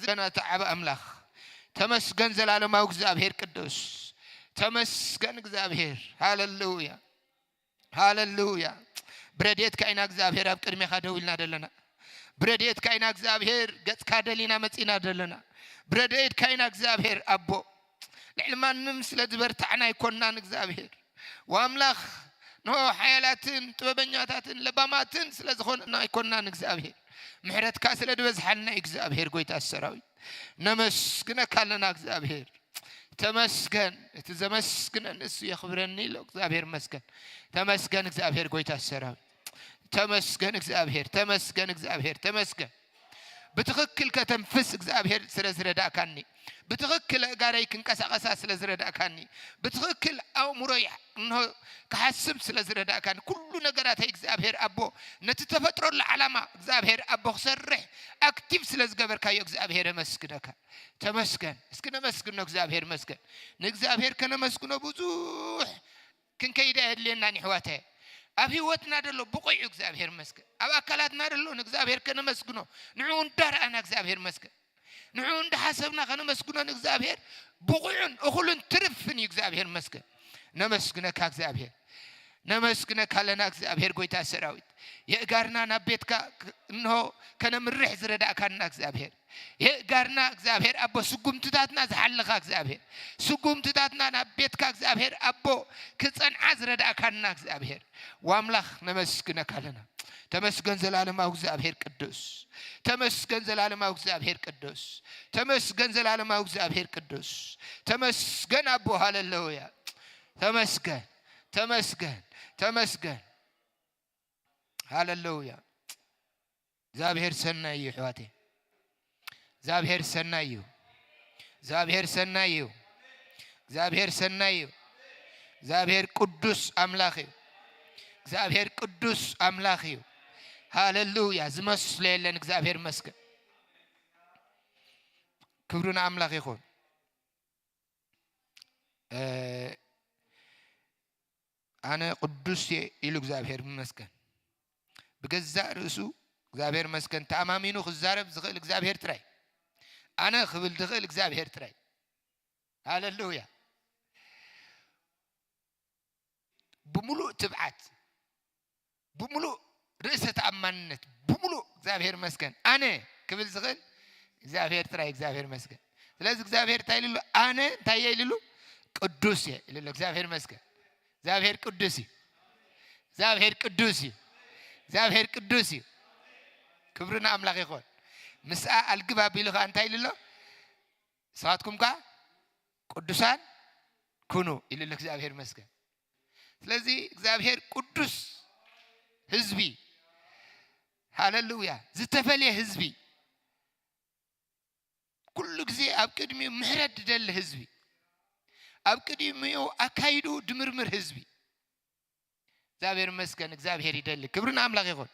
ተመስገን ኣታ ዓቢ ኣምላኽ። ተመስገን ዘላለማዊ እግዚኣብሔር ቅዱስ። ተመስገን እግዚኣብሔር። ሃሌሉያ። ሃሌሉያ። ብረድኤትካ ኢና እግዚኣብሔር ኣብ ቅድሜኻ ደው ኢልና ዘለና። ብረድኤትካ ኢና እግዚኣብሔር ገጽካ ደሊና መጺና ዘለና። ብረድኤትካ ኢና እግዚኣብሔር ኣቦ። ልዕሊ ማንም ስለ ዝበርታዕና ኣይኮንናን እግዚኣብሔር። ወኣምላኽ ንሆ ሓያላትን ጥበበኛታትን ለባማትን ስለ ዝኾንና ኣይኮንናን እግዚኣብሔር። ምሕረትካ ስለ ዝበዝሓልና እዩ እግዚኣብሔር ጎይታ ሰራዊት። ነመስግነካ ኣለና እግዚኣብሔር። ተመስገን፣ እቲ ዘመስግነኒ እሱ የኽብረኒ ኢሎ እግዚኣብሔር መስገን። ተመስገን እግዚኣብሔር ጎይታ ሰራዊት። ተመስገን እግዚኣብሔር፣ ተመስገን እግዚኣብሔር፣ ተመስገን። ብትኽክል ከተንፍስ እግዚኣብሔር ስለ ዝረዳእካኒ፣ ብትኽክል ኣእጋረይ ክንቀሳቐሳ ስለ ዝረዳእካኒ፣ ብትኽክል ኣእምሮይ እንሆ ክሓስብ ስለ ዝረዳእካኒ፣ ኩሉ ነገራተይ እግዚኣብሔር ኣቦ ነቲ ተፈጥሮሉ ዓላማ እግዚኣብሔር ኣቦ ክሰርሕ ኣክቲቭ ስለ ዝገበርካዮ እግዚኣብሔር የመስግነካ። ተመስገን። እስኪ ነመስግኖ እግዚኣብሔር መስገን። ንእግዚኣብሔር ከነመስግኖ ብዙሕ ክንከይድ ኣየድልየናን ይሕዋተ። ኣብ ህይወትና ደሎ ብቑዕ እዩ እግዚኣብሔር መስገን። ኣብ ኣካላትና ደሎ ንእግዚኣብሔር ከነመስግኖ፣ ንዕኡ እንዳረኣና እግዚኣብሔር መስገን። ንዕኡ እንዳሓሰብና ከነመስግኖ ንእግዚኣብሔር ብቑዕን እኹልን ትርፍን እዩ እግዚኣብሔር መስገን። ነመስግነካ እግዚኣብሔር። ነመስግነካ ኣለና እግዚኣብሔር ጎይታ ሰራዊት። የእጋርና ናብ ቤትካ ክ-፣ እንሆ ከነምርሕ ዝረዳእካና እግዚኣብሔር። የእጋርና እግዚኣብሔር ኣቦ ስጉምትታትና ዝሓለኻ እግዚኣብሔር። ስጉምትታትና ናብ ቤትካ እግዚኣብሔር ኣቦ ክጸንዓ ዝረዳእካና እግዚኣብሔር። ወኣምላኽ ነመስግነካ ኣለና። ተመስገን ዘላለማዊ እግዚኣብሔር ቅዱስ። ተመስገን ዘላለማዊ እግዚኣብሔር ቅዱስ። ተመስገን ዘላለማዊ እግዚኣብሔር ቅዱስ። ተመስገን ኣቦ ሃሌሉያ። ተመስገን፣ ተመስገን፣ ተመስገን። ሃሌሉያ። እግዚኣብሔር ሰናይ እዩ ኣሕዋተይ። እግዚኣብሔር ሰናይ እዩ። እግዚኣብሔር ሰናይ እዩ። እግዚኣብሔር ሰናይ እዩ። እግዚኣብሔር ቅዱስ ኣምላኽ እዩ። እግዚኣብሔር ቅዱስ ኣምላኽ እዩ። ሃሌሉያ። ዝመስሎ የለን። እግዚኣብሔር ይመስገን። ክብሪ ንኣምላኽ ይኹን። እ፣ ኣነ ቅዱስ እየ ኢሉ እግዚኣብሔር ይመስገን። ብገዛእ ርእሱ እግዚኣብሔር ይመስገን ተኣማሚኑ ክዛረብ ዝኽእል እግዚኣብሔር ጥራይ። ኣነ ክብል ዝኽእል እግዚኣብሔር ጥራይ። ሃሌሉያ። ብምሉእ ትብዓት፣ ብምሉእ ርእሰ ተኣማንነት፣ ብምሉእ እግዚኣብሔር ይመስገን ኣነ ክብል ዝኽእል እግዚኣብሔር ጥራይ። እግዚኣብሔር ይመስገን። ስለዚ እግዚኣብሔር እንታይ ኢሉ ኣሎ? ኣነ እንታይ እየ ኢሉ ኣሎ? ቅዱስ እየ ኢሉ ኣሎ። እግዚኣብሔር ይመስገን። እግዚኣብሔር ቅዱስ እዩ። እግዚኣብሔር ቅዱስ እዩ። እግዚኣብሔር ቅዱስ እዩ። ክብሪ ንኣምላኽ ይኹን። ምስኣ ኣልግብ ኣቢሉ ኸኣ እንታይ ኢሉ ኣሎ? ንስኻትኩም ከኣ ቅዱሳን ኩኑ ኢሉ ኣሎ። እግዚኣብሔር ይመስገን። ስለዚ እግዚኣብሔር ቅዱስ ህዝቢ፣ ሃሌሉያ፣ ዝተፈልየ ህዝቢ፣ ኩሉ ግዜ ኣብ ቅድሚኡ ምሕረት ዝደሊ ህዝቢ፣ ኣብ ቅድሚኡ ኣካይድኡ ድምርምር ህዝቢ። እግዚኣብሔር ይመስገን፣ እግዚኣብሔር ይደሊ። ክብሪ ንኣምላኽ ይኹን።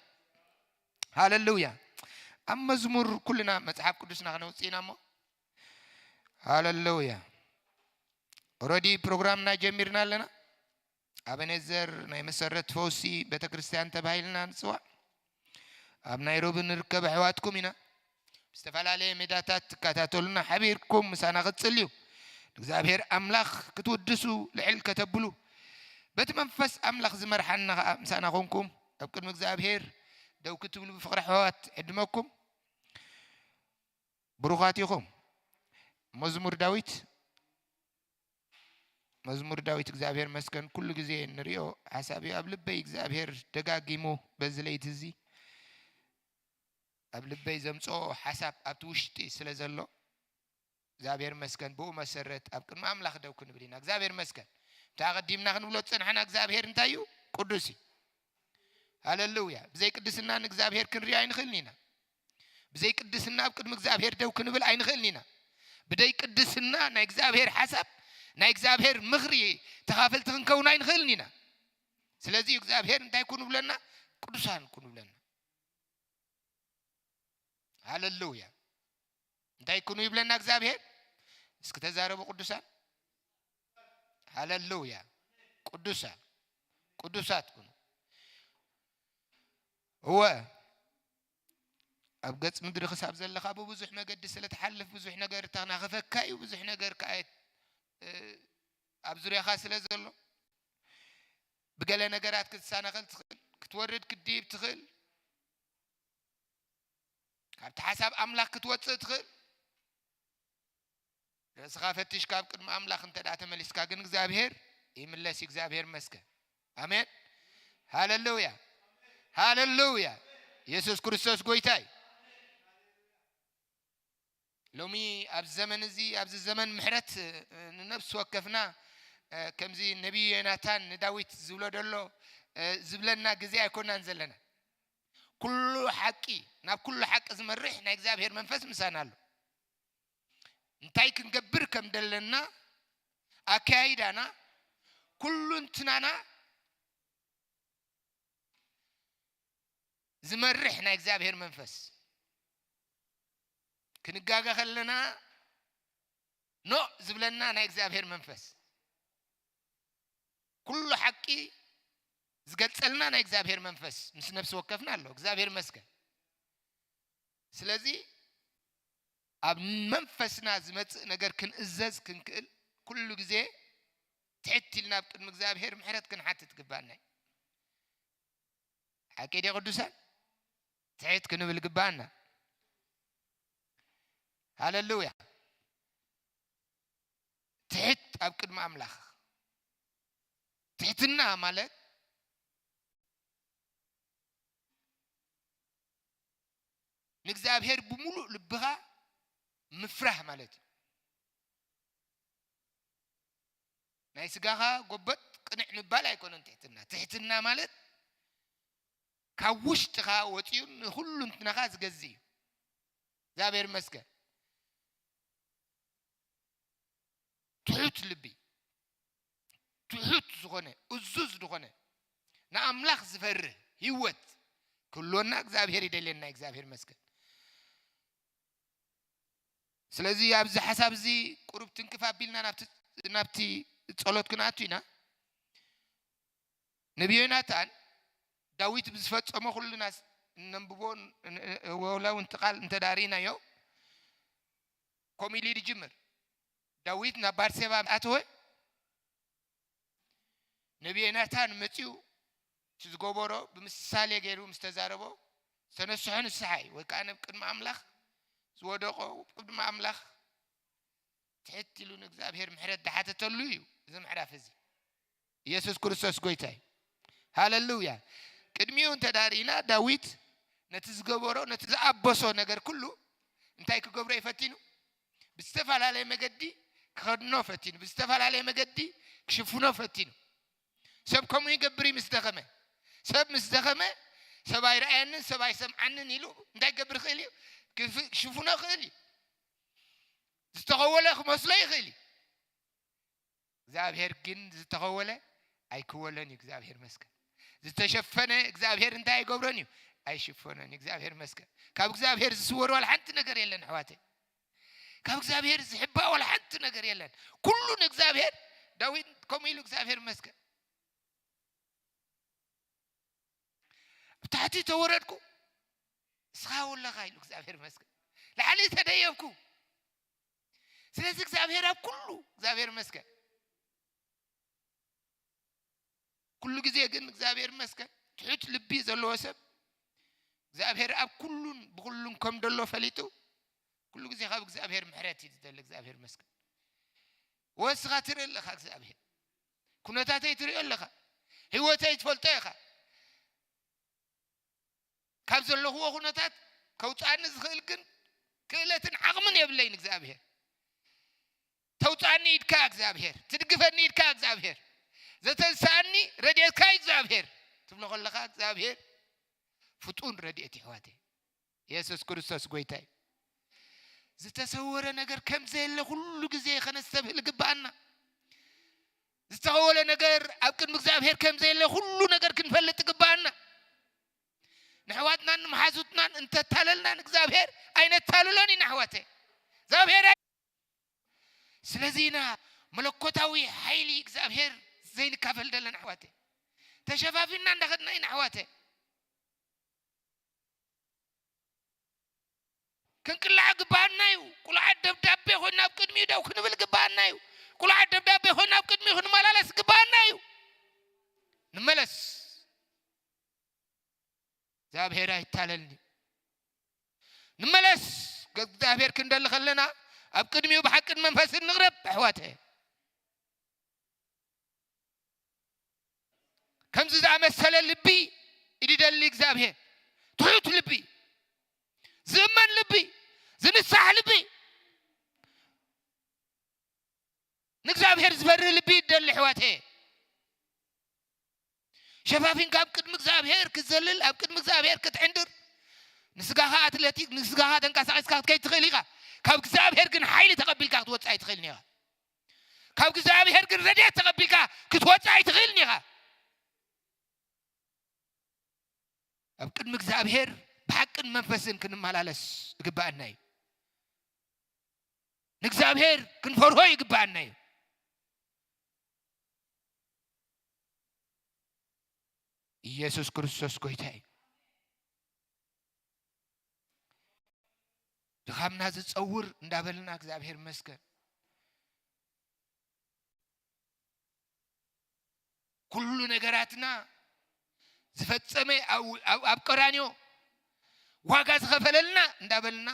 ሃሌሉያ። ኣብ መዝሙር ኩልና መጽሓፍ ቅዱስና ክነውጽእ ኢና እሞ፣ ሃሌሉያ። ኦረዲ ፕሮግራምና ጀሚርና ኣለና። ኣበኔዘር ናይ መሰረት ፈውሲ ቤተ ክርስቲያን ተባሂልና ንጽዋዕ። ኣብ ናይሮቢ ንርከብ ኣሕዋትኩም ኢና። ዝተፈላለየ ሜዳታት ትከታተሉና ሓቢርኩም ምሳና ክትጽልዩ፣ ንእግዚኣብሔር ኣምላኽ ክትውድሱ ልዕል ከተብሉ፣ በቲ መንፈስ ኣምላኽ ዝመርሓና ኸኣ ምሳና ኾንኩም ኣብ ቅድሚ እግዚኣብሔር ደው ክትብሉ ብፍቕሪ ኣሕዋት ዕድመኩም። ብሩኻት ኢኹም። መዝሙር ዳዊት፣ መዝሙር ዳዊት እግዚኣብሔር መስገን ኩሉ ግዜ ንሪኦ ሓሳብ እዩ። ኣብ ልበይ እግዚኣብሔር ደጋጊሙ በዚ ለይቲ እዚ ኣብ ልበይ ዘምጽኦ ሓሳብ ኣብቲ ውሽጢ ስለ ዘሎ እግዚኣብሔር መስገን ብኡ መሰረት ኣብ ቅድሚ ኣምላኽ ደው ክንብል ኢና። እግዚኣብሔር መስገን። እቲ ኣቐዲምና ክንብሎ ዝጸናሕና እግዚኣብሔር እንታይ እዩ? ቅዱስ እዩ። ሃሌሉያ። ብዘይ ቅድስና ንእግዚኣብሔር ክንሪኦ ኣይንኽእልን ኢና። ብዘይ ቅድስና ኣብ ቅድሚ እግዚኣብሔር ደው ክንብል ኣይንኽእልን ኢና። ብደይ ቅድስና ናይ እግዚኣብሔር ሓሳብ፣ ናይ እግዚኣብሔር ምኽሪ ተኻፈልቲ ክንከውን ኣይንኽእልን ኢና። ስለዚ እግዚኣብሔር እንታይ ኩኑ ብለና? ቅዱሳን ኩኑ ብለና። ሃሌሉያ። እንታይ ኩኑ ይብለና እግዚኣብሔር? እስኪ ተዛረቡ ቅዱሳን። ሃሌሉያ። ቅዱሳን፣ ቅዱሳት ኩኑ። እወ፣ ኣብ ገጽ ምድሪ ክሳብ ዘለኻ ብብዙሕ መገዲ ስለ ትሓልፍ፣ ብዙሕ ነገር ተናኽፈካ እዩ። ብዙሕ ነገር ከኣ፣ እ፣ ኣብ ዙርያኻ ስለ ዘሎ፣ ብገለ ነገራት ክትሰናኸል ትኽእል፣ ክትወርድ ክትድይብ ትኽእል፣ ካብቲ ሓሳብ ኣምላኽ ክትወጽእ ትኽእል። ርእስኻ ፈቲሽካ ኣብ ቅድሚ ኣምላኽ እንተ ደኣ ተመሊስካ ግን እግዚኣብሔር ይምለስ እዩ። እግዚኣብሔር ይመስገን። ኣሜን። ሃሌሉያ። ሃሌሉያ። የሱስ ክርስቶስ ጎይታ እዩ። ሎሚ ኣብዚ ዘመን እዚ፣ ኣብዚ ዘመን ምሕረት፣ እ፣ ንነፍሲ ወከፍና፣ እ፣ ከምዚ ነቢይ ዮናታን ንዳዊት ዝብሎ ደሎ፣ እ፣ ዝብለና ግዜ ኣይኮናን ዘለና። ኩሉ ሓቂ፣ ናብ ኩሉ ሓቂ ዝመርሕ ናይ እግዚኣብሔር መንፈስ ምሳና ኣሎ። እንታይ ክንገብር ከም ደለና፣ ኣካያይዳና፣ ኩሉ እንትናና ዝመርሕ ናይ እግዚኣብሔር መንፈስ። ክንጋገ ከለና ኖእ ዝብለና ናይ እግዚኣብሔር መንፈስ። ኩሉ ሓቂ ዝገልጸልና ናይ እግዚኣብሔር መንፈስ ምስ ነፍሲ ወከፍና ኣሎ። እግዚኣብሔር ይመስገን። ስለዚ ኣብ መንፈስና ዝመጽእ ነገር ክንእዘዝ ክንክእል ኩሉ ግዜ ትሕት ኢልና ኣብ ቅድሚ እግዚኣብሔር ምሕረት ክንሓትት ግባና እዩ። ሓቂ ድዩ ቅዱሳን? ትሕት ክንብል ግባና። ሃሌሉያ። ትሕት ኣብ ቅድሚ ኣምላኽ። ትሕትና ማለት ንእግዚኣብሔር ብምሉእ ልብኻ ምፍራህ ማለት እዩ። ናይ ስጋኻ ጎበጥ ቅንዕ ምባል ኣይኮነን ትሕትና። ትሕትና ማለት ካብ ውሽጥኻ ወፂኡ ንኹሉ እንትናኻ ዝገዝእ እዩ። እግዚኣብሔር ይመስገን። ትሑት ልቢ፣ ትሑት ዝኾነ፣ እዙዝ ዝኾነ፣ ንኣምላኽ ዝፈርህ ህይወት ክህልወና እግዚኣብሔር ይደልየና። እግዚኣብሔር ይመስገን። ስለዚ ኣብዚ ሓሳብ እዚ ቁሩብ ትንክፍ ኣቢልና ናብቲ፣ ናብቲ ጸሎት ክንኣቱ ኢና። ነብዩ ዮናታን ዳዊት ብዝፈጸሞ ኩልና ስ-፣ እነንብቦ ን-፣ ን-፣ ወላ እውን እቲ ቃል እንተ ደኣ ርኢናዮ፣ ከምኡ ኢሉ እዩ ዝጅምር። ዳዊት ናብ ባርሴባ ኣተወ። ነብዩ ዮናታን መጺኡ እቲ ዝገበሮ ብምሳሌ ገይሩ ምስ ተዛረቦ፣ ዝተነስሖ ንስሓ እዩ፣ ወይ ከኣ ናብ ቅድሚ ኣምላኽ ዝወደቆ ቅድሚ ኣምላኽ ትሕት ኢሉ ንእግዚኣብሔር ምሕረት ዝሓተተሉ እዩ እዚ ምዕራፍ እዚ። ኢየሱስ ክርስቶስ ጎይታ እዩ። ሃሌሉያ። ቅድሚኡ እንተ ደኣ ርኢና፣ ዳዊት ነቲ ዝገበሮ፣ ነቲ ዝኣበሶ ነገር ኩሉ እንታይ ክገብሮ እዩ ፈቲኑ? ብዝተፈላለየ መገዲ ክኸድኖ ፈቲኑ፣ ብዝተፈላለየ መገዲ ክሽፍኖ ፈቲኑ። ሰብ ከምኡ ይገብር እዩ ምስ ደኸመ። ሰብ ምስ ደኸመ፣ ሰብ ኣይረኣየንን፣ ሰብ ኣይሰምዓንን ኢሉ እንታይ ክገብር ይኽእል እዩ? ክፍ-፣ ክሽፍኖ ይኽእል እዩ። ዝተኸወለ ክመስሎ ይኽእል እዩ። እግዚኣብሔር ግን ዝተኸወለ ኣይክወሎን እዩ። እግዚኣብሔር ይመስገን። ዝተሸፈነ እግዚኣብሔር እንታይ ኣይገብሮን እዩ? ኣይሽፈኖን እዩ። እግዚኣብሔር ይመስገን። ካብ እግዚኣብሔር ዝስወር ዋላ ሓንቲ ነገር የለን ኣሕዋተይ። ካብ እግዚኣብሔር ዝሕባእ ዋላ ሓንቲ ነገር የለን። ኩሉ ንእግዚኣብሔር፣ ዳዊት ከምኡ ኢሉ እግዚኣብሔር ይመስገን። ኣብ ታሕቲ ተወረድኩ፣ ንስኻ ኣለኻ ኢሉ እግዚኣብሔር ይመስገን። ላዕሊ ተደየብኩ። ስለዚ እግዚኣብሔር ኣብ ኩሉ፣ እግዚኣብሔር ይመስገን። ኩሉ ግዜ ግን እግዚኣብሔር ይመስገን፣ ትሑት ልቢ ዘለዎ ሰብ እግዚኣብሔር ኣብ ኩሉን ብኩሉን ከም ደሎ ፈሊጡ፣ ኩሉ ግዜ ካብ እግዚኣብሔር ምሕረት እዩ ዝደሊ። እግዚኣብሔር ይመስገን። ወስኻ ትርኢ ኣለኻ እግዚኣብሔር። ኩነታተይ ትሪኦ ኣለኻ። ህይወተይ ትፈልጦ ኢኻ። ካብ ዘለኽዎ ኩነታት ከውፅኣኒ ዝኽእል ግን ክእለትን ዓቕምን የብለይን እግዚኣብሔር። ተውፅኣኒ ኢድካ እግዚኣብሔር፣ ትድግፈኒ ኢድካ እግዚኣብሔር፣ ዘተንስኣኒ ረድኤትካ እግዚኣብሔር ትብሎ ከለኻ እግዚኣብሔር ፍጡን ረድኤት ይሕዋተይ። የሱስ ክርስቶስ ጎይታ እዩ። ዝተሰወረ ነገር ከም ዘየለ ኩሉ ግዜ ከነስተብህል ግብኣና። ዝተኸወለ ነገር ኣብ ቅድሚ እግዚኣብሔር ከም ዘየለ ኩሉ ነገር ክንፈልጥ ግብኣና። ንሕዋትናን ንመሓዙትናን እንተታለልናን እግዚኣብሔር ኣይነታልሎን ኢና ኣሕዋተይ። እግዚኣብሔር ኣይ-፣ ስለዚ ኢና መለኮታዊ ሓይሊ እግዚኣብሔር ዘይንካፈል ዘለና ኣሕዋተይ። ተሸፋፊንና እንዳኸድና ኢና ኣሕዋተይ። ክንቅላዕ ግባኣና እዩ። ቁልዓት ደብዳቤ ኮይና ኣብ ቅድሚኡ ደው ክንብል ግባኣና እዩ። ቁልዓት ደብዳቤ ኮይና ኣብ ቅድሚኡ ክንመላለስ ግባኣና እዩ። ንመለስ። እግዚኣብሔር ኣይታለልኒ። ንመለስ። እግዚኣብሔር ክንደሊ ከለና ኣብ ቅድሚኡ ብሓቅን መንፈስን ንቕረብ ኣሕዋተ። ከምዚ ዝኣመሰለ ልቢ ይደሊ እግዚኣብሔር። ትሑት ልቢ፣ ዝእመን ልቢ፣ ዝንሳሕ ልቢ፣ ንእግዚኣብሔር ዝበርህ ልቢ ይደሊ ኣሕዋተ። ሸፋፊንካ ኣብ ቅድሚ እግዚኣብሔር ክትዘልል፣ ኣብ ቅድሚ እግዚኣብሔር ክትዕንድር፣ ንስጋኻ ኣትሌቲክ፣ ንስጋኻ ተንቀሳቒስካ ክትከይድ ትኽእል ኢኻ። ካብ እግዚኣብሔር ግን ሓይሊ ተቐቢልካ ክትወጽእ ኣይትኽእልን ኢኻ። ካብ እግዚኣብሔር ግን ረድኤት ተቐቢልካ ክትወጽእ ኣይትኽእልን ኢኻ። ኣብ ቅድሚ እግዚኣብሔር ብሓቅን መንፈስን ክንመላለስ ይግባኣና እዩ። ንእግዚኣብሔር ክንፈርሆ ይግባኣና እዩ። ኢየሱስ ክርስቶስ ጎይታ እዩ። ድኻምና ዝጸውር እንዳበልና እግዚኣብሔር ይመስገን። ኩሉ ነገራትና ዝፈጸመ ኣብ፣ ኣብ፣ ኣብ ቀራንዮ ዋጋ ዝኸፈለልና እንዳበልና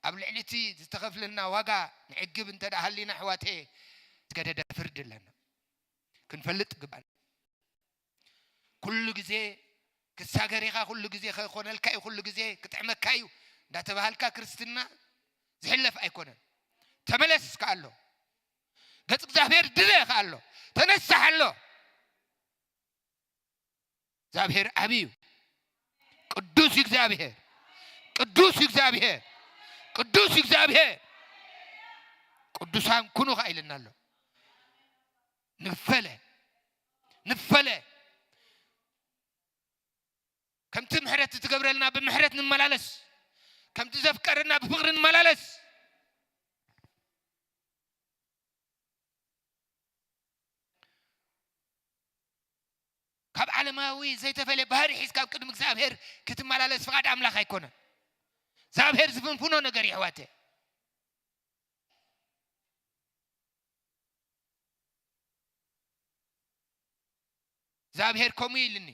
ኣብ ልዕሊ እቲ ዝተኸፍለልና ዋጋ ንዕግብ እንተ ደኣ ሃሊና ኣሕዋተ፣ ዝገደደ ፍርዲ ኣለና። ክንፈልጥ ግባና። ኩሉ ግዜ ክሳገር ኢኻ፣ ኩሉ ግዜ ክኾነልካ እዩ፣ ኩሉ ግዜ ክጥዕመካ እዩ እንዳተባሃልካ ክርስትና ዝሕለፍ ኣይኮነን። ተመለስ ከኣሎ፣ ገጽ እግዚኣብሔር ድረ ከኣሎ፣ ተነሳሕ ኣሎ። እግዚኣብሔር ዓቢ እዩ። ቅዱስ እዩ እግዚኣብሔር። ቅዱስ እዩ እግዚኣብሔር። ቅዱስ እዩ እግዚኣብሔር። ቅዱሳን ኩኑ ከኣ ኢልና ኣሎ። ንፈለ፣ ንፈለ። ከምቲ ምሕረት እትገብረልና ብምሕረት ንመላለስ፣ ከምቲ ዘፍቀረና ብፍቕሪ ንመላለስ። ካብ ዓለማዊ ዘይተፈልየ ባህሪ ሒዝካ ኣብ ቅድሚ እግዚኣብሔር ክትመላለስ ፍቓድ ኣምላኽ ኣይኮነን። እግዚኣብሔር ዝፍንፍኖ ነገር እዩ፣ ኣሕዋተ። እግዚኣብሔር ከምኡ ኢልኒ፣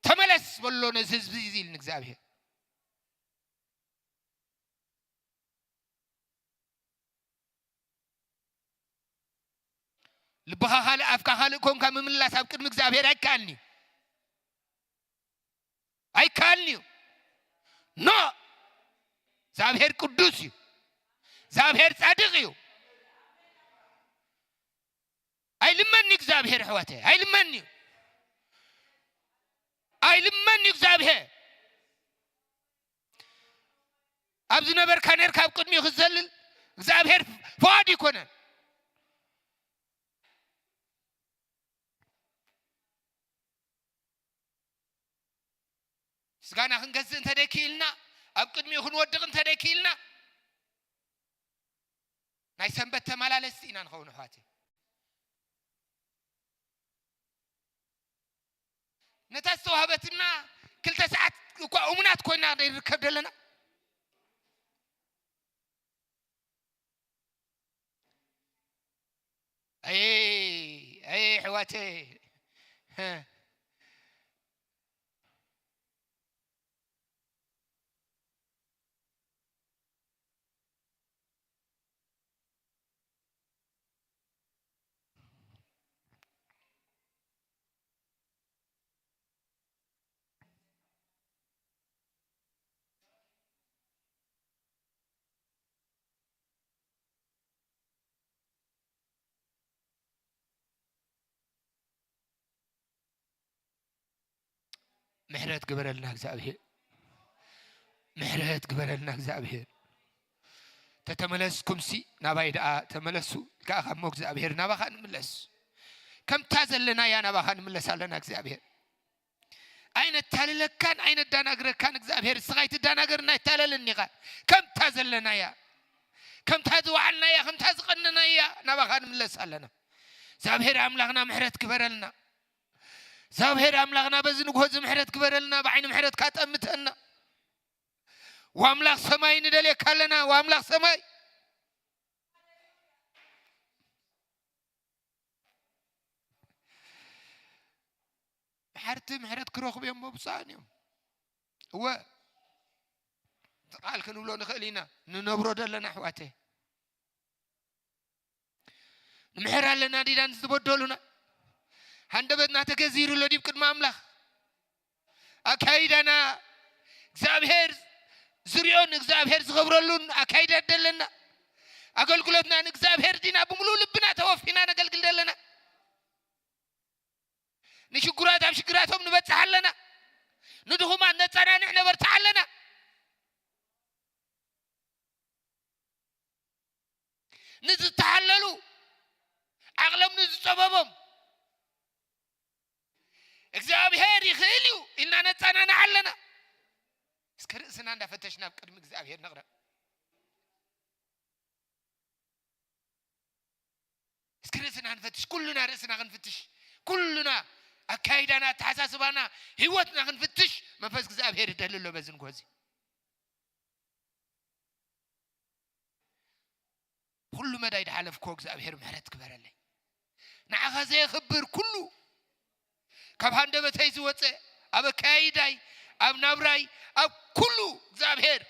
"ተመለስ" በሎ ነዚ ህዝቢ እዚ ኢልኒ እግዚኣብሔር። ልብኻ ካልእ ኣፍካ ካልእ ኮንካ ምምላስ ኣብ ቅድሚ እግዚኣብሔር ኣይከኣልን'ዩ። ኣይከኣልን'ዩ። ኖ! እግዚኣብሔር ቅዱስ እዩ። እግዚኣብሔር ጻድቕ እዩ። ኣይልመን'ዩ እግዚኣብሔር ኣሕዋተይ፣ ኣይልመን'ዩ። ኣይልመን'ዩ እግዚኣብሔር። ኣብ ዝነበርካ ነርካ ኣብ ቅድሚኡ ክትዘልል እግዚኣብሔር ፍቓድ ይኮነን። ስጋና ክንገዝእ እንተ ደይክኢልና፣ ኣብ ቅድሚኡ ክንወድቕ እንተ ደይክኢልና፣ ናይ ሰንበት ተመላለስቲ ኢና ንኸውን ኣሕዋተይ። ነታ ዝተዋህበትና ክልተ ሰዓት እኳ እሙናት ኮይና ንርከብ ዘለና። ኣየ፣ ኣየ ኣሕዋተይ። ምሕረት ግበረልና እግዚኣብሔር። ምሕረት ግበረልና እግዚኣብሔር። "ተተመለስኩምሲ ናባይ ደኣ ተመለሱ" ኢልካ እሞ እግዚኣብሔር ናባኻ ንምለስ። ከምታ ዘለናያ ናባኻ ንምለስ ኣለና እግዚኣብሔር። ኣይነታልለካን ኣይነዳናግረካን እግዚኣብሔር። እስኻ ኣይትዳናገርን ኣይታለልን ኢኻ። ከምታ ዘለናያ፣ ከምታ ዝወዓልናያ፣ ከምታ ዝቐነናያ ናባኻ ንምለስ ኣለና። እግዚኣብሔር ኣምላኽና ምሕረት ግበረልና። እግዚኣብሔር ኣምላኽና በዚ ንግሆ እዚ ምሕረት ግበረልና፣ ብዓይኒ ምሕረትካ ጠምተና። ወኣምላኽ ሰማይ ንደልየካ ኣለና። ወኣምላኽ ሰማይ መሓርቲ ምሕረት ክረኽቡ እዮም፣ መብፅዓን እዮም። እወ፣ እቲ ቃል ክንብሎ ንኽእል ኢና፣ ንነብሮ ዘለና ኣሕዋተይ። ንምሕር ኣለና ዲዳን ዝበደሉና? ሃንደበትና ተገዚሩ ኣሎ ዲብ ቅድሚ ኣምላኽ? ኣካይዳና እግዚኣብሔር ዝሪኦን እግዚኣብሔር ዝኸብረሉን ኣካይዳ ደለና? ኣገልግሎትና ንእግዚኣብሔር ዲና ብምሉእ ልብና ተወፊና ነገልግል ደለና? ንሽጉራት ኣብ ሽግራቶም ንበጽሕ ኣለና? ንድኹማት ነጸናንዕ ነበርትዕ ኣለና? ንዝተሓለሉ፣ ዓቕሎም ንዝጸበቦም እግዚኣብሔር ይኽእል እዩ ኢልና ነጸናንዕ ኣለና? እስከ ርእስና እንዳፈተሽና ኣብ ቅድሚ እግዚኣብሔር ንቕረብ። እስኪ ርእስና ንፈትሽ፣ ኩሉና ርእስና ክንፍትሽ፣ ኩሉና ኣካይዳና፣ ኣተሓሳስባና፣ ህይወትና ክንፍትሽ መንፈስ እግዚኣብሔር ይደሊ ኣሎ በዚ ንግሆ እዚ። ኩሉ መዳይ ድሓለፍኮ እግዚኣብሔር ምሕረት ግበረለይ። ንዓኻ ዘየኽብር ኩሉ ካብ ሃንደበተይ ዝወፀ፣ ኣብ ኣካያይዳይ፣ ኣብ ናብራይ፣ ኣብ ኩሉ እግዚኣብሔር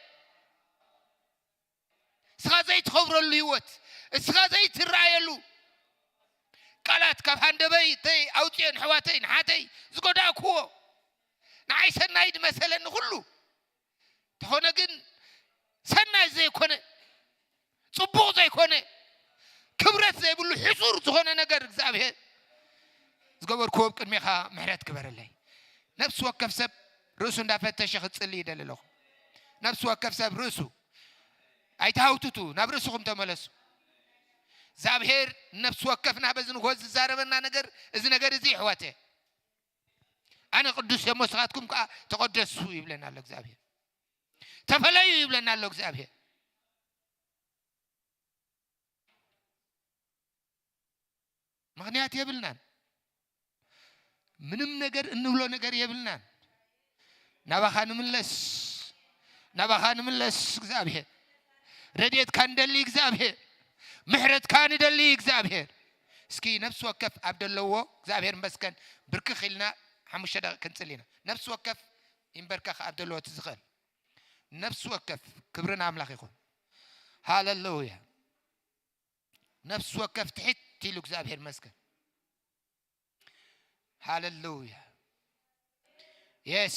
እስኻ ዘይትኸብረሉ ህይወት፣ እስኻ ዘይትረኣየሉ ቃላት ካብ ሃንደበተይ ኣውፅኤ ንሕዋተይ ንሓተይ ዝጎዳእክዎ፣ ንዓይ ሰናይ ዝመሰለኒ ኩሉ ተኾነ ግን ሰናይ ዘይኮነ፣ ፅቡቕ ዘይኮነ፣ ክብረት ዘይብሉ ሕሱር ዝኾነ ነገር እግዚኣብሔር ዝገበርክዎ ኣብ ቅድሜኻ ምሕረት ግበረለይ። ነፍሲ ወከፍ ሰብ ርእሱ እንዳፈተሸ ክጽሊ ይደሊ ኣለኹ። ነፍሲ ወከፍ ሰብ ርእሱ ኣይትሃውትቱ፣ ናብ ርእስኹም ተመለሱ። እግዚኣብሔር ነፍሲ ወከፍና በዚ ንግሆ ዝዛረበና ነገር፣ እዚ ነገር እዚ ይሕዋተ፣ ኣነ ቅዱስ እየ እሞ ንስኻትኩም ከዓ ተቐደሱ ይብለና ኣሎ እግዚኣብሔር። ተፈለዩ ይብለና ኣሎ እግዚኣብሔር። ምኽንያት የብልናን። ምንም ነገር እንብሎ ነገር የብልናን። ናባኻ ንምለስ፣ ናባኻ ንምለስ እግዚኣብሔር። ረድኤትካ ንደሊ እግዚኣብሔር። ምሕረትካ ንደሊ እግዚኣብሔር። እስኪ ነፍሲ ወከፍ ኣብ ደለዎ እግዚኣብሔር ይመስገን ብርክኽ ኢልና ሓሙሽተ ደቂቕ ክንጽሊ ኢና። ነፍሲ ወከፍ ይንበርከኽ ኣብ ደለዎ እቲ ዝኽእል። ነፍሲ ወከፍ ክብሪ ንኣምላኽ ይኹን። ሃለሉያ። ነፍሲ ወከፍ ትሕት ኢሉ እግዚኣብሔር ይመስገን። ሃለሉያ። የስ።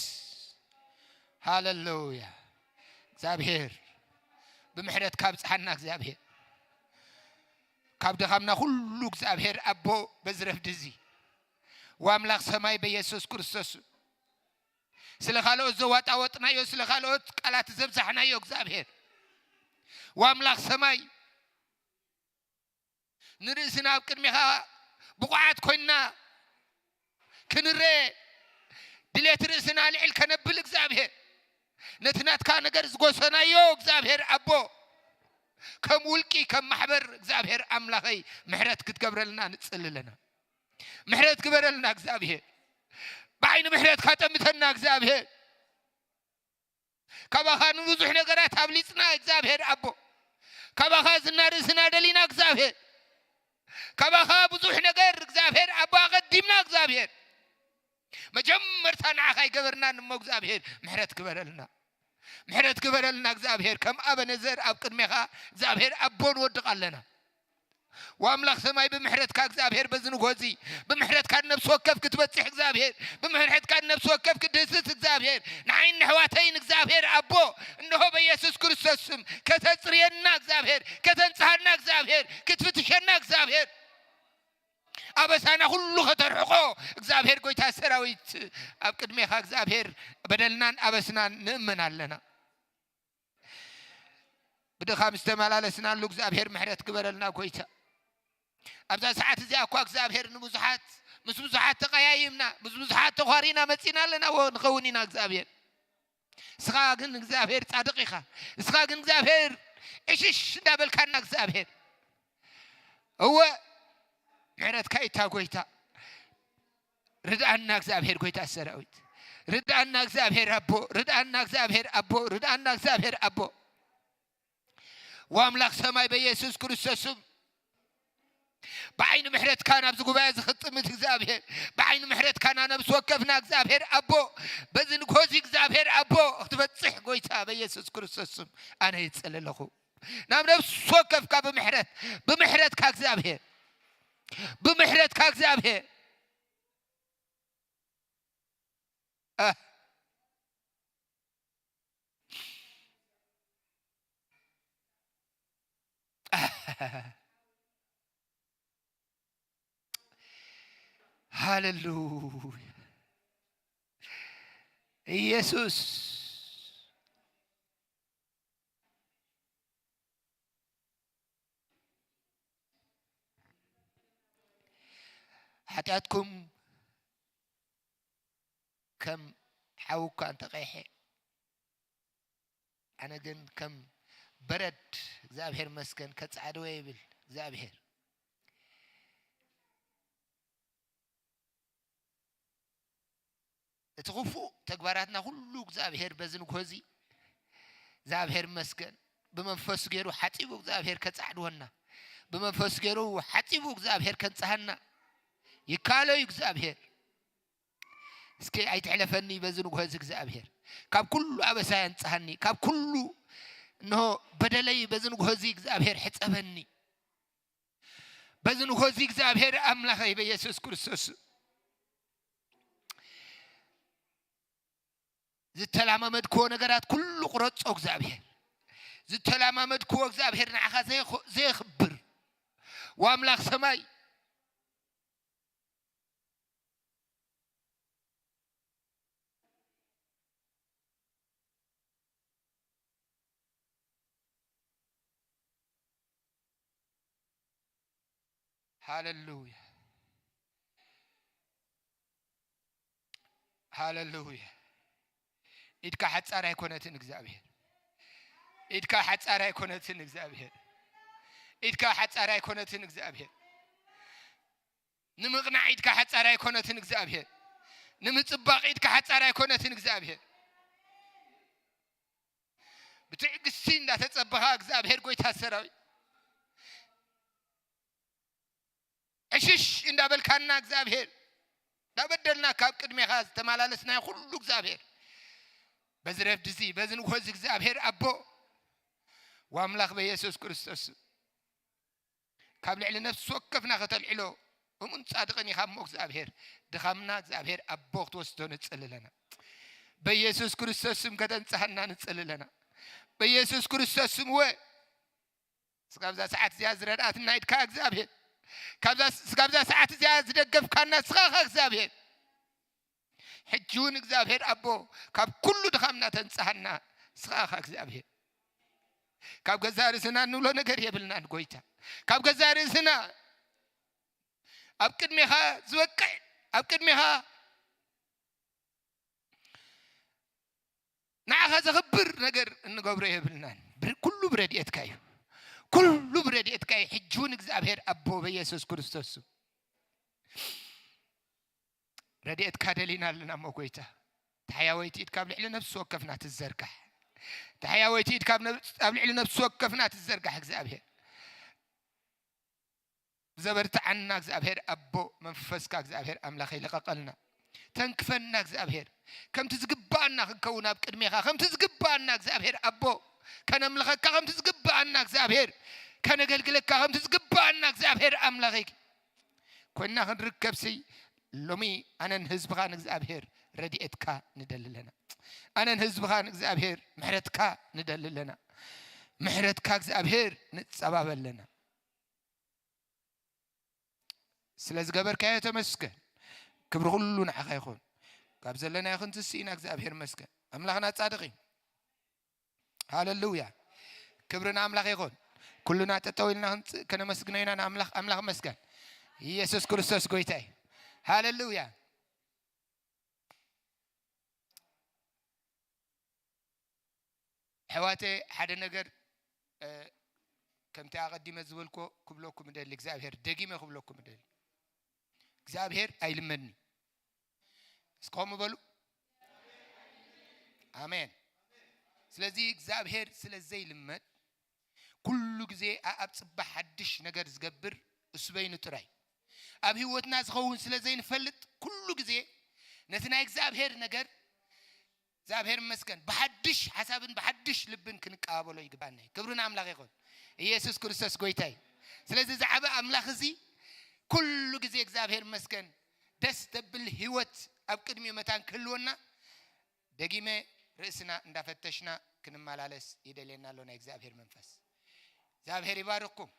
ሃለሉያ። እግዚኣብሔር ብምሕረትካ ኣብጽሓና እግዚኣብሔር። ካብ ድኻምና ኩሉ እግዚኣብሔር ኣቦ በዚ ረፍዲ እዚ ወኣምላኽ ሰማይ በኢየሱስ ክርስቶስ ስለ ካልኦት ዘዋጣወጥናዮ፣ ስለ ካልኦት ቃላት ዘብዛሕናዮ እግዚኣብሔር ወኣምላኽ ሰማይ ንርእስና ኣብ ቅድሜኻ ብቑዓት ኮይንና ክንረ ድሌት ርእስና ልዕል ከነብል እግዚኣብሔር ነቲ ናትካ ነገር ዝጎሰናዮ እግዚኣብሔር ኣቦ ከም ውልቂ ከም ማሕበር እግዚኣብሔር ኣምላኸይ ምሕረት ክትገብረልና ንጽሊ ኣለና። ምሕረት ግበረልና እግዚኣብሔር። ብዓይኒ ምሕረትካ ጠምተና እግዚኣብሔር። ካባኻ ንብዙሕ ነገራት ኣብሊጽና እግዚኣብሔር ኣቦ። ካባኻ ዝና ርእስና ደሊና እግዚኣብሔር። ካባኻ ብዙሕ ነገር እግዚኣብሔር ኣቦ ኣቐዲምና እግዚኣብሔር። መጀመርታ ንዓኻ ይገበርና ንሞ እግዚኣብሔር ምሕረት ግበረልና። ምሕረት ግበረልና እግዚኣብሔር። ከም ኣበነዘር ኣብ ቅድሜኻ እግዚኣብሔር ኣቦ ንወድቕ ኣለና። ወኣምላኽ ሰማይ ብምሕረትካ እግዚኣብሔር በዚ ንግሆ እዚ ብምሕረትካ ነፍሲ ወከፍ ክትበጽሕ እግዚኣብሔር ብምሕረትካ ነፍሲ ወከፍ ክትድህስስ እግዚኣብሔር ንዓይን ንሕዋተይን እግዚኣብሔር ኣቦ እንሆ በኢየሱስ ክርስቶስ ስም ከተጽርየና እግዚኣብሔር ከተንጽሃና እግዚኣብሔር ክትፍትሸና እግዚኣብሔር ኣበሳና ኩሉ ከተርሕቆ እግዚኣብሔር ጎይታ ሰራዊት ኣብ ቅድሜኻ እግዚኣብሔር በደልናን ኣበስናን ንእመን ኣለና። ብድኻም ዝተመላለስናሉ እግዚኣብሔር ምሕረት ግበረልና ጎይታ። ኣብዛ ሰዓት እዚኣ እኳ እግዚኣብሔር ንብዙሓት ምስ ብዙሓት ተቀያይምና ምስ ብዙሓት ተኳሪና መጺና ኣለና ወ ንኸውን ኢና እግዚኣብሔር። እስኻ ግን እግዚኣብሔር ጻድቕ ኢኻ። እስኻ ግን እግዚኣብሔር ዕሽሽ እንዳበልካና እግዚኣብሔር እወ ምሕረትካ ይታ ጎይታ። ርድኣና እግዚኣብሔር ጎይታ ሰራዊት። ርድኣና እግዚኣብሔር ኣቦ፣ ርድኣና እግዚኣብሔር ኣቦ፣ ርድኣና እግዚኣብሔር ኣቦ። ወኣምላኽ ሰማይ በኢየሱስ ክርስቶስ ስም ብዓይኒ ምሕረትካ ናብዚ ጉባኤ ዝኽጥምት እግዚኣብሔር፣ ብዓይኒ ምሕረትካ ናብ ነብሲ ወከፍና እግዚኣብሔር ኣቦ፣ በዚ ንግሆ እዚ እግዚኣብሔር ኣቦ ክትበጽሕ ጎይታ በኢየሱስ ክርስቶስ ስም ኣነ ይጽሊ ኣለኹ። ናብ ነብሲ ወከፍካ ብምሕረት፣ ብምሕረትካ እግዚኣብሔር፣ ብምሕረትካ እግዚኣብሔር። እ። ሃሌሉያ። ኢየሱስ። ሓጢኣትኩም ከም ሓዊ እኳ እንተቐይሐ፣ ኣነ ግን ከም በረድ፣ እግዚኣብሔር መስገን፣ ከጻዕድዎ ይብል እግዚኣብሔር። እቲ ክፉእ ተግባራትና ኩሉ እግዚኣብሔር በዚ ንግሆ እዚ እግዚኣብሔር መስገን፣ ብመንፈሱ ገይሩ ሓጺቡ እግዚኣብሔር ከጻዕድወና፣ ብመንፈሱ ገይሩ ሓጺቡ እግዚኣብሔር ከንጽሃና ይካሎ እዩ እግዚኣብሔር። እስኪ ኣይትሕለፈኒ በዚ ንግሆ እዚ እግዚኣብሔር፣ ካብ ኩሉ ኣበሳይ ኣንጽሃኒ፣ ካብ ኩሉ እንሆ በደለይ በዚ ንግሆ እዚ እግዚኣብሔር ሕጸበኒ። በዚ ንግሆ እዚ እግዚኣብሔር ኣምላኸይ በኢየሱስ ክርስቶስ ዝተላማመድክዎ ነገራት ኩሉ ቁረጾ እግዚኣብሔር። ዝተላማመድክዎ እግዚኣብሔር ንዓኻ ዘይኹ-፣ ዘየኽብር ወኣምላኽ ሰማይ ሃሌሉያ። ሃሌሉያ። ኢድካ ሓጻር ኣይኮነትን እግዚኣብሔር። ኢድካ ሓጻር ኣይኮነትን እግዚኣብሔር። ኢድካ ሓጻር ኣይኮነትን እግዚኣብሔር። ንምቕናዕ ኢድካ ሓጻር ኣይኮነትን እግዚኣብሔር። ንምጽባቕ ኢድካ ሓጻር ኣይኮነትን እግዚኣብሔር። ብትዕግስቲ እንዳተጸበኻ እግዚኣብሔር ጎይታ ሰራዊት ዕሽሽ እንዳበልካና እግዚኣብሔር፣ እንዳበደልና ካብ ቅድሜኻ ዝተመላለስናዮ ኩሉ እግዚኣብሔር፣ በዚ ረፍዲ እዚ፣ በዚ ንግሆ እዚ እግዚኣብሔር ኣቦ ወኣምላኽ በኢየሱስ ክርስቶስ ካብ ልዕሊ ነፍሲ ወከፍና ከተልዕሎ እሙን ጻድቕን ኢኻ እሞ እግዚኣብሔር፣ ድኻምና እግዚኣብሔር ኣቦ ክትወስዶ ንጽሊ ኣለና። በኢየሱስ ክርስቶስ ስም ከተንጽሃና ንጽሊ ኣለና። በኢየሱስ ክርስቶስ ስም ወ እስካብዛ ሰዓት እዚኣ ዝረድኣትና ኢድካ እግዚኣብሔር፣ ካብዛ፣ እስካብዛ ሰዓት እዚኣ ዝደገፍካና ንስኻ ኢኻ እግዚኣብሔር። ሕጂ እውን እግዚኣብሔር ኣቦ ካብ ኩሉ ድኻምና ተንጽሃና ንስኻ ኢኻ እግዚኣብሔር። ካብ ገዛ ርእስና እንብሎ ነገር የብልናን ጎይታ። ካብ ገዛ ርእስና ኣብ ቅድሜኻ ዝበቅዕ፣ ኣብ ቅድሜኻ ንዓኻ ዘኽብር ነገር እንገብሮ የብልናን። ብር-፣ ኩሉ ብረድኤትካ እዩ። ኩሉ ብረድኤትካ እዩ። ሕጂ እውን እግዚኣብሔር ኣቦ በኢየሱስ ክርስቶስ ስም ረድኤትካ ደሊና ኣለና እሞ ጎይታ። ተሓያወይቲ ኢድ ካብ ልዕሊ ነፍሲ ወከፍና ትዘርጋሕ። ተሓያወይቲ ኢድ ካብ ነብ-፣ ኣብ ልዕሊ ነፍሲ ወከፍና ትዘርጋሕ እግዚኣብሔር። ዘበርትዓና እግዚኣብሔር ኣቦ፣ መንፈስካ እግዚኣብሔር ኣምላኸይ ልቐቐልና። ተንክፈና እግዚኣብሔር። ከምቲ ዝግብኣና ክንከውን ኣብ ቅድሜኻ፣ ከምቲ ዝግብኣና እግዚኣብሔር ኣቦ፣ ከነምልኸካ ከምቲ ዝግብኣና እግዚኣብሔር፣ ከነገልግለካ ከምቲ ዝግብኣና እግዚኣብሔር ኣምላኸይ ኮይንና ክንርከብሲ፣ ሎሚ ኣነን ህዝብኻን እግዚኣብሔር ረድኤትካ ንደሊ ኣለና። ኣነን ህዝብኻን እግዚኣብሔር ምሕረትካ ንደሊ ኣለና። ምሕረትካ እግዚኣብሔር ንጸባበ ኣለና። ስለ ዝገበርካዮ ተመስገን። ክብሪ ኩሉ ንዓኻ ይኹን። ካብ ዘለናዮ ክንትስእ ኢና፣ እግዚኣብሔር መስገን። ኣምላኽና ጻድቕ እዩ። ሃሌሉያ። ክብሪ ንኣምላኽ ይኹን። ኩሉና ጠጠው ኢልና ክንጽ-፣ ከነመስግኖ ኢና ንኣምላኽ። ኣምላኽ መስገን። ኢየሱስ ክርስቶስ ጎይታ እዩ። ሃሌሉያ። ኣሕዋተይ፣ ሓደ ነገር፣ እ፣ ከምቲ ኣቐዲመ ዝበልኩዎ ክብለኩም እደሊ፣ እግዚኣብሔር ደጊመ ክብለኩም እደሊ። እግዚኣብሔር ኣይልመድን እዩ። እስኪ ከምኡ በሉ። ኣሜን። ስለዚ እግዚኣብሔር ስለ ዘይልመድ ኩሉ ግዜ ኣኣብ ጽባሕ ሓድሽ ነገር ዝገብር እሱ በይኑ ጥራይ። ኣብ ህይወትና ዝኸውን ስለ ዘይንፈልጥ ኩሉ ግዜ ነቲ ናይ እግዚኣብሔር ነገር እግዚኣብሔር ይመስገን ብሓድሽ ሓሳብን ብሓድሽ ልብን ክንቀባበሎ ይግባና እዩ። ክብሪ ንኣምላኽ ይኹን። ኢየሱስ ክርስቶስ ጎይታ እዩ። ስለዚ ዝዓበ ኣምላኽ እዚ ኩሉ ግዜ እግዚኣብሔር ይመስገን ደስ ዘብል ህይወት ኣብ ቅድሚኡ መታን ክህልወና ደጊመ ርእስና እንዳፈተሽና ክንመላለስ ይደልየና ኣሎ ናይ እግዚኣብሔር መንፈስ። እግዚኣብሔር ይባርኩም።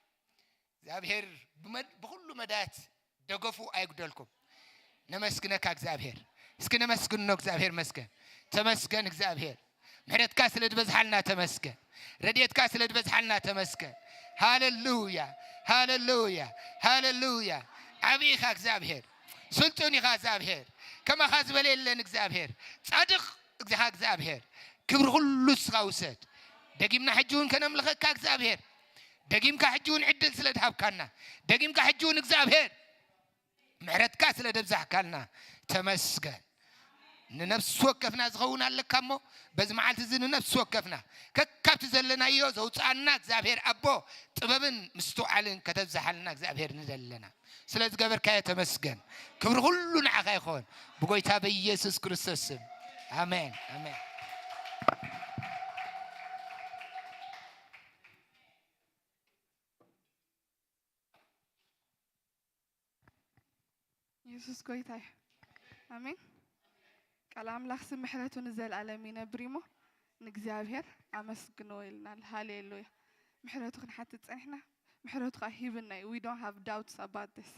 እግዚኣብሔር ብመድ- ብኹሉ መዳያት ደገፉ ኣይጉደልኩም። ነመስግነካ እግዚኣብሔር። እስኪ ነመስግኖ። እግዚኣብሔር መስገን። ተመስገን እግዚኣብሔር። ምሕረትካ ስለ ዝበዝሓልና ተመስገን። ረድኤትካ ስለ ዝበዝሓልና ተመስገን። ሃሌሉያ፣ ሃሌሉያ፣ ሃሌሉያ። ዓብዪ ኢኻ እግዚኣብሔር። ስልጡን ኢኻ እግዚኣብሔር። ከማኻ ዝበለ የለን እግዚኣብሔር። ጻድቕ ኢኻ እግዚኣብሔር። ክብሪ ኩሉ ንስኻ ውሰድ። ደጊምና ሕጂ እውን ከነምልኸካ እግዚኣብሔር። ደጊምካ ሕጂ እውን ዕድል ስለ ድሃብካና። ደጊምካ ሕጂ እውን እግዚኣብሔር ምሕረትካ ስለ ደብዛሕካልና ተመስገን። ንነፍሲ ወከፍና ዝኸውን ኣለካ እሞ በዚ መዓልቲ እዚ ንነፍሲ ወከፍና ከካብቲ ዘለናዮ ዘውፅኣና እግዚኣብሔር ኣቦ ጥበብን ምስትውዓልን ከተብዝሓልና እግዚኣብሔር ንደለና። ስለ ዝገበርካዮ ተመስገን። ክብሪ ኩሉ ንዓኻ ይኾን ብጎይታ በኢየሱስ ክርስቶስ ስም። ኣሜን፣ ኣሜን። የሱስ ጎይታ እዩ። ኣሜን። ቃል ኣምላኽ ስም ምሕረቱ ንዘለኣለም ይነብር እሞ ንእግዚኣብሔር ኣመስግንዎ ኢልናል። ሃሌሉያ። ምሕረቱ ክንሓትት ጸኒሕና፣ ምሕረቱ ከኣ ሂብና እዩ። We don't have doubts about this።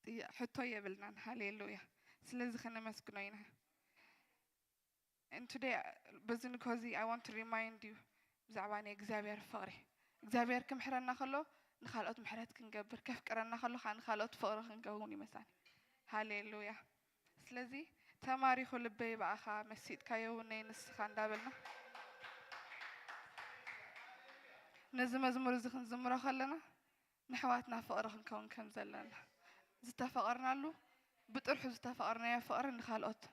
ጥያ- ሕቶ የብልናን። ሃሌሉያ። ስለዚ ከነመስግኖ ኢና። And today በዚ ንግሆ እዚ I want to remind you ብዛዕባ ናይ እግዚኣብሔር ፍቕሪ። እግዚኣብሔር ክምሕረና ከሎ ንኻልኦት ምሕረት ክንገብር፣ ከፍቅረና ከሎ ከዓ ንኻልኦት ፍቕሪ ክንከውን ይመሳኒ። ሃሌሉያ። ስለዚ ተማሪኹ ልበይ ብኣኻ መሲጥካዮ ውነይ ንስኻ እንዳበልና ነዚ መዝሙር እዚ ክንዝምሮ ከለና ንሕዋትና ፍቕሪ ክንከውን ከም ዘለና ዝተፈቐርናሉ ብጥርሑ ዝተፈቐርናዮ ፍቕሪ ንኻልኦት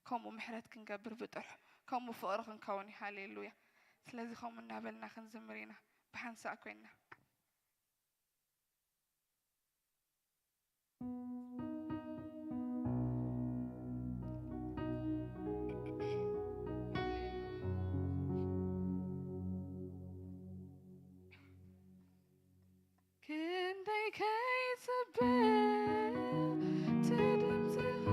ከምኡ ምሕረት ክንገብር ብጥርሑ ከምኡ ፍቕሪ ክንከውን እዩ። ሃሌሉያ። ስለዚ ከምኡ እናበልና ክንዝምር ኢና ብሓንሳእ ኮይንና። ክንደይ ከይጽበ ትድምጽኻ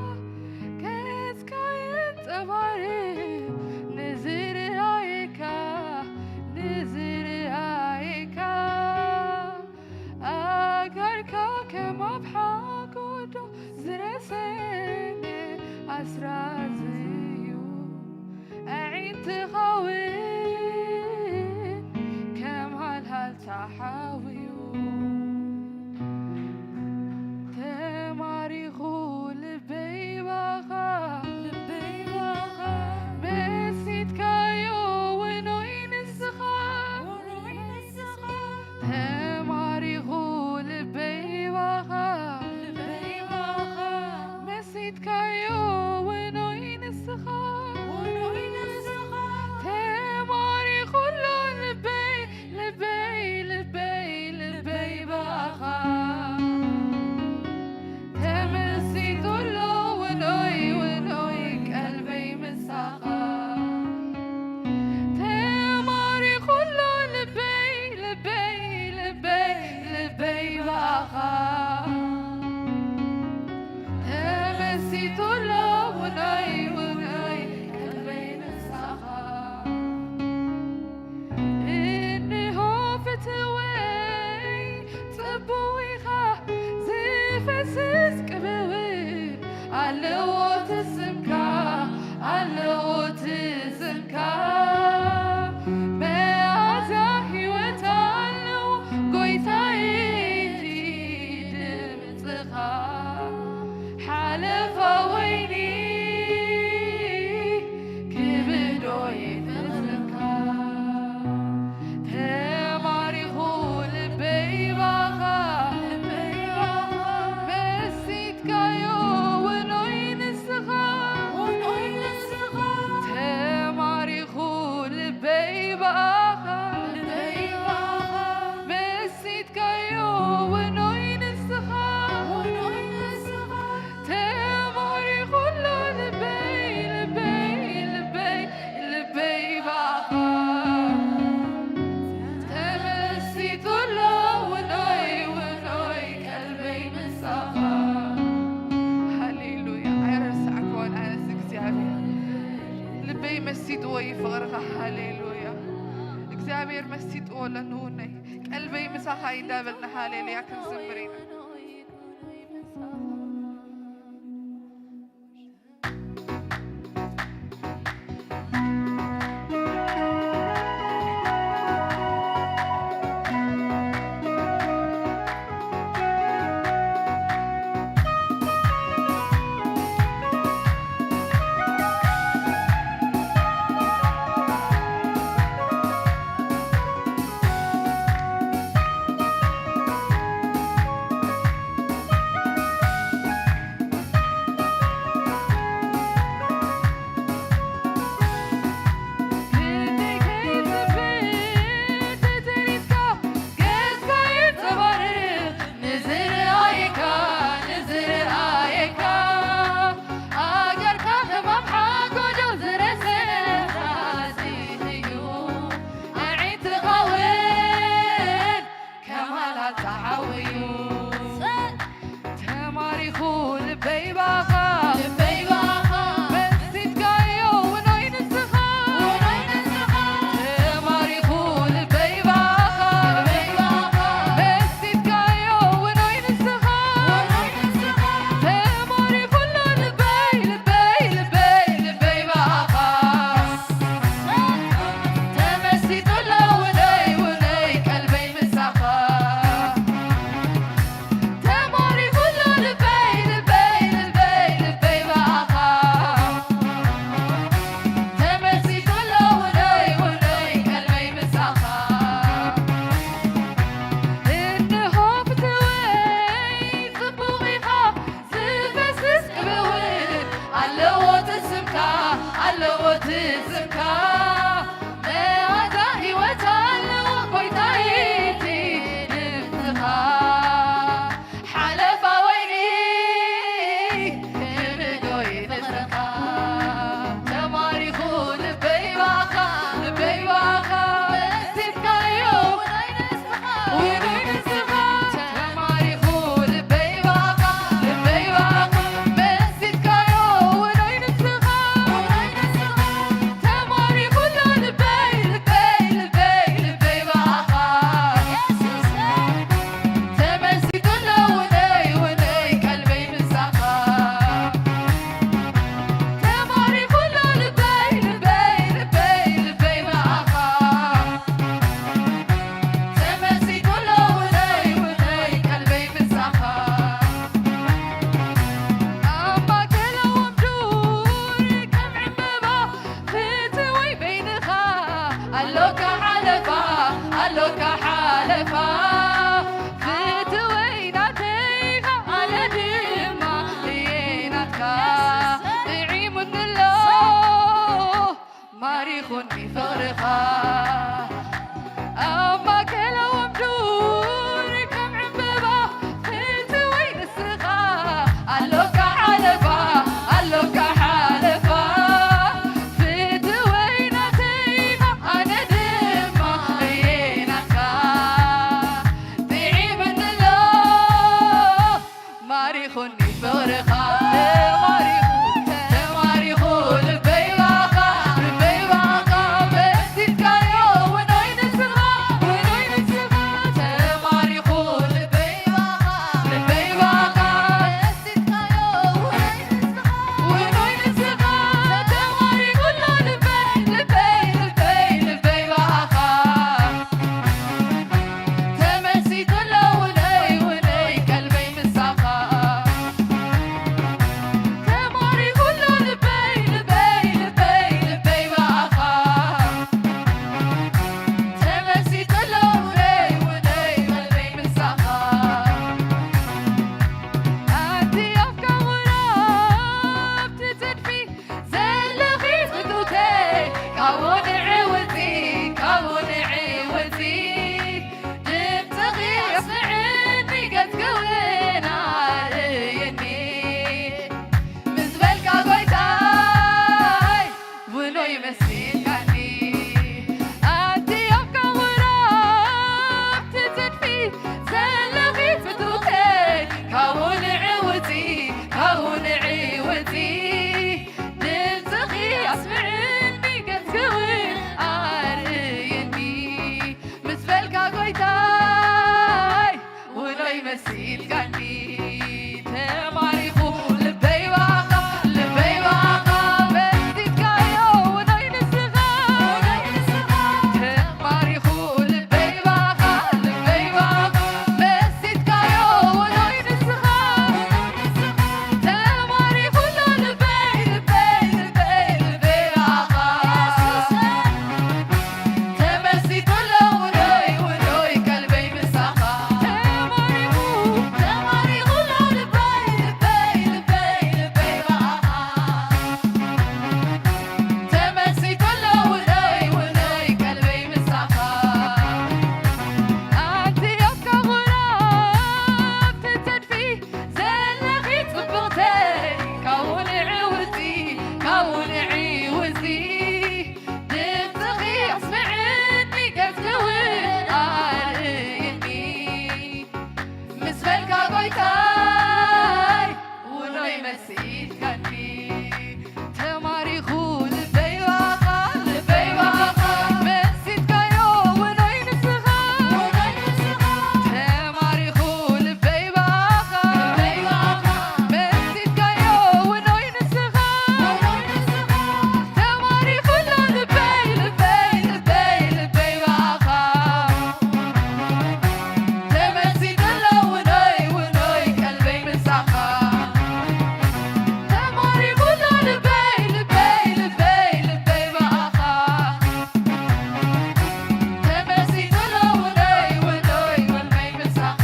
ገጽካ የንጸባርቕ ንዝርኣየካ ንዝርኣየካ ኣካልካ ከም ኣብሓ ጎዶ ዝረሰነ ኣስራዝዩ ኣዒንትኻ እውን ከም ሃልሃልታ ሓውዩ ተማሪኹ ልበይ ባኻ ልበይ ባኻ መሲጥካዮ ውኑይ ንስኻ ውኑይ ንስኻ ተማሪኹ ልበይ ባኻ ልበይ ባኻ መሲጥካዮ ውኑይ ሲጥዎ ለንውነይ ቀልበይ ምሳኻ እንዳበልና ሃሌሉያ ክንዝምር ኢና። ከማላ ተዓውዩ ተማሪኹ ልበይ ባኻ፣ ልበይ ባኻ፣ መሲጥካዮ ውኖይ ንስኻ፣ ውኖይ ንስኻ። ተማሪኹ ልበይ ባኻ፣ ልበይ ባኻ፣ መሲጥካዮ ውኖይ ንስኻ፣ ውኖይ ንስኻ። ተማሪኹ ኣሎ ልበይ፣ ልበይ፣ ልበይ፣ ልበይ ባኻ። ተመሲጡ ኣሎ ውነይ፣ ውነይ ቀልበይ ምሳኻ። ተማሪኹ ኣሎ ልበይ፣ ልበይ፣ ልበይ፣ ልበይ ብኣኻ። ተመሲጡ ኣሎ ውነይ፣ ውነይ ቀልበይ ምሳኻ። እንሆ ፍትወይ ጽቡቕ ኢኻ፣ ዝፈስስ ቅብእውን ኣለዎ ትስምካ፣ ኣለዎ ትስምካ። መኣዛ ህይወት ኣለዎ ጎይታዬ እቲ ድምፅኻ። ሓለፋ ወይኒ ክብዶ ይፍቕርኻ። ተማሪኹ ልበይ ብኣኻ፣ ልበይ ብኣኻ። መሲጥካዮ ውናይ ንስኻ፣ ውናይ ንስኻ። ተማሪኹ ልበይ ብኣኻ፣ ልበይ ብኣኻ። መሲጥካዮ ውናይ ንስኻ፣ ውናይ ንስኻ። ተማሪኹ ኣሎ ልበይ፣ ልበይ፣ ልበይ፣ ልበይ ብኣኻ። የሱሰይ። ተመሲጡ ኣሎ ውነይ፣ ውነይ ቀልበይ ምሳኻ። ተማሪኹ ኣሎ ልበይ፣ ልበይ፣ ልበይ፣ ልበይ ብኣኻ። ተመሲጡ ኣሎ ውነይ፣ ውነይ ቀልበይ ምሳኻ። ኣብ ማእከሎም ዱር ከም ዕምበባ ፍትወይ በይንኻ ኣሎካ ሓለፋ፣ ኣሎካ ሓለፋ። ፍትወይ ናተይኻ ኣነ ድማ እየ ናትካ። ጥዒሙኒ ኣሎ ማሪኹኒ ፍቕርኻ። ኣብ ማእከሎም ዱር ከም ዕምበባ ፍትወይ ንስኻ ኣሎካ ሓለፋ፣ ኣሎካ ሓለፋ። ፍትወይ ናተይኻ ኣነ ድማ እየ ናትካ። ጥዒምኒ ኣሎ ማሪኹኒ ፍቕርኻ። ተማሪኹ፣ ተማሪኹ ልበይ ብኣኻ፣ ልበይ ብኣኻ። መሲጥካዮ ታይ ውኖይ መሲልካኒ ተማሪኹ ልበይ ባኻ ልበይ ባኻ መሲልካዮ ውኖይ ንስኻ ተማሪኹ ልበይ ባኻ ልበይ ባኻ መሲልካዮ ውኖይ ንስኻ ተማሪኹ ልበይ ልበይ ልበይ ልበይ ባኻ ተመሲጡ ኣሎ ውኖይ ውኖይ ቀልበይ ምሳኻ ተማሪኹ ተማሪኹ ኣሎ ልበይ ልበይ ልበይ ልበይ ብኣኻ ተመሲጡ ኣሎ ውኖይ ውኖይ ቀልበይ ምሳኻ ኣንቲ ኣብካ ኹራብ ትተድፊ ዘለኺ ጽብቕተይ ካብኡ ንዕውቲ ካብኡ ንዕውቲ ድምፅኺ ኣስምዕኒ ገጽኪ እውን ኣርእይኒ ምስ በልካ ጎይታይ ውኖይ መሲልካኒ ተማሪኹ ልበይ ባኻ ልበይ ባኻ መሲልካዮ ውኖይ ንስኻ ውኖይ ንስኻ ተማሪኹ ልበይ ባኻ ልበይ ባኻ መሲልካዮ ውኖይ ንስኻ ውኖይ ንስኻ ተማሪኹ ኣሎ ልበይ ልበይ ልበይ ልበይ ብኣኻ ተመሲጡ ኣሎ ውኖይ ውኖይ ቀልበይ ምሳኻ ተማሪኹ ኣሎ ልበይ ልበይ ልበይ ልበይ ብኣኻ ተመሲጡ ኣሎ ውኖይ ውኖይ ቀልበይ ምሳኻ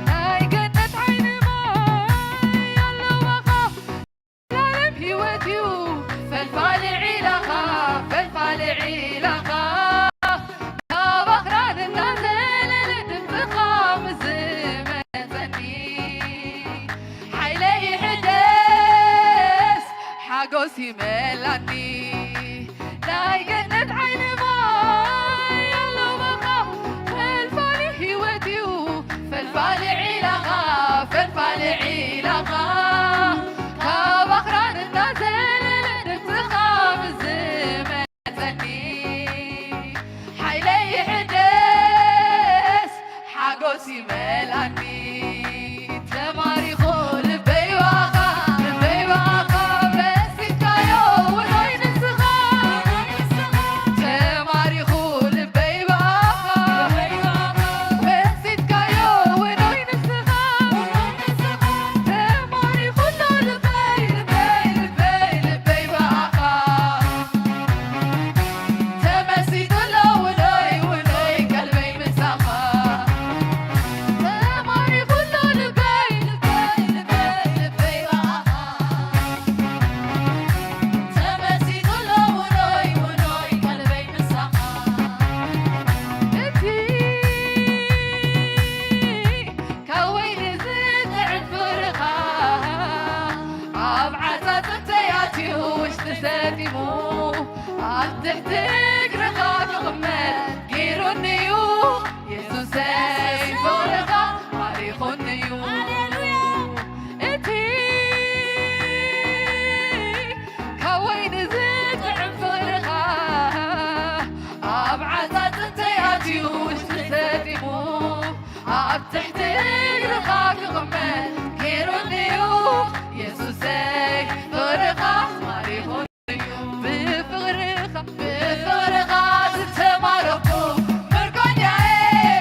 ናይ ገነት ዓይኒ ማይ ኣለዋኻ ዛለም ህይወት እዩ ፈልፋሊ ዒላኻ ፈልፋሊ ዒላኻ ካብ ኣኽራን እናዘለለ ድምፅኻ ምስ ዝመፀኒ ሓይለይ ይሕደስ ሓጎስ ይመላኒ ናይ ገነት ዓይኒ ማይ ኣለዋኻ ፈልፋሊ ህይወት እዩ ፈልፋሊ ዒላኻ ፈልፋሊ ዒላኻ ካብ ኣኽራን እናዘለለ ድምፅኻ ምስ ዝመፀኒ ሓይለይ ይሕደስ ሓጎስ ይመላኒ ተማሪኹ ልበይ ብኣኻ ልበይ ብኣኻ መሲልካዮ ውኖይ ንስኻ ተማሪኹ ልበይ ብኣኻ መሲልካዮ ውኖይ ንስኻ ተማሪኹ ኣሎ ልበይ ልበይ ልበይ ልበይ ብኣኻ ተመሲጡ ኣሎ ውኖይ ውኖይ ቀልበይ ምሳኻ ተማሪኹ ኣሎ ልበይ ልበይ ልበይ ልበይ ብኣኻ ተመሲጡ ኣሎ ውኖይ ውኖይ ቀልበይ ምሳኻ እቲ ካብ ወይኒ ዝጥዕም ፍቕርኻ ኣብ ዓጻጽምተይ ኣትዩ ውሽጢ ሰጢሙ ኣብ ትሕቲ እግርኻ ክቕመጥ ገይሩኒ እዩ የሱሰይ ፍቕርኻ ማሪኹኒ እዩ እቲ ካብ ወይኒ ዝጥዕም ፍቕርኻ ኣብ ዓጻጽምተይ ኣትዩ ውሽጢ ሰጢሙ ኣብ ትሕቲ እግርኻ ክቕመጥ ገይሩኒ እዩ የሱሰይ ፍቕርኻ ማሪኹኒ እዩ ብፍቕርኻ ብፍቕርኻ ዝተማረኹ ምርኮኛየ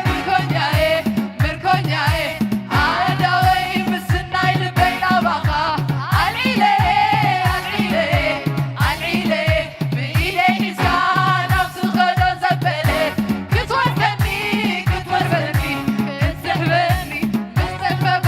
ምርኮኛየ ምርኮኛየ ኣእዳወይ ምስናይ ልበይ ናባኻ ኣልዒለየ ኣልዒለየ ኣልዒለየ ብኢደይ ሒዝካ ናብ ዝኸዶ ዘበለ ክትወርደኒ ክትወርበኒ ክትስሕበኒ ምስ ጠበባ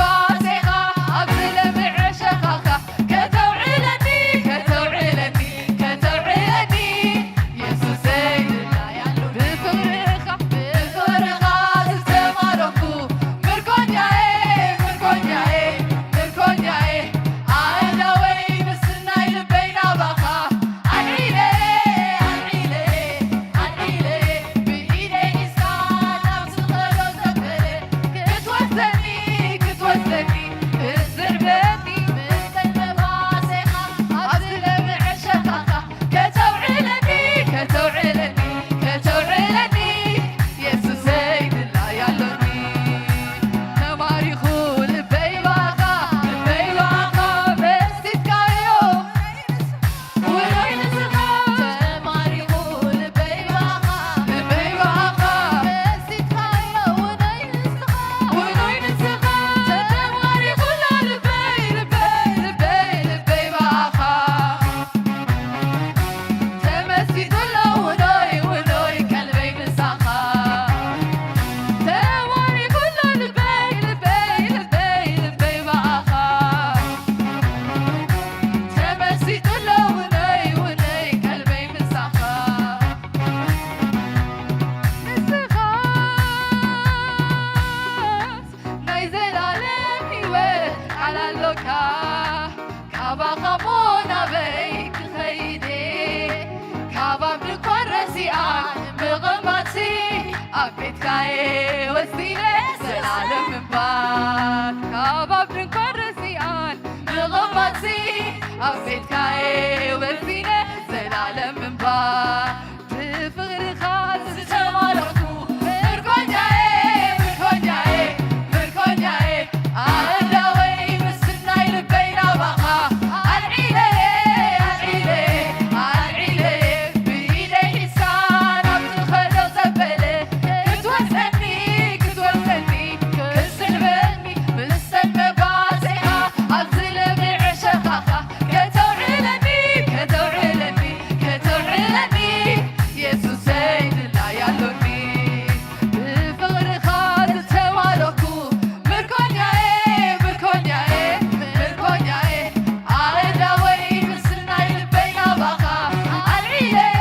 ኣብ ቤትካ'የ ወሲነ ዘላለም ምንባር፣ ካብ ኣብ ድንኳን ርሲኣን ምቕማጥሲ። ኣብ ቤትካ'የ ወሲነ ዘላለም ምንባር፣ ብፍቕርኻ ዝተማረኽኩ ምርኮኛ'የ፣ ምርኮኛ'የ፣ ምርኮኛ'የ። ኣእዳወይ ምስናይ ልበይ ናባኻ ኣልዒለ'የ፣ ኣልዒለ'የ፣ ኣልዒለ'የ። ብኢደይ ሒዝካ ናብ ዝኸዶ ዘበለ ክትወስደኒ፣ ክትወስደኒ፣ ክትስሕበኒ፣ ምስተን መጓሰኻ ኣብዚ ለምዐ ሸኻኻ ከተውዕለኒ፣ ከተውዕለኒ፣ ከተውዕለኒ፣ የሱሰይ ድላይ ኣሎኒ። ብፍቕርኻ ዝተማረኹ ምርኮኛ'የ፣ ምርኮኛ'የ፣ ምርኮኛ'የ። ኣእዳወይ ምስናይ ልበይ ናባኻ ኣልዒለ'የ፣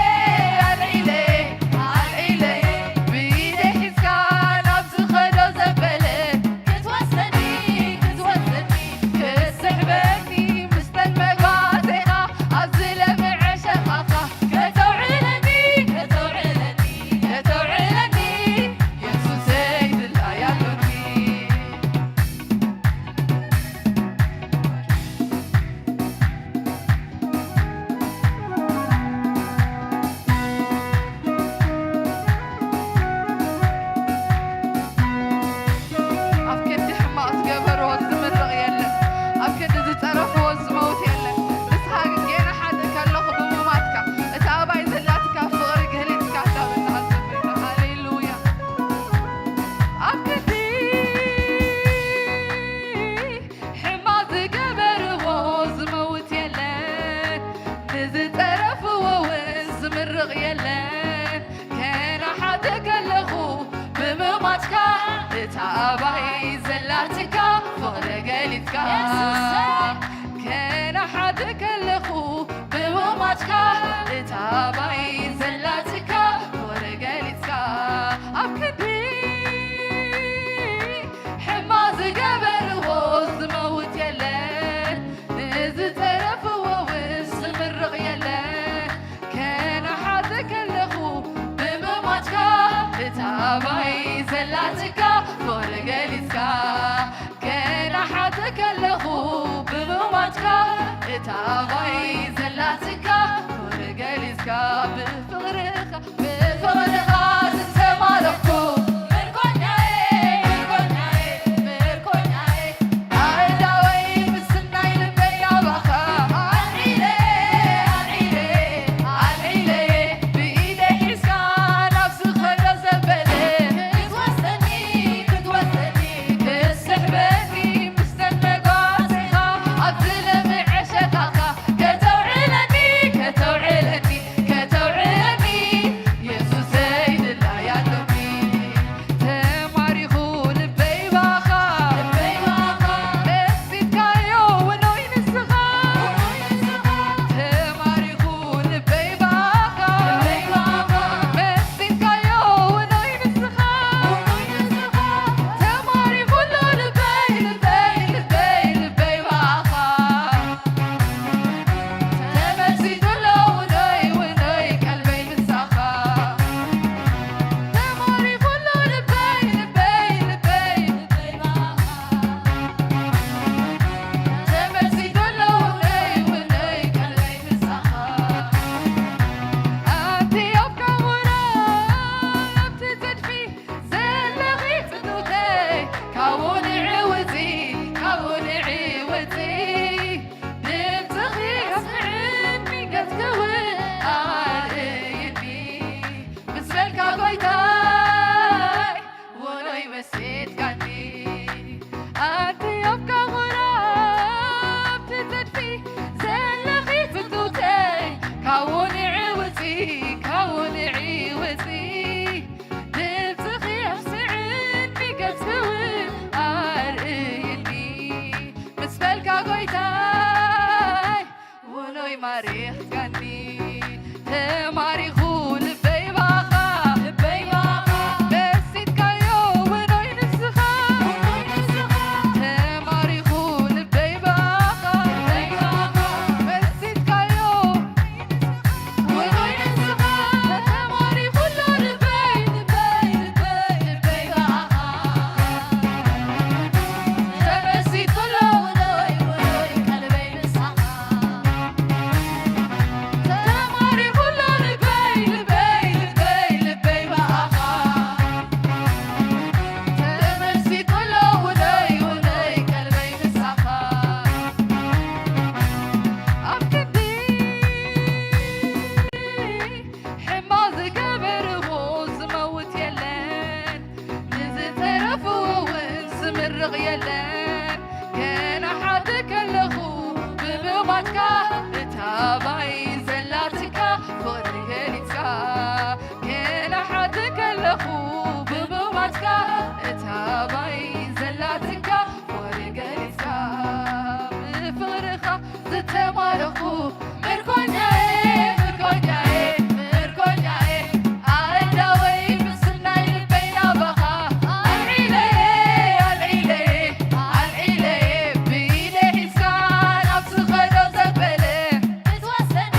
ኣልዒለ'የ፣ ኣልዒለ'የ። ብኢደይ ሒዝካ ናብ ዝኸዶ ዘበለ ክትወስደኒ፣ ክትወስደኒ፣ ክትስሕበኒ፣ ምስተን መጓሰኻ ኣብዚ ለምዐ ሸኻኻ ከተውዕለኒ፣ ከተውዕለኒ፣ ከተውዕለኒ፣ የሱሰይ ድላይ ኣሎኒ። ኣብ ክንዲ ሕማቕ ዝገበርዎ ዝምርቕ የለን፣ ኣብ ክንዲ ዝጸረፍዎ ዝመውት የለን። ንስኻ ግን ጌና ሓጥእ ከለኹ ብምማትካ፣ እታ ኣባይ ዘላትካ ፍቕሪ ገሊጽካ፣ እንዳበልና ንዘምር። ሃሌሉያ። ኣብ ክንዲ ሕማቕ ዝገበርዎ ዝመውት የለን፣ ንዝጸረፍዎ እውን ዝምርቕ የለን። ከናሓተ ከለኹ ብምማትካ፣ እታ ኣባይ ዘላትካ ፍቕሪ ገሊጽካ። የሱሰይ። ከናሓተ ከለኹ ብምማትካ፣ እታ ኣባይ ዘላትካ ፍቕሪ ገሊጽካ። ኣብ ክንዲ ሕማቕ ዝገበርዎ ዝመውት የለን፣ ንዝጸረፍዎ እውን ዝምርቕ የለን። ከናሓተ ከለኹ ብምማትካ፣ እታ ኣባይ ዘላትካ ፍቕሪ ገሊጽካ። ከናሓተ ከለኹ ብምማትካ፣ እታ ኣባይ ዘላትካ ፍቕሪ ገሊጽካ። ብፍቕርኻ፣ ብፍቕርኻ ዝተማረኽኩ ምርኮኛ'የ፣ ምርኮኛ'የ፣ ምርኮኛ'የ። ኣእዳወይ ምስናይ ልበይ ናባኻ ኣልዒለ'የ፣ ኣልዒለ'የ፣ ኣልዒለ'የ። ብኢደይ ሒዝካ ናብ ዝኸዶ ዘበለ ክትወስደኒ፣ ክትወስደኒ፣ ክትስሕበኒ፣ ምስተን መጓሰኻ ኣብዚ ለምዐ ሸኻኻ ከተውዕለኒ፣ የለን። ገና ሓድር ከለኹ ብምማትካ፣ እታ ባይ ዘላትካ ፍቕሪ ገሊጽካ። ገና ሓድር ከለኹ ብምማትካ፣ እታ ባይ ዘላትካ ፍቕሪ ገሊጽካ። ብፍቕርኻ ዝተማረኹ ምርኮኛዬ፣ ምርኮኛዬ፣ ምርኮኛዬ፣ ኣእዳወይ ምስናይ ልበይ ናባኻ ኣልዒለዬ፣ ኣልዒለዬ፣ ኣልዒለዬ፣ ብኢደይ ሒዝካ ናብ ዝኸዶ ዘበለ ክትወስደኒ፣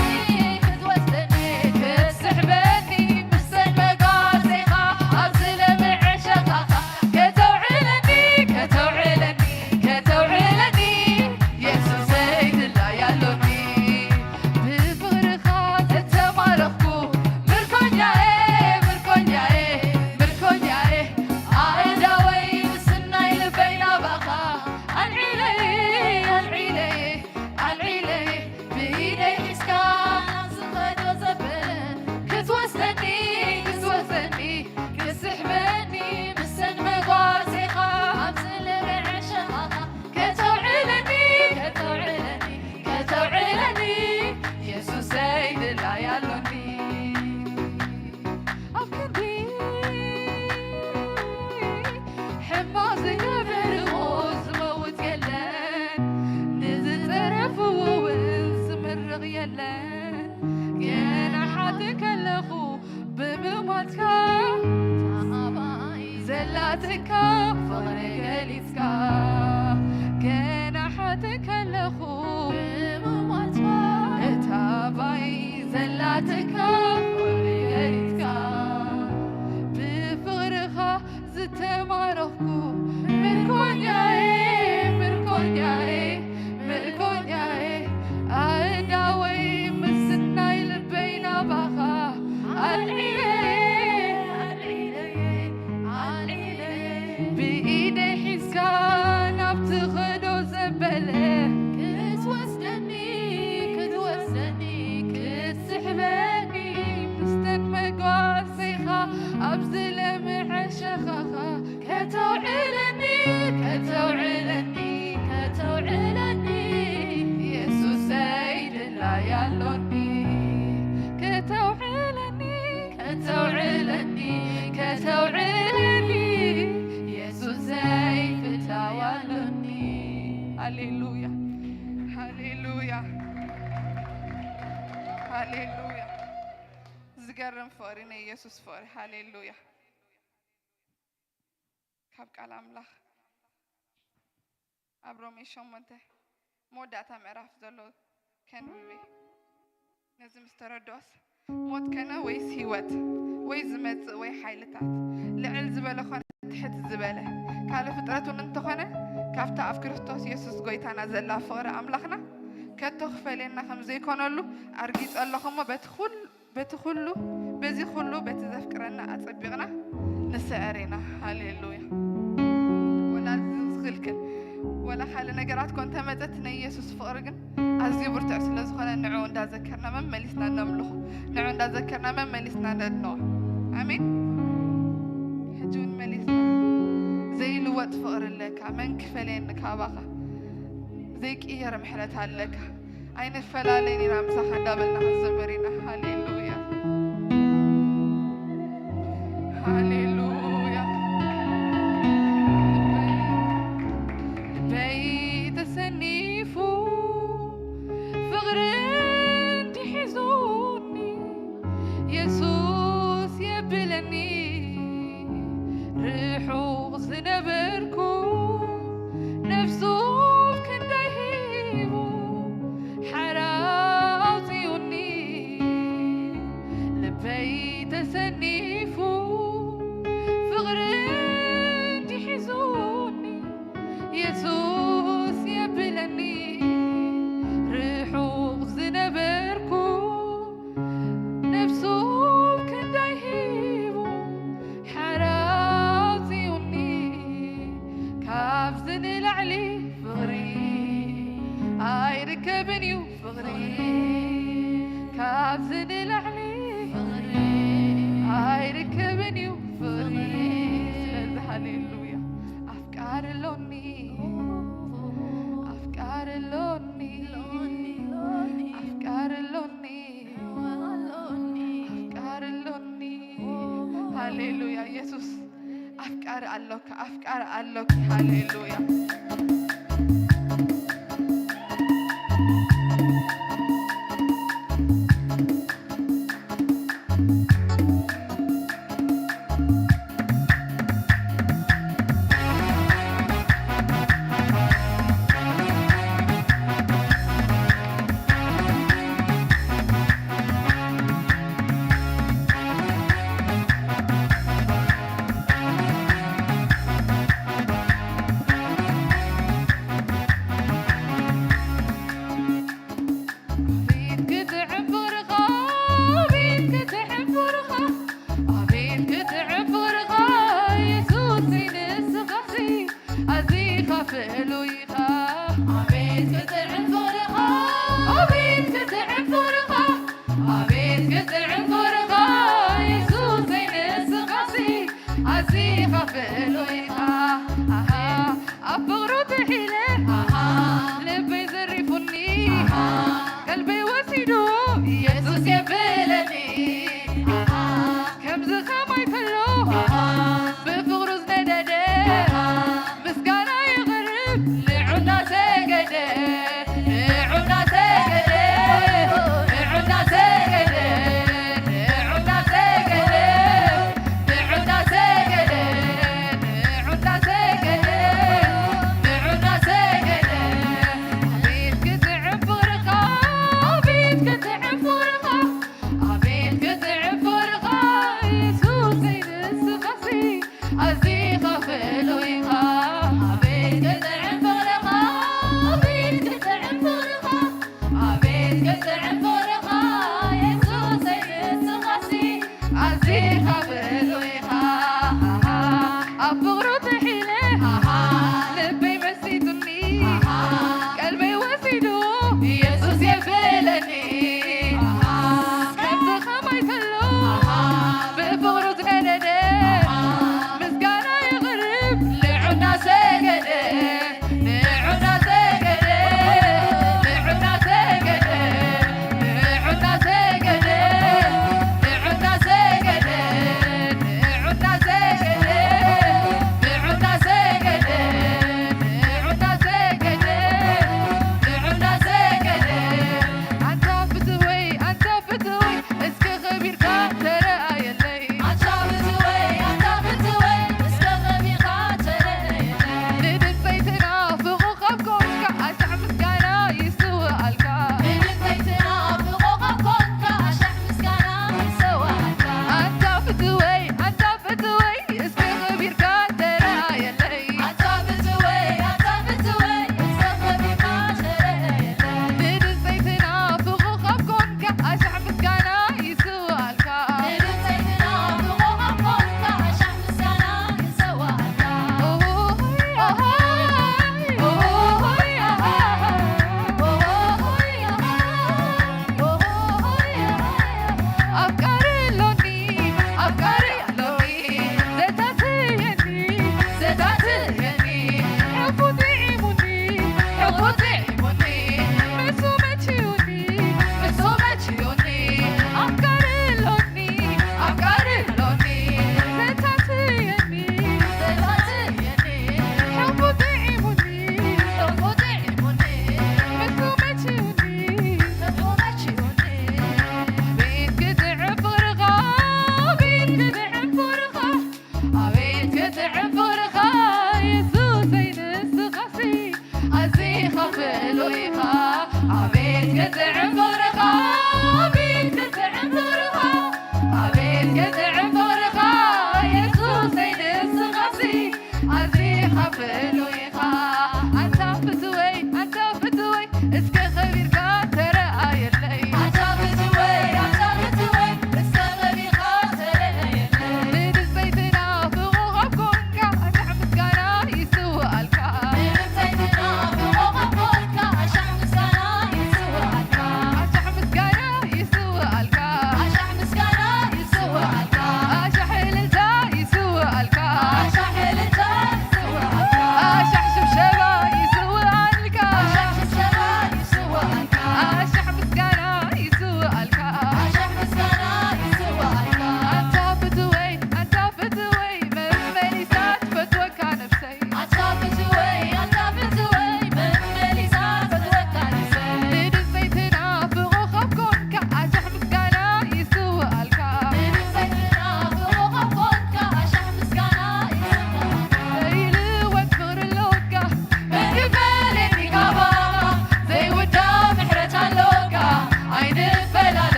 ክትወስደኒ፣ ክትስሕበኒ ምስተን መጓሰኻ ኣብዚ ለምዐ ሸኻኻ ከተውዕለኒ፣ ከተውዕለኒ፣ ከተውዕለኒ የሱሰይ ድላይ ኣሎኒ። ብፍቕርኻ ዝተማረኽኩ ምርኮኛዬ፣ ምርኮኛዬ፣ ምርኮኛዬ፣ ኣእዳወይ ምስናይ ልበይ ናባኻ ኣልዒለዬ፣ ኣልዒለዬ፣ ኣልዒለዬ፣ ብኢደይ ሒዝካ ናብ ዝኸዶ ዘበለ ክትወስደኒ፣ ክትወስደኒ፣ ክትስሕበኒ ምስተን መጓሰኻ ኣብዚ ለምዐ ሸኻኻ ከተውዕለኒ፣ ከተውዕለኒ፣ ከተውዕለኒ የሱሰይ ድላይ ኣሎኒ። ኣብ ክንዲ ሕማቕ ዝገበርዎ ዝመውት የለን፣ ንዝጸረፍዎ እውን ዝምርቕ የለን። ገና ሓድር ከለኹ ብምማትካ፣ ዘላትካ ፍቕሪ ገሊጽካ። ገና ሓድር ከለኹ ብምማትካ፣ እታ ባይ ዘላትካ ፍቕሪ ገሊጽካ። ብፍቕርኻ ዝተማረኽኩ ምርኮኛዬ፣ ምርኮኛዬ፣ ምርኮኛዬ፣ ኣእዳወይ ምስናይ ልበይ ናባኻ ኣልዒለዬ፣ ኣልዒለዬ፣ ኣልዒለዬ፣ ብኢደይ ሒዝካ ናብ ትኸዶ ዘበለ ክትወስደኒ፣ ክትወስደኒ፣ ክትስሕበኒ ምስተን መጓሰኻ ኣብ ዝለምዐ ሸኻኻ ከተውዕለኒ፣ ከተውዕለኒ፣ ከተውዕለኒ የሱሰይ ድላይ ኣሎኒ። ከተውዕለኒ፣ ከተውዕለኒ፣ ከተውዕለኒ የሱሰይ ድላይ ኣሎኒ። ሃሌሉያ፣ ሃሌሉያ፣ ሃሌሉያ። ዝገርም ፍቕሪ ናይ የሱስ ፍቕሪ። ሃሌሉያ። ካብ ቃል ኣምላኽ ኣብ ሮሜ ሸሞንተ መወዳእታ ምዕራፍ ዘሎ ከንብብ እየ። ነዚ ምስ ተረድኦስ፣ ሞት ከነ ወይስ ህይወት፣ ወይ ዝመጽእ ወይ ሓይልታት፣ ልዕል ዝበለ ኾነ ትሕት ዝበለ፣ ካልእ ፍጥረት እውን እንተኾነ፣ ካብታ ኣብ ክርስቶስ የሱስ ጐይታና ዘላ ፍቕሪ ኣምላኽና ከቶ ክፈልየና ከም ዘይኮነሉ ኣርጊጸ ኣለኹ እሞ፣ በቲ ኹሉ በቲ ኩሉ፣ በዚ ኩሉ በቲ ዘፍቅረና ኣጸቢቕና ንስዕር ኢና። ሃሌሉያ። ወላ እዚ ዝኽልክል፣ ወላ ካልእ ነገራት ኮ እንተመጸት፣ ናይ ኢየሱስ ፍቕሪ ግን ኣዝዩ ብርቱዕ ስለ ዝኾነ፣ ንዕኡ እንዳዘከርና መመሊስና ነምልኾ፣ ንዕኡ እንዳዘከርና መመሊስና ነድንቖ። ኣሜን። ሕጂ እውን መሊስና፣ ዘይልወጥ ፍቕሪ ኣለካ፣ መን ክፈልየኒ ካባኻ? ዘይቅየር ምሕረት ኣለካ። ኣይንፈላለን ኢና ምሳኻ እንዳበልና ክንዘምር ኢና። ሃሌሉያ፣ ሃሌሉያ። ልበይ ተሰኒፉ ፍቕሪ እንዲሒዙኒ የሱስ የብለኒ። ርሑቕ ዝነበርኩ ነፍሱ ክንደይ ሂቡ ሓራ ኣውጺኡኒ። ልበይ ተሰኒፉ ኢየሱስ ኣፍቃሪ ኣሎካ፣ ኣፍቃሪ ኣሎኪ። ሃሌሉያ። ኣቤት ክትዕብርኻ፣ ኣቤት ክትዕብርኻ፣ ኣቤት ክትዕብርኻ፣ የሱሰይ ንስኻሲ ኣዚኻ ፍሉይ ኢኻ። ኣቤት ክትዕብርኻ፣ ኣቤት ክትዕብርኻ፣ ኣቤት ክትዕብርኻ፣ የሱሰይ ንስኻሲ ኣዚኻ ፍሉይ ኢኻ። ኣሃ፣ ኣብ ፍቕሩ ጥሒለ፣ ኣሃ፣ ልበይ ዘሪፉኒ፣ ኣሃ፣ ቀልበይ ወሲዱ፣ ኢየሱስ የብለኒ። ኣሃ፣ ከምዚ ከማይ ከሎ፣ ኣሃ፣ ብፍቕሩ ዝነደደ፣ ኣሃ፣ ምስጋና የቕርብ ንዑ እናሰገደ፣ ንዑ እናሰገደ፣ ንዑ እናሰገደ፣ ንዑ እናሰገደ፣ ንዑ እናሰገደ፣ ንዑ እናሰገደ፣ ንዑ እናሰገደ። ኣቤት ክትዕብርኻ፣ ኣቤት ክትዕብርኻ፣ ኣቤት ክትዕብርኻ፣ የሱሰይ ንስኻሲ ኣዚኻ ፍሉይ ኢኻ። ኣቤት ክትዕብርኻ፣ ኣቤት ክትዕብርኻ፣ ኣቤት ክትዕብርኻ፣ የሱሰይ ንስኻሲ ኣዚኻ ፍሉይ ኢኻ። ኣሃ፣ ኣብ ፍቕሩ ጥሒለ፣ ኣሃ፣ ልበይ መሲጡኒ፣ ኣሃ፣ ቀልበይ ወሲዱ፣ ኢየሱስ የብለኒ። ኣሃ፣ ከምዚ ከማይ ከሎ፣ ኣሃ፣ ብፍቕሩ ዝነደደ፣ ኣሃ፣ ምስጋና የቕርብ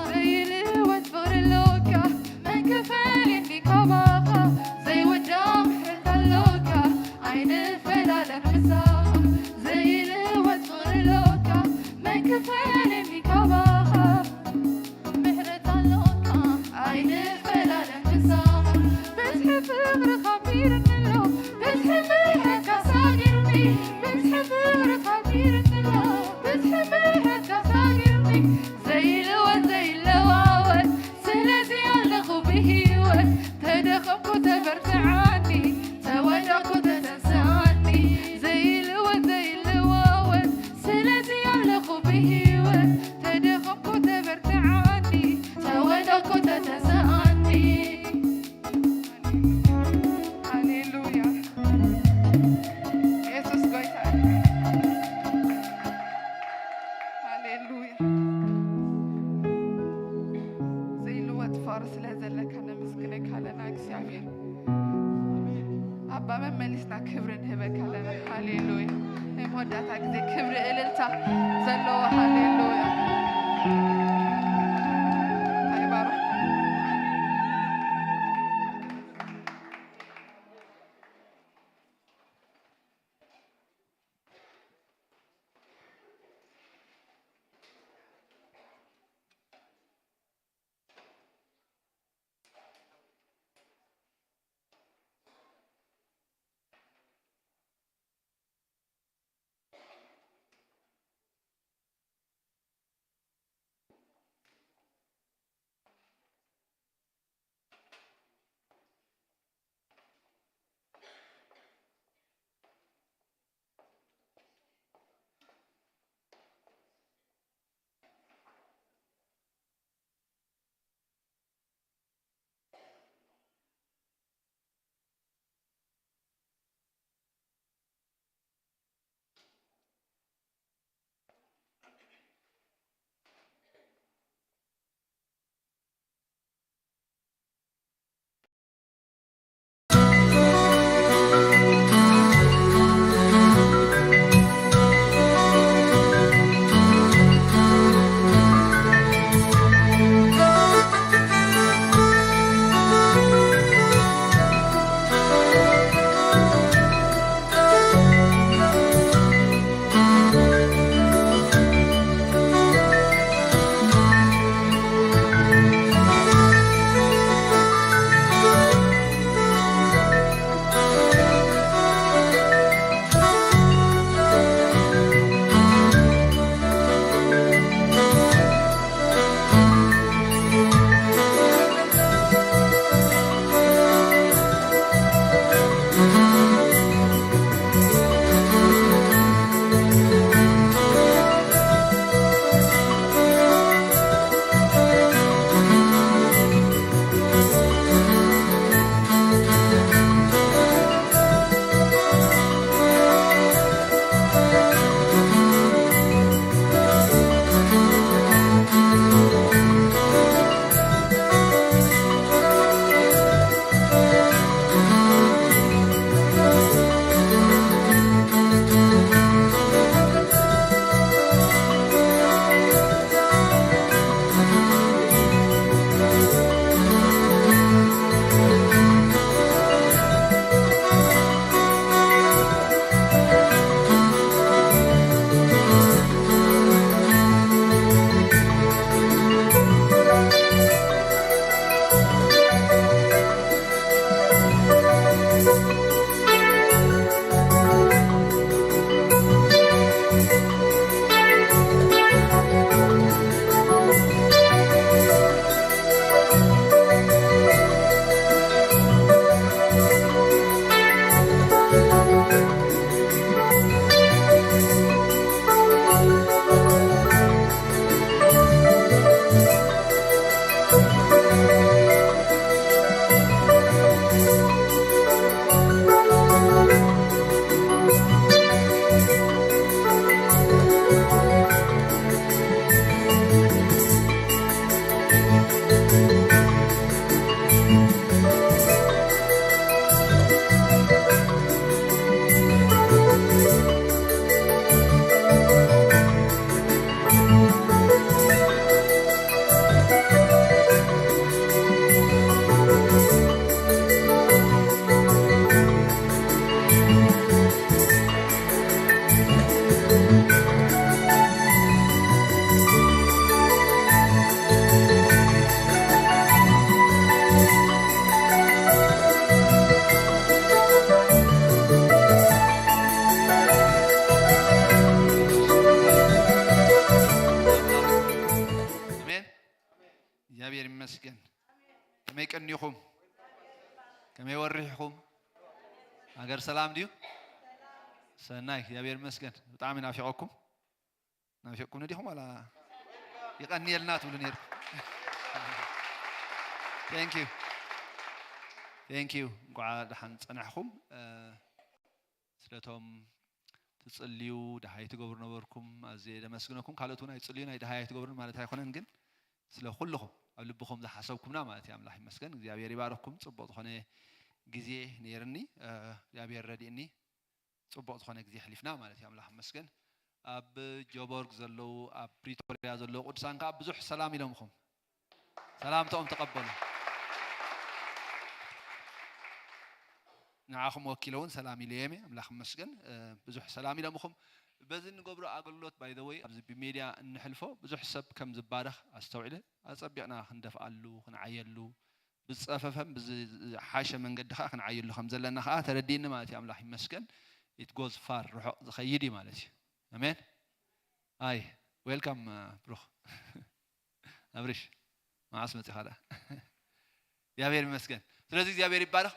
ዘይልወጥ ፍቕሪ ኣሎካ፣ መን ክፈልየኒ ካባኻ? ዘይውዳእ ምሕረት ኣሎካ፣ ኣይንፈላለን ምሳኻ። ዘይልወጥ ፍቕሪ ኣሎካ፣ መን ክፈልየኒ ካባኻ? ምሕረት ኣሎካ፣ ኣይንፈላለን ምሳኻ። ብዝሒ ፍቕርኻ ኣቢሩኒ ኣሎ፣ ብዝሒ ምሕረትካ ሳጊሩኒ። ብዝሒ ፍቕርኻ ኣቢሩኒ ኣሎ፣ ብዝሒ ምሕረትካ ሳጊሩኒ። ዘይልወጥ ዘይለዋወጥ፣ ስለዚ ኣለኹ ብህይወት። ተደኸምኩ ተበርትዓኒ፣ ተወደቕኩ ተተንስኣኒ። ዘይልወጥ ዘይለዋወጥ፣ ስለዚ ኣለኹ ብህይወት። ተደኸምኩ ተበርትዓኒ፣ ተወደቕኩ ተተንስኣኒ። ሃሌሉያ። የሱስ ጎይታ እዩ። ሃሌሉያ። ዘይልወጥ ፍቕሪ ስለ ዘለካ ነመስግነካ ኣለና እግዚኣብሔር። ኣባ መመሊስና ክብሪ ንህበካ ኣለና። ሃሌሉያ። ናይ መወዳእታ ግዜ ክብሪ እልልታ ዘለዎ። ሃሌሉያ። ይባርኽ። እግዚኣብሔር ይመስገን። ከመይ ቀኒኹም? ከመይ ወሪሕኹም? ሃገር ሰላም ድዩ? ሰናይ፣ እግዚኣብሔር ይመስገን። ብጣዕሚ ናፊቐኩም። ናፊቕኩም ዲኹም ዋላ ይቐንየልና ትብሉ ነይርኩም? Thank you. Thank you። እንኳዕ ደሓን ጸናሕኩም። እ፣ ስለቶም ትጽልዩ፣ ደሃይ ትገብሩ ነበርኩም፣ ኣዝየ ደመስግነኩም። ካልኦት እውን ኣይጽልዩን፣ ኣይ ደሃይ ኣይትገብሩን ማለት ኣይኮነን፣ ግን ስለ ኩልኹም ኣብ ልብኹም ዝሓሰብኩምና ማለት እዩ። ኣምላኽ ይመስገን። እግዚኣብሔር ይባርኽኩም። ጽቡቕ ዝኾነ ግዜ ነይርኒ። እ፣ እግዚኣብሔር ረዲእኒ። ጽቡቕ ዝኾነ ግዜ ኣሕሊፍና ማለት እዩ። ኣምላኽ ይመስገን። ኣብ ጆቦርግ ዘለዉ፣ ኣብ ፕሪቶርያ ዘለዉ ቅዱሳን ከኣ ብዙሕ ሰላም ኢሎምኹም። ሰላምታኦም ተቐበሉ። ንዓኹም ወኪለ እውን ሰላም ኢለዮም እየ። ኣምላኽ ይመስገን። እ፣ ብዙሕ ሰላም ኢሎምኹም። በዚ እንገብሮ ኣገልግሎት፣ by the way፣ ኣብዚ ብሜድያ እንሕልፎ ብዙሕ ሰብ ከም ዝባረኽ ኣስተውዒለ። ኣጸቢቕና ክንደፍኣሉ፣ ክንዓየሉ፣ ብዝጸፈፈን ብዝሓሸ መንገዲ ኸዓ ክንዓየሉ ከም ዘለና ኸዓ ተረዲእኒ ማለት እዩ። ኣምላኽ ይመስገን። It goes far፣ ርሑቕ ዝኸይድ እዩ ማለት እዩ። ኣሜን። ኣይ፣ ዌልካም፣ እ፣ ብሩኽ። ኣብሪሽ፣ መዓስ መጺኻ ደኣ? እግዚኣብሔር ይመስገን። ስለዚ እግዚኣብሔር ይባረኽ።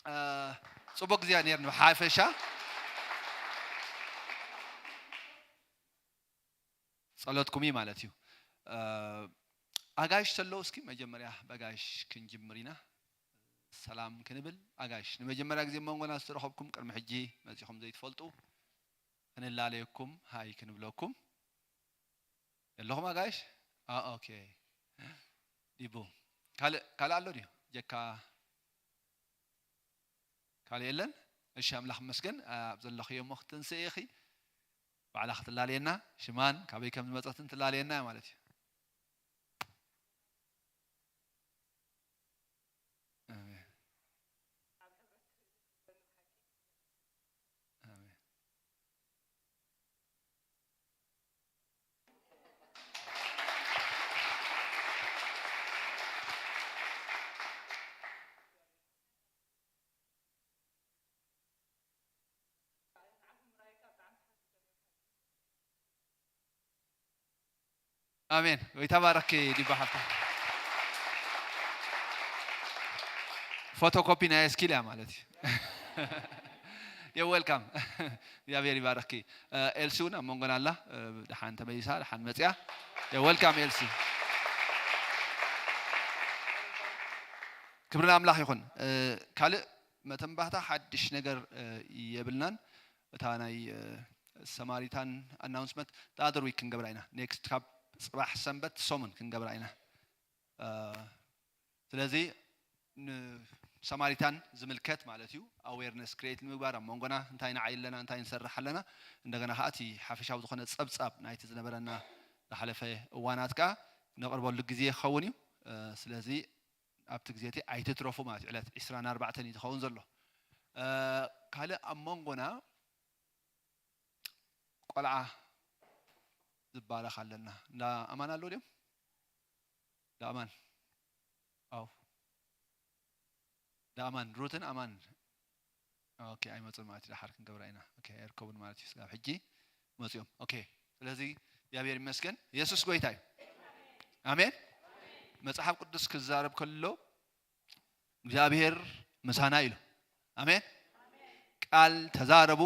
እ፣ ጽቡቕ ግዜ ነይርኒ ብሓፈሻ። ጸሎትኩም እዩ ማለት እዩ። እ፣ ኣጋይሽ ተለዉ እስኪ መጀመርያ በጋይሽ ክንጅምር ኢና። ሰላም ክንብል ኣጋይሽ። ንመጀመርያ ግዜ መንጎና ዝተረኸብኩም ቅድሚ ሕጂ መጺኹም ዘይትፈልጡ ክንላለየኩም ሃይ ክንብለኩም። የለኹም ኣጋይሽ? አ፣ ኦኬ። ዲቡ። ካልእ፣ ካልእ ኣሎ ድዩ? ጀካ ካልእ የለን? እሺ፣ ኣምላኽ ይመስገን። ኣብ ዘለኽዮ እሞ ክትንስእ ኢኺ። ባዕላ ክትላለየና፣ ሽማን ካበይ ከም ዝመጸትን ትላለየና ማለት እዩ። ኣሜን። ኣሜን። ኣሜን። ወይ ተባረኪ ዲባ ሓፍታ። ፎቶኮፒ ናይ እስኪል እያ ማለት እዩ። You're welcome። እግዚኣብሔር ይባርኪ። እ፣ ኤልሲ እውን ኣብ መንጎና ኣላ። እ፣ ደሓን ተመሊሳ፣ ደሓን መጽያ። You're welcome ኤልሲ። ክብሪ ንኣምላኽ ይኹን። እ፣ ካልእ መተንባህታ ሓድሽ ነገር፣ እ፣ የብልናን። እታ ናይ፣ እ፣ ሰማሪታን ኣናውንስመንት the other week ክንገብራ ኢና። ኔክስት ካብ ጽባሕ ሰንበት ሰሙን ክንገብራ ኢና። እ፣ ስለዚ ንሰማሪታን ዝምልከት ማለት እዩ፣ ኣዌርነስ ክሬት ንምግባር ኣብ መንጎና እንታይ ንዓይ ኣለና፣ እንታይ ንሰርሕ ኣለና፣ እንደገና ከዓ እቲ ሓፈሻዊ ዝኾነ ጸብጻብ ናይቲ ዝነበረና ዝሓለፈ እዋናት ከዓ ነቕርበሉ ግዜ ክኸውን እዩ። እ፣ ስለዚ ኣብቲ ግዜ እቲ ኣይትትረፉ ማለት እዩ። ዕለት ዒስራን ኣርባዕተን እዩ ዝኸውን ዘሎ። እ፣ ካልእ ኣብ መንጎና ቆልዓ ዝባረኽ ኣለና። እንዳ ኣማን ኣለዉ ድዮም? እንዳ ኣማን። ኣው። እንዳ ኣማን፣ ሩትን ኣማን። ኦኬ፣ ኣይመጹን ማለት እዩ። ደሓር ክንገብራ ኢና። ኦኬ፣ ኣይርከቡን ማለት እዩ። ስጋብ ሕጂ መጺኦም። ኦኬ፣ ስለዚ እግዚኣብሔር ይመስገን። የሱስ ጎይታ እዩ። ኣሜን። መጽሓፍ ቅዱስ ክዛረብ ከሎ እግዚኣብሔር ምሳና ኢሉ። ኣሜን። ቃል ተዛረቡ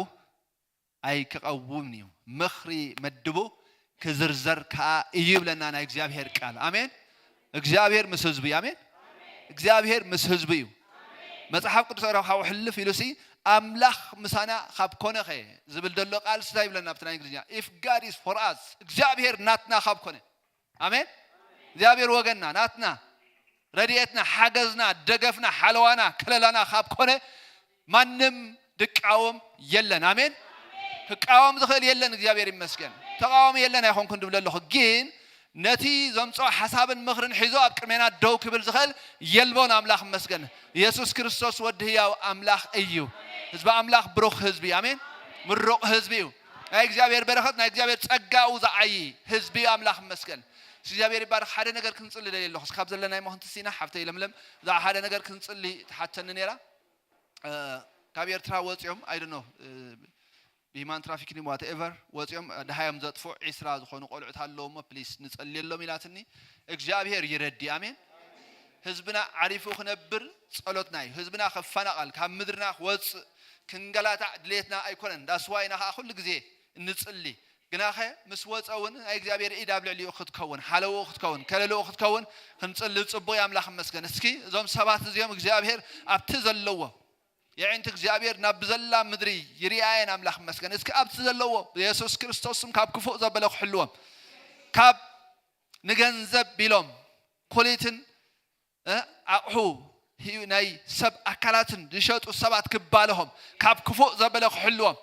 ኣይክቐውምን እዩ። ምኽሪ መድቡ ክዝርዘር ከኣ እዩ ይብለና ናይ እግዚኣብሔር ቃል። ኣሜን። እግዚኣብሔር ምስ ህዝቡ እዩ። ኣሜን። እግዚኣብሔር ምስ ህዝቡ እዩ። መጽሓፍ ቅዱስ ረብሓዊ ሕልፍ ኢሉሲ ኣምላኽ ምሳና ካብ ኮነኸ ዝብል ዘሎ ቃል ስታይ ይብለና ኣብቲ ናይ እንግሊዝኛ። If God is for us፣ እግዚኣብሔር ናትና ካብ ኮነ። ኣሜን። እግዚኣብሔር ወገንና፣ ናትና፣ ረድኤትና፣ ሓገዝና፣ ደገፍና፣ ሓለዋና፣ ከለላና ካብ ኮነ ማንም ድቃወም የለን። ኣሜን። ክቃወም ዝኽእል የለን። እግዚኣብሔር ይመስገን። ተቃዋሚ የለን ኣይኾንኩን ድብል ኣለኹ፣ ግን ነቲ ዘምፅኦ ሓሳብን ምኽርን ሒዞ ኣብ ቅድሜና ደው ክብል ዝኽእል የልቦን። ኣምላኽ ይመስገን። ኢየሱስ ክርስቶስ ወዲ ህያው ኣምላኽ እዩ። ህዝቢ ኣምላኽ ብሩኽ ህዝቢ፣ ኣሜን፣ ምሩቕ ህዝቢ እዩ። ናይ እግዚኣብሔር በረኸት፣ ናይ እግዚኣብሔር ጸጋኡ ዝዓዪ ህዝቢ ኣምላኽ ይመስገን። እግዚኣብሔር ይባረኽ። ሓደ ነገር ክንጽሊ ደልየ ኣለኹ። እስካብ ዘለና ይሞ ክንትስ ኢና፣ ሓፍተይ ለምለም፣ እዛ ሓደ ነገር ክንጽሊ ትሓተኒ ነይራ። እ፣ ካብ ኤርትራ ወጺኦም፣ I don't know፣ እ፣ ብሂማን ትራፊኪንግ ዋትኤቨር ወፂኦም ደሃዮም ዘጥፍኡ ዒስራ ዝኾኑ ቆልዑት ኣለዎ እሞ ፕሊስ ንፀልየሎም ኢላትኒ። እግዚኣብሔር ይረዲ። ኣሜን። ህዝብና ዓሪፉ ክነብር ጸሎትና እዩ። ህዝብና ክፈናቐል፣ ካብ ምድርና ክወጽእ፣ ክንገላታዕ ድሌትና ኣይኮነን። ዳስዋይና ከዓ ኩሉ ግዜ እንጽሊ። ግናኸ ምስ ወጸ እውን ናይ እግዚኣብሔር ኢድ ኣብ ልዕሊኡ ክትከውን፣ ሓለውኡ ክትከውን፣ ከለልኡ ክትከውን ክንጽሊ ጽቡቕ እዩ። ኣምላኽ ይመስገን። እስኪ እዞም ሰባት እዚኦም እግዚኣብሔር ኣብቲ ዘለዎ የዒንቲ እግዚኣብሔር ናብ ብዘላ ምድሪ ይርኣየን። ኣምላኽ ይመስገን። እስኪ ኣብቲ ዘለዎ ብየሱስ ክርስቶስ ስም ካብ ክፉእ ዘበለ ክሕልዎም፣ ካብ ንገንዘብ ቢሎም ኩሊትን እ፣ ኣቕሑ ህዩ ናይ ሰብ ኣካላትን ዝሸጡ ሰባት ክባልሆም፣ ካብ ክፉእ ዘበለ ክሕልዎም፣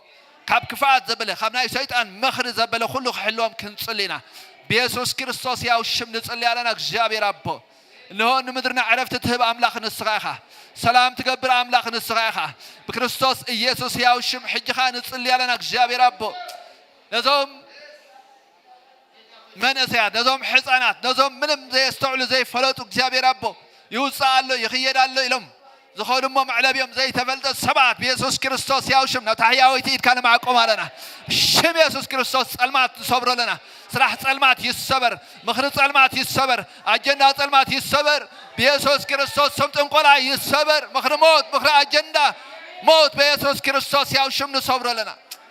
ካብ ክፍኣት ዘበለ፣ ካብ ናይ ሰይጣን ምኽሪ ዘበለ ኩሉ ክሕልዎም ክንጽሊ ኢና። ብየሱስ ክርስቶስ ያው ሽም ንጽሊ ኣለና። እግዚኣብሔር ኣቦ፣ እንሆ ንምድርና ዕረፍቲ ትህብ ኣምላኽ ንስኻ ኢኻ። ሰላም ትገብር ኣምላኽ ንስኻ ኢኻ። ብክርስቶስ ኢየሱስ ያው ሽም ሕጂ ኸኣ ንጽሊ ኣለና። እግዚኣብሔር ኣቦ፣ ነዞም መንእሰያት፣ ነዞም ሕፃናት፣ ነዞም ምንም ዘየስተውዕሉ ዘይፈለጡ እግዚኣብሔር ኣቦ ይውፅእ ኣሎ ይኽየድ ኣሎ ኢሎም ዝኸዱ እሞ መዕለቢዮም ዘይተፈልጠ ሰባት ብየሱስ ክርስቶስ ያው ሽም ናብታ ህያወይቲ ኢድካ ንማዕቆም ኣለና። ሽም የሱስ ክርስቶስ ጸልማት ንሰብሮ ኣለና። ስራሕ ጸልማት ይሰበር፣ ምኽሪ ጸልማት ይሰበር፣ ኣጀንዳ ጸልማት ይሰበር። ብየሱስ ክርስቶስ ስም ጥንቆላ ይሰበር። ምኽሪ ሞት፣ ምኽሪ ኣጀንዳ ሞት ብየሱስ ክርስቶስ ያው ሽም ንሰብሮ ኣለና።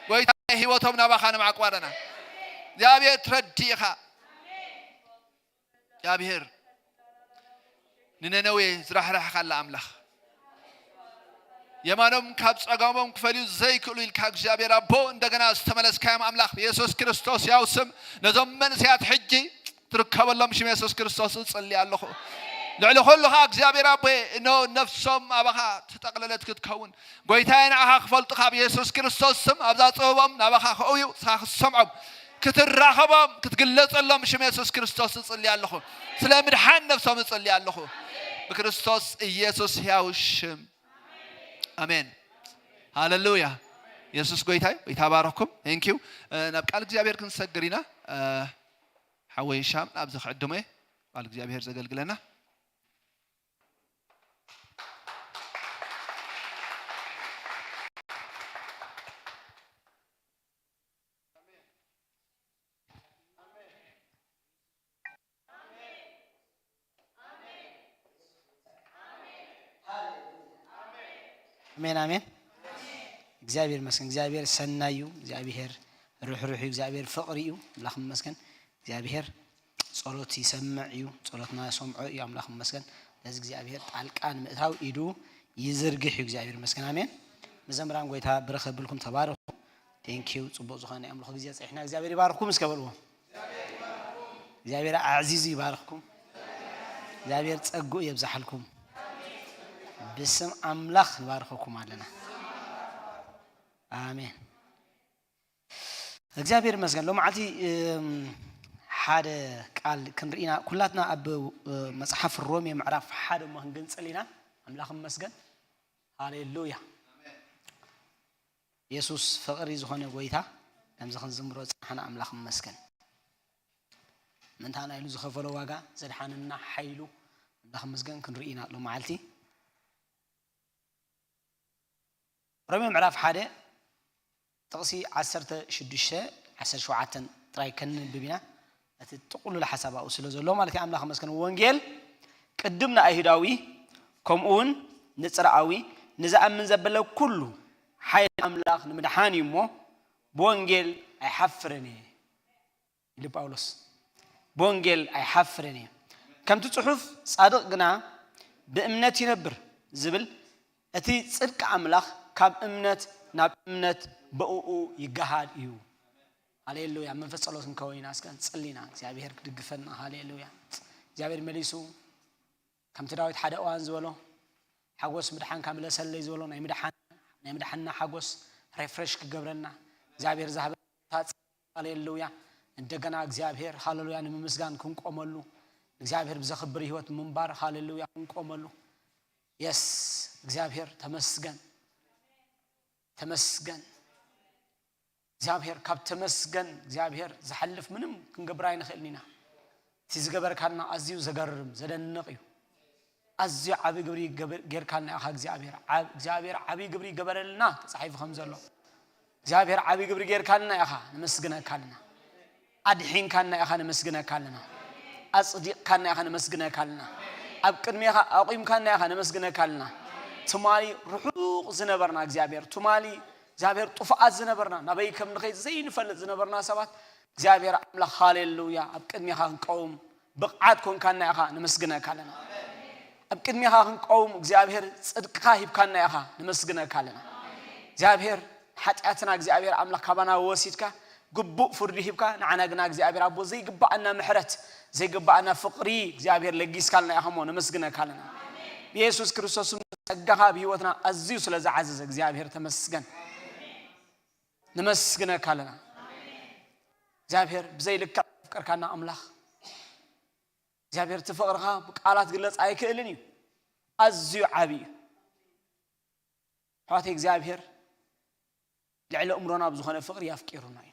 ጎይታ ህይወቶም ናባኻ ንማዕቆም ኣለና። እግዚኣብሔር ትረዲ ኢኻ። እግዚኣብሔር ንነነዌ ዝራሕራሕካላ ኣምላኽ፣ የማኖም ካብ ጸጋሞም ክፈልዩ ዘይክእሉ ኢልካ እግዚኣብሔር ኣቦ፣ እንደገና ዝተመለስካዮም ኣምላኽ የሱስ ክርስቶስ ያው ስም ነዞም መንእሰያት ሕጂ ትርከበሎም ሽም የሱስ ክርስቶስ እጽሊ ኣለኹ። ልዕሊ ኩሉ ኸኣ እግዚኣብሔር ኣቦ፣ እነሆ ነፍሶም ኣባኻ ተጠቕለለት ክትከውን፣ ጎይታዬ ንዓኻ ክፈልጡ ካብ የሱስ ክርስቶስ ስም ኣብዛ ጽበቦም ናባኻ ክእውዩ፣ ንስኻ ክትሰምዖም፣ ክትራኸቦም፣ ክትግለጸሎም ሽም የሱስ ክርስቶስ እጽሊ ኣለኹ። ስለ ምድሓን ነፍሶም እጽሊ ኣለኹ። ብክርስቶስ ኢየሱስ ሕያው ሽም። ኣሜን። ሃሌሉያ። የሱስ ጎይታ እዩ። ጎይታ ባረኩም። Thank you። እ፣ ናብ ቃል እግዚኣብሔር ክንሰግር ኢና። እ፣ ሓወይ ሻም ኣብዚ ክዕድሞ እየ። ቃል እግዚኣብሔር ዘገልግለና። ኣሜን፣ ኣሜን። እግዚኣብሔር ይመስገን። እግዚኣብሔር ሰናይ እዩ። እግዚኣብሔር ርሕሩሕ እዩ። እግዚኣብሔር ፍቕሪ እዩ። ኣምላኽ ይመስገን። እግዚኣብሔር ጸሎት ይሰምዕ እዩ። ጸሎትና ሰምዖ እዩ። ኣምላኽ ይመስገን። ነዚ እግዚኣብሔር ጣልቃ ንምእታው ኢዱ ይዝርግሕ እዩ። እግዚኣብሔር ይመስገን። ኣሜን። መዘምራን ጎይታ ብርኽ የብልኩም፣ ተባረኹ። Thank you። ጽቡቕ ዝኾነ ኣምልኾ ግዜ ጸኒሕና። እግዚኣብሔር ይባርኽኩም እስከ በልዎ። እግዚኣብሔር ኣዕዚዙ ይባርኽኩም። እግዚኣብሔር ጸግኡ የብዝሓልኩም። ብስም ኣምላኽ ንባርኸኩም ኣለና። ኣሜን። እግዚኣብሔር ይመስገን። ሎማዓልቲ፣ እም፣ ሓደ ቃል ክንርኢ ኢና። ኩላትና ኣብ፣ እ፣ መጽሓፍ ሮሜ ምዕራፍ ሓደ እሞ ክንግንጽል ኢና። ኣምላኽ ይመስገን። ሃሌሉያ። የሱስ ፍቕሪ ዝኾነ ጎይታ ከምዚ ክንዝምሮ ዝጸናሕና ኣምላኽ ይመስገን። ምእንታና ኢሉ ዝኸፈሎ ዋጋ፣ ዘድሓነና ሓይሉ ኣምላኽ ይመስገን ክንርኢ ኢና ሎማዓልቲ። ሮሜ ምዕራፍ ሓደ ጥቕሲ ዓሰርተ ሽዱሽተ፣ ዓሰርተ ሸውዓተ ጥራይ ከንንብብ ኢና። እቲ ጥቕሉል ሓሳብ ኣብኡ ስለ ዘሎ ማለት እዩ። ኣምላኽ ይመስገን። ወንጌል ቅድም ንኣይሁዳዊ ከምኡ እውን ንጽርኣዊ ንዝኣምን ዘበለ ኩሉ ሓይሊ ኣምላኽ ንምድሓን እዩ እሞ፣ ብወንጌል ኣይሓፍርን እየ ኢሉ ጳውሎስ። ብወንጌል ኣይሓፍርን እየ። ከምቲ ጽሑፍ፣ ጻድቕ ግና ብእምነት ይነብር ዝብል፣ እቲ ጽድቂ ኣምላኽ ካብ እምነት ናብ እምነት ብእኡ ይገሃድ እዩ። ሃሌሉያ። መንፈስ ጸሎት ክንከውን ኢና። እስከ ንጸሊ ኢና፣ እግዚኣብሔር ክድግፈና። ሃሌሉያ። እግዚኣብሔር መሊሱ ከምቲ ዳዊት ሓደ እዋን ዝበሎ፣ ሓጎስ ምድሓንካ ምለሰለይ ዝበሎ፣ ናይ ምድሓን፣ ናይ ምድሓንና ሓጎስ ሬፍሬሽ ክገብረና እግዚኣብሔር ዝሃበና። ሃሌሉያ። እንደገና እግዚኣብሔር፣ ሃሌሉያ፣ ንምምስጋን ክንቆመሉ፣ እግዚኣብሔር ብዘኽብር ህይወት ምንባር፣ ሃሌሉያ፣ ክንቆመሉ። የስ፣ እግዚኣብሔር ተመስገን፣ ተመስገን። እግዚኣብሔር፣ ካብ ተመስገን እግዚኣብሔር ዝሓልፍ ምንም ክንገብር ኣይንኽእልን ኢና። እቲ ዝገበርካልና ኣዝዩ ዘገርም፣ ዘደንቕ እዩ። ኣዝዩ ዓቢ ግብሪ ገበ-፣ ጌርካልና ኢኻ እግዚኣብሔር። ዓብ-፣ እግዚኣብሔር ዓቢ ግብሪ ይገበረልና ተጻሒፉ ከም ዘሎ። እግዚኣብሔር ዓብዪ ግብሪ ጌርካልና ኢኻ፣ ነመስግነካ ኣለና። ኣድሒንካና ኢኻ፣ ነመስግነካ ኣለና። ኣጽዲቕካና ኢኻ፣ ነመስግነካ ኣለና። ኣብ ቅድሜኻ ኣቑምካና ኢኻ፣ ነመስግነካ ኣለና። ትማሊ ርሑቕ ዝነበርና እግዚኣብሔር፣ ትማሊ እግዚኣብሔር ጥፉኣት ዝነበርና፣ ናበይ ከም ንኸይድ ዘይንፈልጥ ዝነበርና ሰባት እግዚኣብሔር ኣምላኽ ሃሌሉያ ኣብ ቅድሜኻ ክንቀውም ብቕዓት ኮንካና ኢኻ፣ ነመስግነካ ኣለና። ኣብ ቅድሜኻ ክንቀውም እግዚኣብሔር ጽድቅኻ ሂብካና ኢኻ፣ ነመስግነካ ኣለና። እግዚኣብሔር ሓጢኣትና እግዚኣብሔር ኣምላኽ ካባና ወሲድካ ግቡእ ፍርዲ ሂብካ፣ ንዓና ግና እግዚኣብሔር ኣቦ ዘይግባኣና ምሕረት ዘይግባኣና ፍቕሪ እግዚኣብሔር ለጊስካልና ኢኻ እሞ ነመስግነካ ኣለና። ብየሱስ ክርስቶስ ጸጋኻ ኣብ ህይወትና ኣዝዩ ስለ ዝዓዘዘ እግዚኣብሔር ተመስገን። ነመስግነካ ኣለና። እግዚኣብሔር ብዘይ ልክዕ ኣፍቀርካና ኣምላኽ፣ እግዚኣብሔር እቲ ፍቕርኻ ብቃላት ግለጽ ኣይክእልን እዩ። ኣዝዩ ዓብዪ እዩ። ኣሕዋተይ እግዚኣብሔር ልዕሊ እምሮና ብዝኾነ ፍቕሪ ኣፍቂሩና እዩ።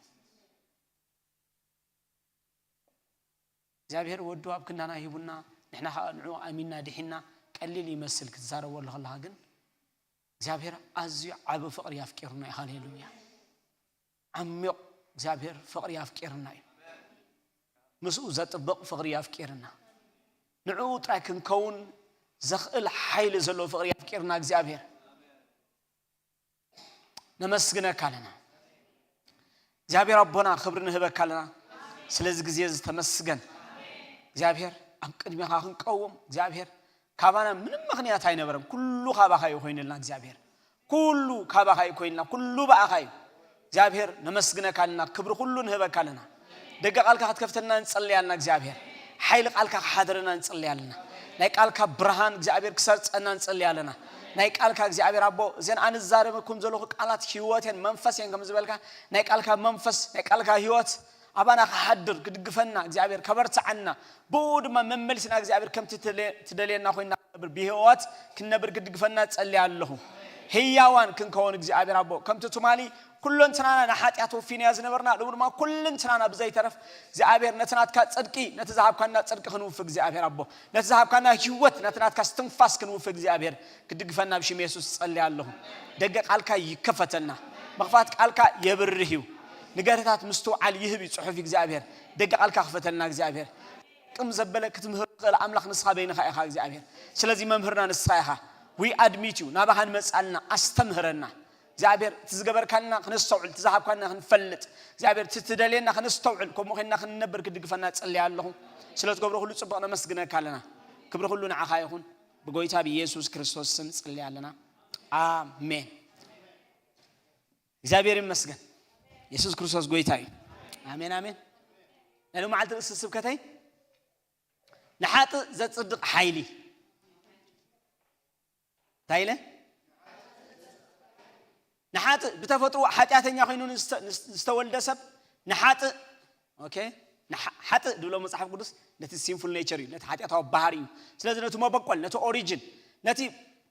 እግዚኣብሔር ወዱ ኣብ ክንዳና ሂቡና፣ ንሕና ኸኣ ንዕኡ ኣሚንና ድሒንና። ቀሊል ይመስል ክትዛረበሉ ከለኻ፣ ግን እግዚኣብሔር ኣዝዩ ዓቢ ፍቕሪ ኣፍቂሩና እዩ። ሃሌሉያ! ዓሚቕ እግዚኣብሔር ፍቕሪ ኣፍቂርና እዩ። ምስኡ ዘጥብቕ ፍቕሪ ኣፍቂርና። ንዕኡ ጥራይ ክንከውን ዘኽእል ሓይሊ ዘለዎ ፍቕሪ ኣፍቂርና እግዚኣብሔር። ነመስግነካ ኣለና እግዚኣብሔር ኣቦና፣ ክብሪ ንህበካ ኣለና። ስለዚ ግዜ እዚ ተመስገን እግዚኣብሔር። ኣብ ቅድሜኻ ክንቀውም እግዚኣብሔር ካባና ምንም ምኽንያት ኣይነበረም። ኩሉ ካባኻ እዩ ኮይንልና እግዚኣብሔር። ኩሉ ካባኻ እዩ ኮይንና፣ ኩሉ ብኣኻ እዩ እግዚኣብሔር። ነመስግነካ ኣለና፣ ክብሪ ኩሉ ንህበካ ኣለና። ደገ ቃልካ ክትከፍተልና ንጸልይ ኣለና እግዚኣብሔር። ሓይሊ ቃልካ ክሓድረና ንጸልይ ኣለና። ናይ ቃልካ ብርሃን እግዚኣብሔር ክሰርጸና ንጸልይ ኣለና። ናይ ቃልካ እግዚኣብሔር ኣቦ፣ እዘን ኣነ ዝዛረበኩም ዘለኹ ቃላት ህይወት እየን መንፈስ እየን ከም ዝበልካ፣ ናይ ቃልካ መንፈስ፣ ናይ ቃልካ ህይወት ኣባና ክሓድር፣ ክድግፈና እግዚኣብሔር፣ ከበርትዓና፣ ብኡ ድማ መመልስና እግዚኣብሔር ከምቲ ትለ-፣ ትደልየና ኮይና ክንነብር፣ ብህይወት ክንነብር ክድግፈና ጸልይ ኣለኹ። ህያዋን ክንከውን እግዚኣብሔር ኣቦ፣ ከምቲ ትማሊ ኩለንትናና ንሓጢኣት ወፊንያ ዝነበርና፣ ሎሚ ድማ ኩለንትናና ብዘይተረፍ እግዚኣብሔር ነቲ ናትካ ጽድቂ፣ ነቲ ዝሃብካና ጽድቂ ክንውፊ እግዚኣብሔር ኣቦ፣ ነቲ ዝሃብካና ህይወት፣ ነቲ ናትካ እስትንፋስ ክንውፊ እግዚኣብሔር ክድግፈና ብሽም የሱስ ጸልይ ኣለኹ። ደገ ቃልካ ይከፈተልና። ምኽፋት ቃልካ የብርህ እዩ። ንገርታት ምስትውዓል ይህብ እዩ ጽሑፍ እግዚኣብሔር። ደገ ቃልካ ክፈተልና እግዚኣብሔር። ቅም ዘበለ ክትምህር ትኽእል ኣምላኽ ንስኻ በይንኻ ኢኻ እግዚኣብሔር። ስለዚ መምህርና ንስኻ ኢኻ። We admit you፣ ናባኻ ንመጽእ ኣለና፣ ኣስተምህረና እግዚኣብሔር። እቲ ዝገበርካልና ክነስተውዕል፣ እቲ ዝሃብካና ክንፈልጥ እግዚኣብሔር፣ እቲ ትደልየና ክነስተውዕል፣ ከምኡ ኮይንና ክንነብር ክድግፈና ጸልይ ኣለኹ። ስለ ትገብሮ ኩሉ ጽቡቕ ነመስግነካ ኣለና። ክብሪ ኩሉ ንዓኻ ይኹን። ብጎይታ ብኢየሱስ ክርስቶስ ስም ጸልይ ኣለና። ኣሜን። እግዚኣብሔር ይመስገን። የሱስ ክርስቶስ ጎይታ እዩ። ኣሜን፣ ኣሜን። ናይ ሎማዓልቲ ርእሲ ስብከተይ ንሓጥእ ዘጽድቕ ሓይሊ። እንታይ ኢለ? ንሓጥእ ብተፈጥሮ ሓጢኣተኛ ኮይኑ ንዝተ-፣ ንስ-፣ ዝተወልደ ሰብ ንሓጥእ፣ ኦኬ፣ ንሓ-፣ ሓጥእ ድብሎ መጽሓፍ ቅዱስ ነቲ ሲንፉል ኔቸር እዩ፣ ነቲ ሓጢኣታዊ ባህሪ እዩ። ስለዚ ነቲ መበቆል፣ ነቲ ኦሪጅን፣ ነቲ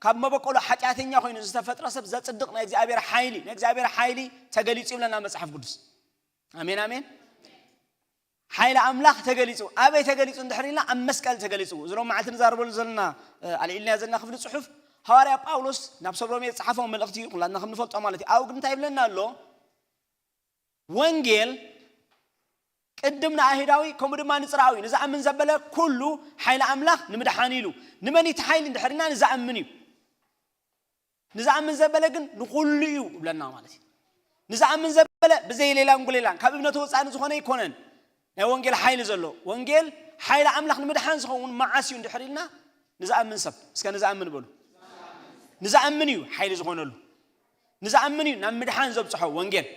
ካብ መበቆሉ ሓጢኣተኛ ኮይኑ ዝተፈጥረ ሰብ ዘጽድቕ ናይ እግዚኣብሔር ሓይሊ፣ ናይ እግዚኣብሔር ሓይሊ ተገሊጹ ይብለና መጽሓፍ ቅዱስ። ኣሜን፣ ኣሜን። ሓይሊ ኣምላኽ ተገሊጹ። ኣበይ ተገሊጹ እንድሕር ኢልና፣ ኣብ መስቀል ተገሊጹ። እዚ ሎም መዓልቲ ንዛረበሉ ዘለና፣ እ፣ ኣልዒልናዮ ዘለና ክፍሊ ጽሑፍ፣ ሃዋርያ ጳውሎስ ናብ ሰብ ሮሜ ዝጸሓፎ መልእኽቲ እዩ፣ ኩላትና ከም ንፈልጦ ማለት እዩ። ኣብኡ ግን እንታይ ይብለና ኣሎ? ወንጌል ቅድም ንኣይሁዳዊ፣ ከምኡ ድማ ንጽርኣዊ፣ ንዝኣምን ዘበለ ኩሉ ሓይሊ ኣምላኽ ንምድሓን ኢሉ። ንመን እዩ እቲ ሓይሊ እንድሕር ኢልና፣ ንዝኣምን እዩ። ንዝኣምን ዘበለ ግን ንኹሉ እዩ ይብለና ማለት እዩ። ንዝኣምን ዘበለ ብዘይ ሌላን ጉሌላን ካብ እምነቱ ወጻኢ ዝኾነ ኣይኮነን። ናይ ወንጌል ሓይሊ ዘሎ፣ ወንጌል ሓይሊ ኣምላኽ ንምድሓን ዝኸውን መዓስ እዩ እንድሕር ኢልና፣ ንዝኣምን ሰብ፣ እስከ ንዝኣምን በሉ። ንዝኣምን እዩ ሓይሊ ዝኾነሉ። ንዝኣምን እዩ ናብ ምድሓን ዘብጽሖ ወንጌል።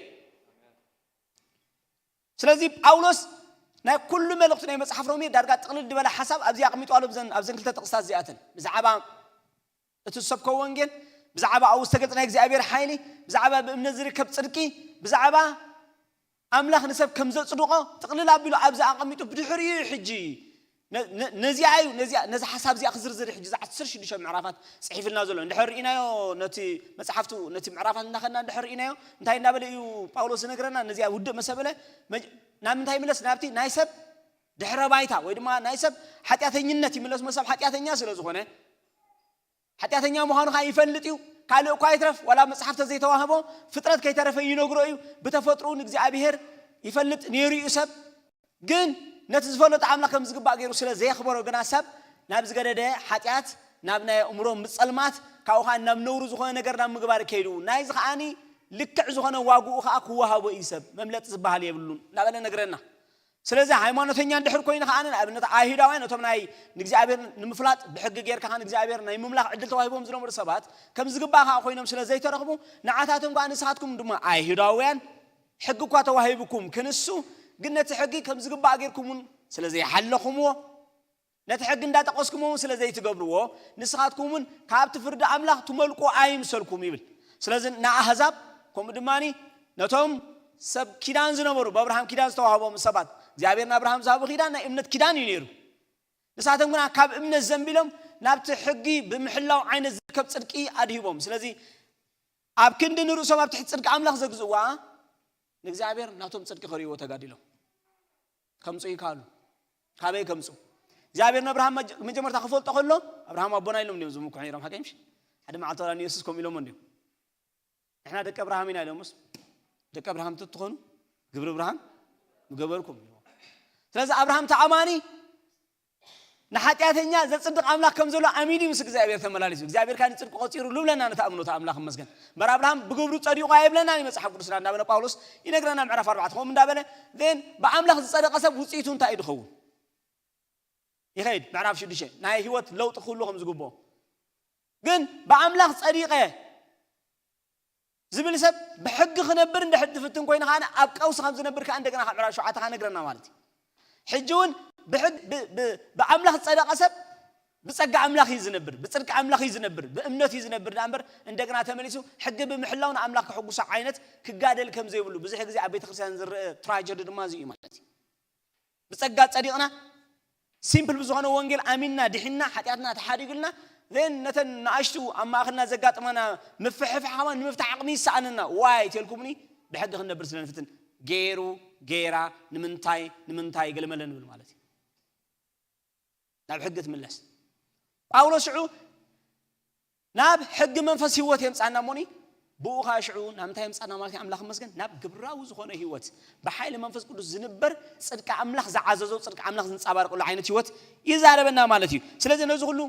ስለዚ ጳውሎስ ናይ ኩሉ መልእኽቱ ናይ መጽሓፍ ሮሜ ዳርጋ ጥቕልል ዝበለ ሓሳብ ኣብዚ ኣቕሚጡ ኣሎ። ብዘን፣ ኣብዘን ክልተ ጥቕስታት እዚኣተን ብዛዕባ እቲ ዝሰብኮ ወንጌል፣ ብዛዕባ ኣብኡ ዝተገልጸ ናይ እግዚኣብሔር ሓይሊ፣ ብዛዕባ ብእምነት ዝርከብ ጽድቂ፣ ብዛዕባ ኣምላኽ ንሰብ ከም ዘጽድቖ ጥቕልል ኣቢሉ ኣብዚ ኣቐሚጡ፣ ብድሕሪኡ እዩ ሕጂ ነ-፣ ነ-፣ ነዚኣ እዩ፣ ነዚኣ፣ ነዚ ሓሳብ እዚኣ ክዝርዝር እዩ ሕጂ እዚ ዓሰርተ ሽዱሽተ ምዕራፋት ጽሒፍልና ዘሎ። እንድሕር ርኢናዮ፣ ነቲ መጽሓፍቱ፣ ነቲ ምዕራፋት እናኸድና እንድሕር ርኢናዮ፣ እንታይ እናበለ እዩ ጳውሎስ ዝነግረና? ነዚኣ ውድእ መሰ በለ፣ መጅ-፣ ናብ ምንታይ ይምለስ? ናብቲ ናይ ሰብ ድሕረ ባይታ ወይ ድማ ናይ ሰብ ሓጢኣተኝነት ይምለስ። መ-፣ ሰብ ሓጢኣተኛ ስለ ዝኾነ፣ ሓጢኣተኛ ምዃኑ ኸዓ ይፈልጥ እዩ። ካልእ እኳ ይትረፍ፣ ዋላ መጽሓፍ ተዘይተዋህቦ፣ ፍጥረት ከይተረፈ ይነግሮ እዩ። ብተፈጥሮኡ ንእግዚኣብሔር ይፈልጥ ነይሩ እዩ ሰብ። ግን ነቲ ዝፈለጦ ኣምላኽ ከም ዝግባእ ገይሩ ስለ ዘየኽበሮ ግና ሰብ ናብ ዝገደደ ሓጢኣት፣ ናብ ናይ ኣእምሮ ምጸልማት፣ ካብኡ ኸዓ ናብ ነውሪ ዝኾነ ነገር ናብ ምግባር ከይዱ። ናይዚ ኸዓኒ ልክዕ ዝኾነ ዋግኡ ኸዓ ክወሃቦ እዩ። ሰብ መምለጢ ዝበሃል የብሉን እናበለ ነግረና። ስለዚ ሃይማኖተኛ እንድሕር ኮይኑ ኸዓ ንኣብነት ኣይሁዳውያን እቶም ናይ ንእግዚኣብሔር ንምፍላጥ ብሕጊ ጌርካ ኸዓ ንእግዚኣብሔር ናይ ምምላኽ ዕድል ተዋሂቦም ዝነበሩ ሰባት ከም ዝግባእ ኸዓ ኮይኖም ስለ ዘይተረኽቡ ንዓታቶም ኸዓ ንስኻትኩም ድማ ኣይሁዳውያን ሕጊ እኳ ተዋሂብኩም ክንሱ ግን ነቲ ሕጊ ከም ዝግባእ ጌርኩምን ስለ ዘይሓለኹምዎ ነቲ ሕጊ እንዳጠቐስኩምዎ ስለ ዘይትገብርዎ ንስኻትኩም እውን ካብቲ ፍርዲ ኣምላኽ ትመልቁ ኣይምሰልኩም ይብል። ስለዚ ንኣህዛብ ከምኡ ድማ ነቶም ሰብ ኪዳን ዝነበሩ ብኣብርሃም ኪዳን ዝተዋህቦም ሰባት እግዚኣብሔር ንኣብርሃም ዝሃቦ ኪዳን ናይ እምነት ኪዳን እዩ ነይሩ። ንሳቶም ግና ካብ እምነት ዘንቢሎም ናብቲ ሕጊ ብምሕላው ዓይነት ዝርከብ ፅድቂ ኣድሂቦም። ስለዚ ኣብ ክንዲ ንርእሶም ኣብ ትሕቲ ፅድቂ ኣምላኽ ዘግዝእዋ ንእግዚኣብሔር ናቶም ፅድቂ ከርእይዎ ተጋዲሎም ከምፁ ይከኣሉ። ካበይ ከምፁ? እግዚኣብሔር ንኣብርሃም መጀመርታ ክፈልጦ ከሎ ኣብርሃም ኣቦና ኢሎም እንዲም ዝምኩሑ ነይሮም ሓቀይ ምሽ ሓደ መዓልቲ ወላ ንየሱስ ከምኡ ኢሎሞ እንዲም ንሕና ደቂ ኣብርሃም ኢና ኢሎምስ ደቂ ኣብርሃም ትትኾኑ ግብሪ ኣብርሃም ምገበርኩም። ስለዚ ኣብርሃም ተኣማኒ ንሓጢኣተኛ ዘጽድቕ ኣምላኽ ከም ዘሎ ኣሚኑ ምስ እግዚኣብሔር ተመላሊሱ እግዚኣብሔር ካን ጽድቂ ቆጺሩ ልብለና ነቲ ኣምኖት ኣምላኽ መስገን በር ኣብርሃም ብግብሩ ጸዲቑ ኣይብለና እዩ መጽሓፍ ቅዱስና እንዳበለ ጳውሎስ ይነግረና ምዕራፍ ኣርባዕተ ከምኡ እንዳበለ ን ብኣምላኽ ዝጸደቐ ሰብ ውጽኢቱ እንታይ እዩ ድኸውን ይኸይድ ምዕራፍ ሽዱሽተ ናይ ህይወት ለውጢ ክህሉ ከም ዝግብኦ ግን ብኣምላኽ ጸዲቐ ዝብል ሰብ ብሕጊ ክነብር እንድሕር ዝፍትን ኮይኑ ከዓነ ኣብ ቀውሲ ከም ዝነብር ከዓ እንደገና ካብ ምዕራፍ ሸውዓተ ከዓ ነግረና ማለት እዩ። ሕጂ እውን ብኣምላኽ ዝፀደቐ ሰብ ብፀጋ ኣምላኽ እዩ ዝነብር፣ ብፅድቂ ኣምላኽ እዩ ዝነብር፣ ብእምነት እዩ ዝነብር ዳ እምበር እንደገና ተመሊሱ ሕጊ ብምሕላው ንኣምላኽ ክሕጉሶ ዓይነት ክጋደል ከም ዘይብሉ ብዙሕ ግዜ ኣብ ቤተክርስትያን ዝረአ ትራጀዲ ድማ እዚ እዩ ማለት እዩ። ብጸጋ ጸዲቕና ሲምፕል ብዝኾነ ወንጌል ኣሚንና ድሒንና ሓጢኣትና ተሓዲጉልና ን ነተን ንኣሽቱ ኣብ ማእኸልና ዘጋጥመና ምፍሕፍሓማ ንምፍታሕ ዓቕሚ ይሰኣነና ዋይ ተልኩምኒ ብሕጊ ክንነብር ስለ ንፍትን ገይሩ ገይራ ንምንታይ ንምንታይ ገለመለ ንብል ማለት እዩ ናብ ሕጊ ትምለስ ጳውሎስ ሽዑ ናብ ሕጊ መንፈስ ህይወት የምፃና እሞኒ ብኡ ከዓ ሽዑ ናብ ምንታይ የምፃና ማለት ኣምላኽ መስገን ናብ ግብራዊ ዝኾነ ህይወት ብሓይሊ መንፈስ ቅዱስ ዝንበር ፅድቂ ኣምላኽ ዝዓዘዞ ፅድቂ ኣምላኽ ዝንፃባርቅሉ ዓይነት ህይወት ይዛረበና ማለት እዩ ስለዚ ነዚ ኩሉ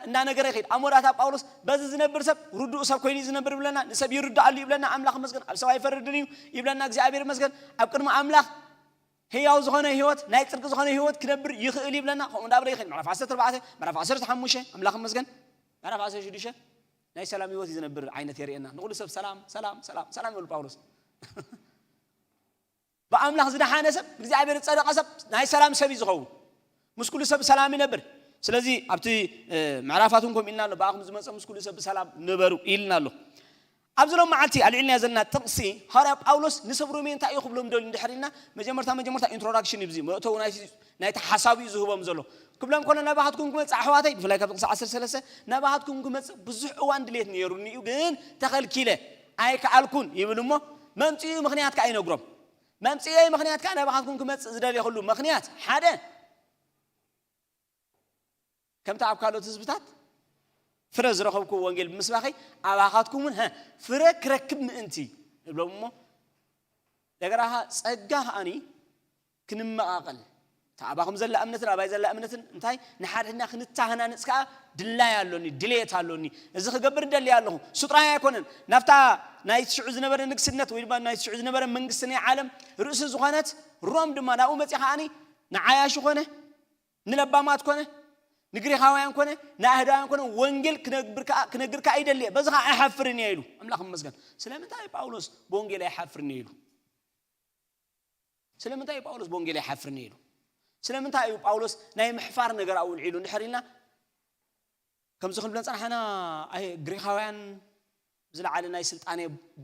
እናነገረ ይኸይድ ኣብ መወዳእታ ጳውሎስ በዚ ዝነብር ሰብ ርዱእ ሰብ ኮይኑ ዝነብር ይብለና ንሰብ ይርድኣሉ ይብለና ኣምላኽ መስገን ኣብ ሰብ ኣይፈርድን እዩ ይብለና እግዚኣብሔር መስገን ኣብ ቅድሚ ኣምላኽ ህያው ዝኾነ ህይወት ናይ ፅድቂ ዝኾነ ህይወት ክነብር ይኽእል ይብለና ከምኡ እንዳብለ ይኽእል ምዕራፍ ዓሰርተ ኣርባዕተ ምዕራፍ ዓሰርተ ሓሙሽተ ኣምላኽ መስገን ምዕራፍ ዓሰርተ ሽዱሽተ ናይ ሰላም ህይወት እዩ ዝነብር ዓይነት የርእየና ንኩሉ ሰብ ሰላም ሰላም ሰላም ሰላም ይበሉ ጳውሎስ ብኣምላኽ ዝደሓነ ሰብ እግዚኣብሔር ዝፀደቐ ሰብ ናይ ሰላም ሰብ እዩ ዝኸውን ምስ ኩሉ ሰብ ሰላም ይነብር ስለዚ ኣብቲ ምዕራፋት እውን ከምኡ ኢልና ኣሎ ብኣኹም ዝመፀ ምስ ኩሉ ሰብ ብሰላም ንበሩ ኢልና ኣሎ ኣብዚ ሎም መዓልቲ ኣልዒልና ዘለና ጥቕሲ ሃዋርያ ጳውሎስ ንሰብ ሮሜ እንታይ እዩ ክብሎም ደልዩ እንድሕር ኢልና መጀመርታ መጀመርታ ኢንትሮዳክሽን እዩ እዚ መእተዊ ናይቲ ሓሳቡ እዩ ዝህቦም ዘሎ ክብሎም ከሎ ናባኻትኩም ክመፅእ ኣሕዋተይ ብፍላይ ካብ ጥቕሲ ዓሰርተ ሰለስተ ናባኻትኩም ክመፅእ ብዙሕ እዋን ድሌት ነይሩኒ እዩ ግን ተኸልኪለ ኣይከኣልኩን ይብል እሞ መምፅኡ ምኽንያት ከዓ ይነግሮም መምፅኡ ምኽንያት ከዓ ናባኻትኩም ክመፅእ ዝደልየክሉ ምኽንያት ሓደ ከምቲ ኣብ ካልኦት ህዝብታት ፍረ ዝረኸብኩዎ ወንጌል ብምስባኸይ ኣባኻትኩም እውን ፍረ ክረክብ ምእንቲ ንብሎም እሞ ደገራኻ ጸጋ ከኣኒ ክንመቓቐል እታ ኣባኹም ዘላ እምነትን ኣባይ ዘላ እምነትን እንታይ ንሓድሕድና ክንተሃናነጽ ከኣ ድላይ ኣሎኒ ድሌት ኣሎኒ እዚ ክገብር ደሊ ኣለኹ ስጥራይ ኣይኮነን ናብታ ናይ ሽዑ ዝነበረ ንግስነት ወይ ድማ ናይ ሽዑ ዝነበረ መንግስቲ ናይ ዓለም ርእሲ ዝኾነት ሮም ድማ ናብኡ መጺ ከኣኒ ንዓያሹ ኮነ ንለባማት ኮነ ንግሪኻውያን ኮነ ንኣህዳውያን ኮነ ወንጌል ክነግር ከዓ ይደሊ እየ በዚ ከዓ ኣይሓፍርን እየ ኢሉ ኣምላኽ መስገን ስለምንታይ ጳውሎስ ብወንጌል ኣይሓፍርን እየ ኢሉ ስለምንታይ እዩ ጳውሎስ ብወንጌል ኣይሓፍርን እየ ኢሉ ስለምንታይ እዩ ጳውሎስ ናይ ምሕፋር ነገር ኣብኡ ልዒሉ እንድሕር ኢልና ከምዚ ክንብለን ፀናሕና ግሪኻውያን ዝለዓለ ናይ ስልጣኔ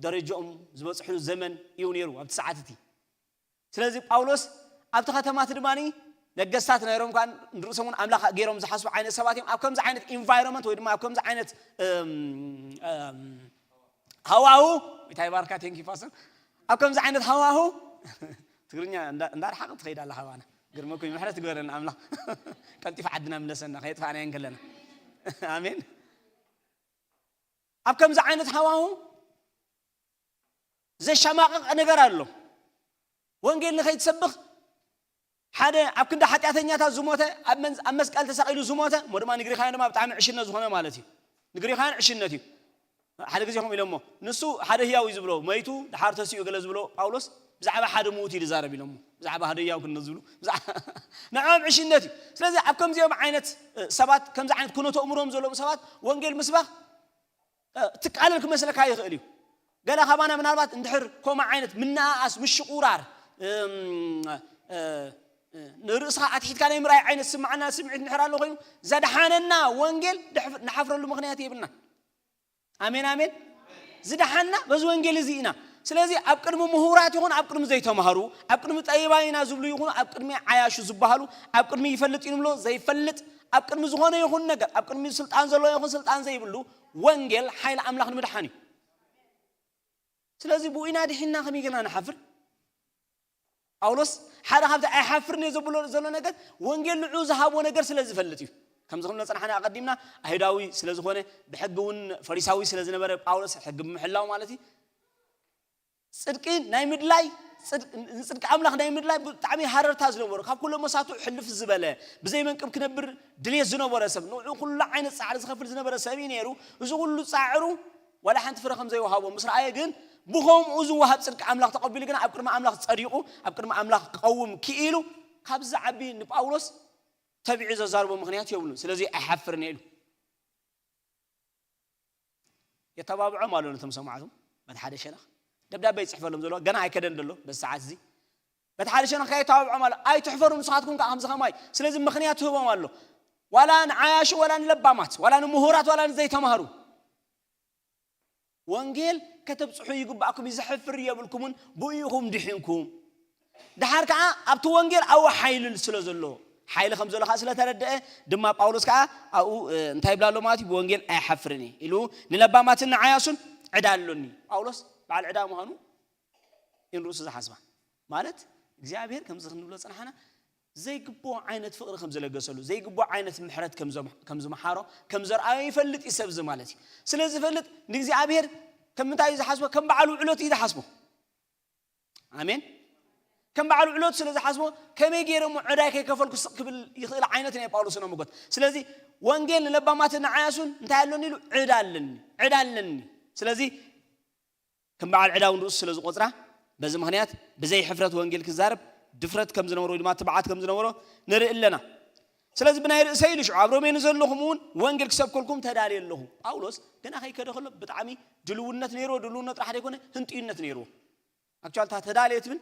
ደረጃኦም ዝበፅሕሉ ዘመን እዩ ነይሩ ኣብቲ ሰዓት እቲ ስለዚ ጳውሎስ ኣብቲ ከተማ እቲ ድማ ነገስታት ናይ ሮም ከዓ ንርእሶም እውን ኣምላኽ ገይሮም ዝሓስቡ ዓይነት ሰባት እዮም ኣብ ከምዚ ዓይነት ኢንቫይሮንመንት ወይ ድማ ኣብ ከምዚ ዓይነት ሃዋሁ እንታይ ባርካ ቴንኪ ፋሰን ኣብ ከምዚ ዓይነት ሃዋሁ ትግርኛ እንዳርሓቕ ትኸይድ ኣላ ሃባና ግርመኩ ምሕረት ትግበረና ኣምላኽ ቀልጢፍ ዓድና ምለሰና ከየጥፋእናየን ከለና ኣሜን ኣብ ከምዚ ዓይነት ሃዋሁ ዘሻማቕቕ ነገር ኣሎ። ወንጌል ንኸይትሰብኽ ሓደ ኣብ ክንዲ ሓጢኣተኛታት ዝሞተ፣ ኣብ መን- ኣብ መስቀል ተሰቒሉ ዝሞተ እሞ ድማ ንግሪኻውያን ድማ ብጣዕሚ ዕሽነት ዝኾነ ማለት እዩ። ንግሪኻውያን ዕሽነት እዩ። ሓደ ግዜ ከምኡ ኢሎሞ፣ ንሱ ሓደ ህያው እዩ ዝብሎ፣ መይቱ ድሓር ተሲኡ ገለ ዝብሎ ጳውሎስ ብዛዕባ ሓደ ምዉት እዩ ዝዛረብ ኢሎሞ። ብዛዕባ ሓደ ህያው ክንደ ዝብሉ ንዕኦም ዕሽነት እዩ። ስለዚ ኣብ ከምዚኦም ዓይነት ሰባት፣ ከምዚ ዓይነት ኩነተ እምሮም ዘለዎም ሰባት ወንጌል ምስባኽ ትቃለል ክመስለካ ይኽእል እዩ። ገለ ካባና ምናልባት እንድሕር ከምኡ ዓይነት ምንኣኣስ ምሽቑራር ንርእስኻ ኣትሒትካ ናይ ምርኣይ ዓይነት ስምዓና ስምዒት እንድሕር ኣሎ ኮይኑ፣ ዘድሓነና ወንጌል ንሓፍረሉ ምኽንያት የብልና። ኣሜን ኣሜን። ዝደሓና በዚ ወንጌል እዚ ኢና። ስለዚ ኣብ ቅድሚ ምሁራት ይኹን ኣብ ቅድሚ ዘይተማሃሩ፣ ኣብ ቅድሚ ጠይባን ኢና ዝብሉ ይኹኑ ኣብ ቅድሚ ዓያሹ ዝበሃሉ፣ ኣብ ቅድሚ ይፈልጥ እዩ ንብሎ ዘይፈልጥ፣ ኣብ ቅድሚ ዝኾነ ይኹን ነገር፣ ኣብ ቅድሚ ስልጣን ዘለዎ ይኹን ስልጣን ዘይብሉ፣ ወንጌል ሓይሊ ኣምላኽ ንምድሓን እዩ። ስለዚ ብኡ ኢና ድሒንና ከመይ ጌርና ንሓፍር? ጳውሎስ ሓደ ካብቲ ኣይሓፍርን እየ ዘብሎ ዘሎ ነገር ወንጌል ንዑ ዝሃቦ ነገር ስለ ዝፈልጥ እዩ። ከምዚ ክንብሎ ጸናሕና ኣቐዲምና ኣይሁዳዊ ስለ ዝኾነ ብሕጊ እውን ፈሪሳዊ ስለ ዝነበረ ጳውሎስ ሕጊ ብምሕላው ማለት እዩ። ጽድቂ ናይ ምድላይ ንጽድቂ ኣምላኽ ናይ ምድላይ ብጣዕሚ ሃረርታ ዝነበሮ ካብ ኩሎ መሳቱ ሕልፍ ዝበለ ብዘይ መንቅብ ክነብር ድልየት ዝነበረ ሰብ ንዑ ኩሉ ዓይነት ጻዕሪ ዝኸፍል ዝነበረ ሰብ እዩ ነይሩ። እዚ ኩሉ ጻዕሩ ዋላ ሓንቲ ፍረ ከም ዘይወሃቦ ምስ ረኣየ ግን ብኸምኡ ዝወሃብ ጽድቂ ኣምላኽ ተቐቢሉ ግን ኣብ ቅድሚ ኣምላኽ ጸዲቑ ኣብ ቅድሚ ኣምላኽ ክቐውም ክኢሉ ካብዚ ዓቢ ንጳውሎስ ተቢዑ ዘዛርቦ ምኽንያት የብሉን። ስለዚ ኣይሓፍርን እየ ኢሉ። የተባብዖም ኣሎ ነቶም ሰማዕቱ። በቲ ሓደ ሸነኽ ደብዳቤ ይጽሕፈሎም ዘሎ ገና ኣይከደን ዘሎ በዚ ሰዓት እዚ። በቲ ሓደ ሸነኽ ከኣ የተባብዖም ኣሎ። ኣይትሕፈሩ ንስኻትኩም ከኣ ከምዚ ከማይ። ስለዚ ምኽንያት ትህቦም ኣሎ። ዋላ ንዓያሹ ዋላ ንለባማት ዋላ ንምሁራት ዋላ ንዘይተማህሩ ወንጌል ከተብጽሑ ይግባእኩም እዩ። ዘሕፍር የብልኩምን ብኡ ኢኹም ድሒንኩም። ድሓር ከኣ ኣብቲ ወንጌል ኣብኡ ሓይሊ ስለ ዘሎ ሓይሊ ከም ዘሎ ከኣ ስለ ተረድአ ድማ ጳውሎስ ከኣ ኣብኡ እንታይ ይብላ ኣሎ ማለት እዩ ብወንጌል ኣይሓፍርን እየ ኢሉ ንለባማትን ንዓያሱን ዕዳ ኣሎኒ። ጳውሎስ በዓል ዕዳ ምዃኑ ኢንርእሱ ዝሓስባ ማለት እግዚኣብሔር ከምዚ ክንብሎ ጽናሕና ዘይግብኦ ዓይነት ፍቕሪ ከም ዝለገሰሉ ዘይግብኦ ዓይነት ምሕረት ከም ዝመሓሮ ከም ዘርኣዮ ይፈልጥ እዩ ሰብ እዚ ማለት እዩ። ስለ ዝፈልጥ ንእግዚኣብሔር ከም ምንታይ እዩ ዝሓስቦ? ከም በዓል ውዕሎት እዩ ዝሓስቦ። ኣሜን። ከም በዓል ውዕሎት ስለ ዝሓስቦ ከመይ ገይረ እሞ ዕዳይ ከይከፈልኩ ስቕ ክብል ይኽእል ዓይነት ናይ ጳውሎስ ነው ምጎት። ስለዚ ወንጌል ንለባማትን ንዓያሱን እንታይ ኣለኒ ኢሉ ዕዳ ኣለኒ ዕዳ ኣለኒ። ስለዚ ከም በዓል ዕዳ እውን ርእሱ ስለ ዝቆጽራ በዚ ምኽንያት ብዘይ ሕፍረት ወንጌል ክዛረብ ድፍረት ከም ዝነበሮ ወይ ድማ ትብዓት ከም ዝነበሮ ንርኢ ኣለና። ስለዚ ብናይ ርእሰይ ኢሉ ሽዑ ኣብ ሮሜ ንዘለኹም እውን ወንጌል ክሰብከልኩም ተዳልየ ኣለኹ። ጳውሎስ ገና ከይከደ ከሎ ብጣዕሚ ድልውነት ነይርዎ። ድልውነት ጥራሕ ዘይኮነ ህንጥዩነት ነይርዎ። ኣክቹዋልታ ተዳልየ ትብል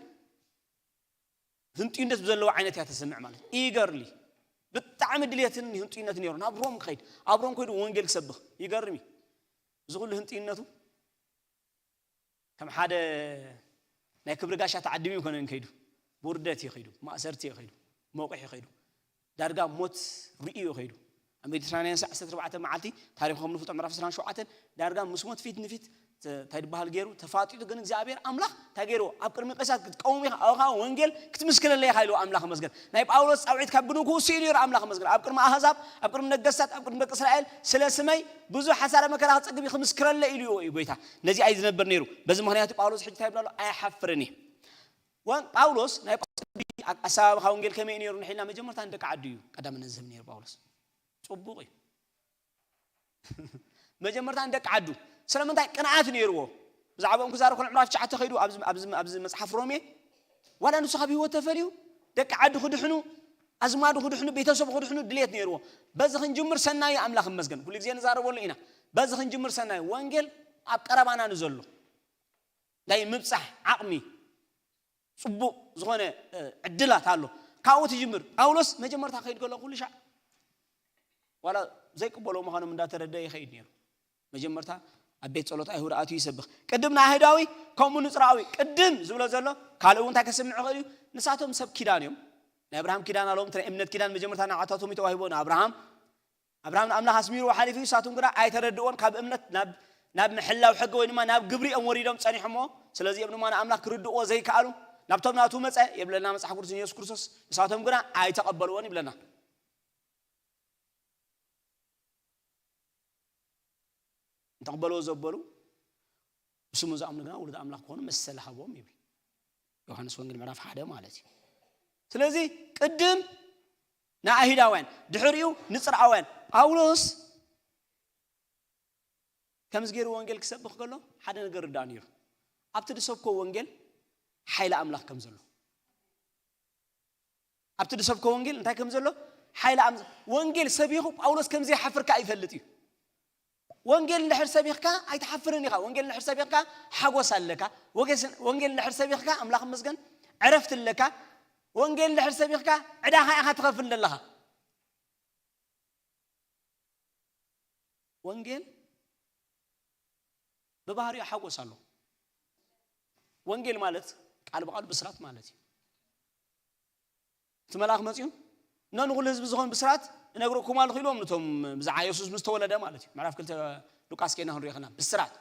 ህንጥዩነት ብዘለዎ ዓይነት እያ ተሰምዕ ማለት ኢገርሊ ብጣዕሚ ድልየትን ህንጥዩነት ነይሩ ናብ ሮም ክኸይድ ኣብ ሮም ከይዱ ወንጌል ክሰብኽ ይገርም እዩ። እዚ ኩሉ ህንጥዩነቱ ከም ሓደ ናይ ክብሪ ጋሻ ተዓዲሙ ይኮነን ከይዱ ብውርደት እዩ ከይዱ ማእሰርቲ እዩ ከይዱ መውቅሕ እዩ ከይዱ ዳርጋ ሞት ርእዩ እዩ ከይዱ ኣብ ሜዲትራንያን ዓሰርተ ኣርባዕተ መዓልቲ ታሪክ ከም ንፍጦ ምዕራፍ ዕስራን ሸውዓተን ዳርጋ ምስ ሞት ፊት ንፊት እንታይ ዝበሃል ገይሩ ተፋጢጡ ግን እግዚኣብሔር ኣምላኽ እንታይ ገይሩ ኣብ ቅድሚ ቀሳት ክትቀውም ኢኻ ኣብኻ ወንጌል ክትምስክረለይ ኢኻ ኢሉ ኣምላኽ መስገን ናይ ጳውሎስ ፃውዒት ካብ ግንኩ ውስኡ ነይሩ ኣምላኽ መስገን ኣብ ቅድሚ ኣህዛብ ኣብ ቅድሚ ነገስታት ኣብ ቅድሚ ደቂ እስራኤል ስለ ስመይ ብዙሕ ሓሳረ መከራ ክፀግብ ክምስክረለ ኢሉ እዩ ጎይታ ነዚ ኣይ ዝነብር ነይሩ በዚ ምክንያቱ ጳውሎስ ሕጂ እንታይ ይብላሉ ኣይሓፍርን እየ ጳውሎስ ናይ ኣሰባብኻ ወንጌል ከመይ ነይሩ ንሒልና መጀመርታ ንደቂ ዓዱ እዩ ቀዳምነት ዝህብ ነይሩ ጳውሎስ ፅቡቕ እዩ መጀመርታ ንደቂ ዓዱ ስለምንታይ ቅንዓት ነይርዎ ብዛዕባኦም ክዛረብ ከሎ ምዕራፍ ትሽዓተ ከይዱ ኣብዚ መፅሓፍ ሮሜ ዋላ ንሱ ካብ ህይወት ተፈልዩ ደቂ ዓዱ ክድሕኑ ኣዝማዱ ክድሕኑ ቤተሰቡ ክድሕኑ ድልየት ነይርዎ በዚ ክንጅምር ሰናዩ ኣምላኽ መስገን ኩሉ ግዜ ንዛረበሉ ኢና በዚ ክንጅምር ሰናዩ ወንጌል ኣብ ቀረባና ንዘሎ ናይ ምብፃሕ ዓቕሚ ፅቡቕ ዝኾነ ዕድላት ኣሎ ካብኡ ትጅምር ጳውሎስ መጀመርታ ከይድ ከሎ ኩሉ ሻዕ ዋላ ዘይቅበሎ ምዃኖም እንዳተረደ ይኸይድ ነይሩ መጀመርታ ኣብ ቤት ጸሎት ኣይሁድ ኣትዩ ይሰብኽ ቅድም ንኣይሁዳዊ ከምኡ ንጽራዊ ቅድም ዝብሎ ዘሎ ካልእ እውን እንታይ ከስምዕ ይኽእል እዩ ንሳቶም ሰብ ኪዳን እዮም ናይ ኣብርሃም ኪዳን ኣለዎም ናይ እምነት ኪዳን መጀመርታ ንዓታቶም ተዋሂቦ ንኣብርሃም ኣብርሃም ንኣምላኽ ኣስሚርዎ ሓሊፉ እዩ ንሳቶም ግና ኣይተረድእዎን ካብ እምነት ናብ ናብ ምሕላው ሕጊ ወይ ድማ ናብ ግብሪ እዮም ወሪዶም ጸኒሖሞ ስለዚ እዮም ድማ ንኣምላኽ ክርድእዎ ዘይከኣሉ ናብቶም ናቱ መጸ የብለና መጽሓፍ ቅዱስ ንየሱስ ክርስቶስ ንሳቶም ግና ኣይተቐበልዎን ይብለና ተቕበሎ ዘበሉ ብስሙ ዝኣምኑ ግና ውሉድ ኣምላኽ ክኾኑ መሰል ሃቦም ይብል ዮሃንስ ወንጌል ምዕራፍ ሓደ ማለት እዩ። ስለዚ ቅድም ንኣይሁዳውያን ድሕሪኡ ንጽርኣውያን ጳውሎስ ከምዚ ገይሩ ወንጌል ክሰብኽ ከሎ ሓደ ነገር ርዳእ ነይሩ። ኣብቲ ዝሰብኮ ወንጌል ሓይሊ ኣምላኽ ከም ዘሎ ኣብቲ ዝሰብኮ ወንጌል እንታይ ከም ዘሎ ሓይሊ ኣም ወንጌል ሰቢኹ ጳውሎስ ከም ዘይሓፍር ከኣ ይፈልጥ እዩ። ወንጌል እንድሕር ሰቢኽካ ኣይትሓፍርን ኢኻ። ወንጌል እንድሕር ሰቢኽካ ሓጎስ ኣለካ። ወንጌል እንድሕር ሰቢኽካ ኣምላኽ መስገን ዕረፍቲ ኣለካ። ወንጌል እንድሕር ሰቢኽካ ዕዳኻ ኢኻ ትኸፍል ዘለኻ። ወንጌል ብባህሪኡ ሓጎስ ኣሎ። ወንጌል ማለት ቃል ብቃል ብስራት ማለት እዩ። እቲ መልኣኽ መፅኡ እነ ንኩሉ ህዝቢ ዝኾን ብስራት እነግረኩም ኣለኹ ኢልዎም፣ ነቶም ብዛዕባ የሱስ ምስ ተወለደ ማለት እዩ። ምዕራፍ ክልተ ሉቃስ ኬና ክንሪኦ ከና ብስራት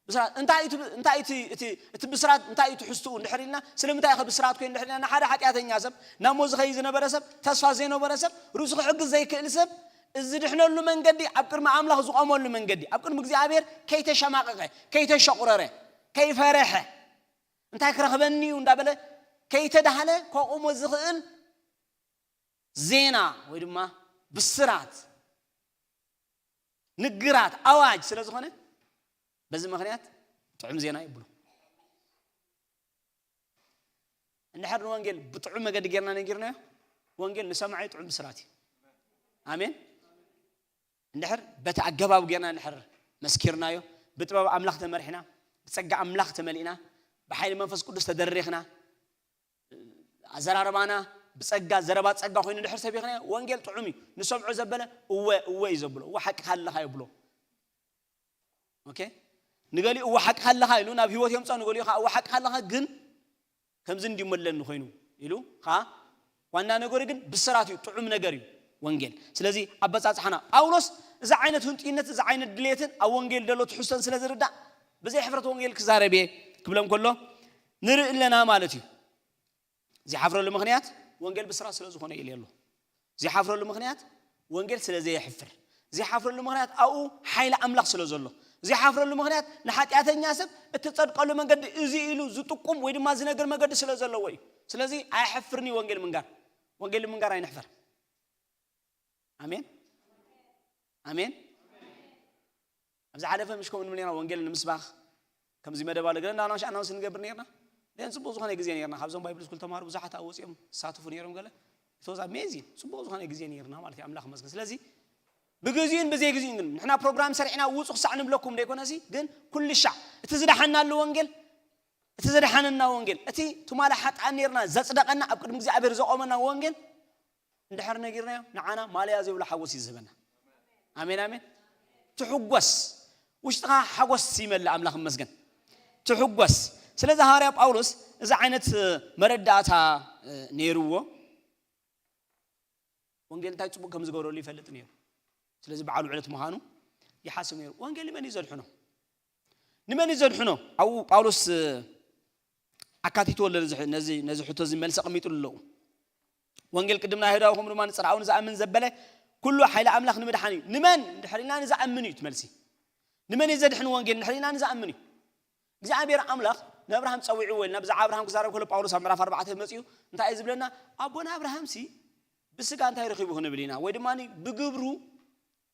ብስራት እንታይ እዩ እቲ- እንታይ እዩ እቲ- እቲ- እቲ ብስራት እንታይ እዩ ትሕዝትኡ እንድሕር ኢልና፣ ስለምንታይ ኢኸ ብስራት ኮይኑ እንድሕር ኢልና፣ ንሓደ ሓጢኣተኛ ሰብ ናብ ሞት ዝኸይድ ዝነበረ ሰብ፣ ተስፋ ዘይነበረ ሰብ፣ ርእሱ ክሕግዝ ዘይክእል ሰብ፣ እዚ ዝድሕነሉ መንገዲ ኣብ ቅድሚ ኣምላኽ ዝቆመሉ መንገዲ ኣብ ቅድሚ እግዚኣብሔር ከይተሸማቀቀ፣ ከይተሸቁረረ፣ ከይፈረሐ፣ እንታይ ክረኽበኒ እዩ እንዳበለ ከይተዳህለ ከቑሞ ዝኽእል ዜና ወይ ድማ ብስራት፣ ንግራት፣ ኣዋጅ ስለ ዝኾነ በዚ ምኽንያት ጥዑም ዜና ይብሉ። እንድሕር ንወንጌል ብጥዑም መገዲ ጌርና ነጊርናዮ፣ ወንጌል ንሰማዒ ጥዑም ብስራት እዩ። ኣሜን። እንድሕር በቲ ኣገባብ ጌርና እንድሕር መስኪርናዮ፣ ብጥበብ ኣምላኽ ተመሪሕና፣ ብጸጋ ኣምላኽ ተመሊእና፣ ብሓይሊ መንፈስ ቅዱስ ተደሪኽና፣ ኣዘራርባና ብጸጋ፣ ዘረባ ጸጋ ኮይኑ እንድሕር ሰቢኽናዮ፣ ወንጌል ጥዑም እዩ። ንሰምዖ ዘበለ እወ እወ እዩ ዘብሎ። እወ ሓቂ ካለኻ ይብሎ። ኦኬ፣ ንገሊኡ እወ ሓቂ ካለኻ ኢሉ ናብ ህይወት የምጻ፣ ንገሊኡ ከዓ እወ ሓቂ ካለኻ ግን ከምዚ እንዲሞ ኣለኒ ኮይኑ ኢሉ ከዓ ዋና ነገሩ ግን ብስራት እዩ፣ ጥዑም ነገር እዩ ወንጌል። ስለዚ ኣበጻጽሓና ጳውሎስ እዚ ዓይነት ህንጡይነት፣ እዚ ዓይነት ድሌትን ኣብ ወንጌል ዘሎ ትሕዝቶን ስለ ዝርዳእ ብዘይ ሕፍረት ወንጌል ክዛረብ እየ ክብሎም ከሎ ንርኢ ኣለና ማለት እዩ። ዝሓፍረሉ ምኽንያት ወንጌል ብስራት ስለ ዝኾነ ኢሉ ኣሎ። ዝሓፍረሉ ምኽንያት ወንጌል ስለ ዘየሕፍር፣ ዝሓፍረሉ ምኽንያት ኣብኡ ሓይሊ ኣምላኽ ስለ ዘሎ፣ ዝሓፍረሉ ምኽንያት ንሓጢኣተኛ ሰብ እትጸድቀሉ መንገዲ እዚ ኢሉ ዝጥቁም ወይ ድማ ዝነግር መገዲ ስለ ዘለዎ እዩ። ስለዚ ኣይሐፍርን እዩ ወንጌል ምንጋር። ወንጌል ምንጋር ኣይንሕፈር። ኣሜን ኣሜን። ኣብዚ ሓለፈ ምሽ ከምኡ ንብል ኔርና፣ ወንጌል ንምስባኽ ከምዚ መደብ ኣሎ ገለ እንዳናሽ ኣናውንስ ንገብር ኔርና። ደን ጽቡቕ ዝኾነ ግዜ ኔርና። ካብዞም ባይብል ስኩል ተማሃሩ ብዙሓት ኣብኡ ወጺኦም ዝሳተፉ ኔሮም። ገለ it was amazing፣ ጽቡቕ ዝኾነ ግዜ ኔርና ማለት እዩ። ኣምላኽ መስገን። ስለዚ ብግዚኡን ብዘይ ግዚኡን ግን ንሕና ፕሮግራም ሰሪዕና ውጹ ክሳዕ ንብለኩም ደይኮነሲ፣ ግን ኩሉ ሻዕ እቲ ዝደሓናሉ ወንጌል፣ እቲ ዝደሓነና ወንጌል፣ እቲ ትማሊ ሓጥኣን ኔርና ዘጽደቐና፣ ኣብ ቅድሚ እግዚኣብሔር ዘቆመና ወንጌል እንድሕር ነጊርናዮ፣ ንዓና ማለያ ዘይብሉ ሓጎስ እዩ ዝህበና። ኣሜን ኣሜን። ትሕጎስ፣ ውሽጥኻ ሓጎስ ይመልእ። ኣምላኽ ይመስገን። ትሕጎስ። ስለዚ ሃዋርያ ጳውሎስ እዚ ዓይነት መረዳእታ ነይርዎ። ወንጌል እንታይ ጽቡቕ ከም ዝገብረሉ ይፈልጥ ነይሩ። ስለዚ በዓል ውዕለት ምዃኑ ይሓስብ ነይሩ። ወንጌል ንመን እዩ ዘድሕኖ? ንመን እዩ ዘድሕኖ? ኣብኡ ጳውሎስ ኣካቲትዎ ኣሎ። ነዚ ነዚ ሕቶ እዚ መልሲ ኣቐሚጡሉ ኣለዉ። ወንጌል ቅድም ንኣይሁዳዊ ከምኡ ድማ ንጽርኣዊ ንዝኣምን ዘበለ ኩሉ ሓይሊ ኣምላኽ ንምድሓን እዩ። ንመን እንድሕር ኢልና ንዝኣምን እዩ እቲ መልሲ። ንመን እዩ ዘድሕን ወንጌል እንድሕር ኢልና ንዝኣምን እዩ። እግዚኣብሔር ኣምላኽ ንኣብርሃም ጸዊዕዎ ኢልና ብዛዕባ ኣብርሃም ክዛረብ ከሎ ጳውሎስ ኣብ ምዕራፍ ኣርባዕተ መጺኡ እንታይ እዩ ዝብለና? ኣቦና ኣብርሃምሲ ብስጋ እንታይ ረኺቡ ክንብል ኢና? ወይ ድማ ብግብሩ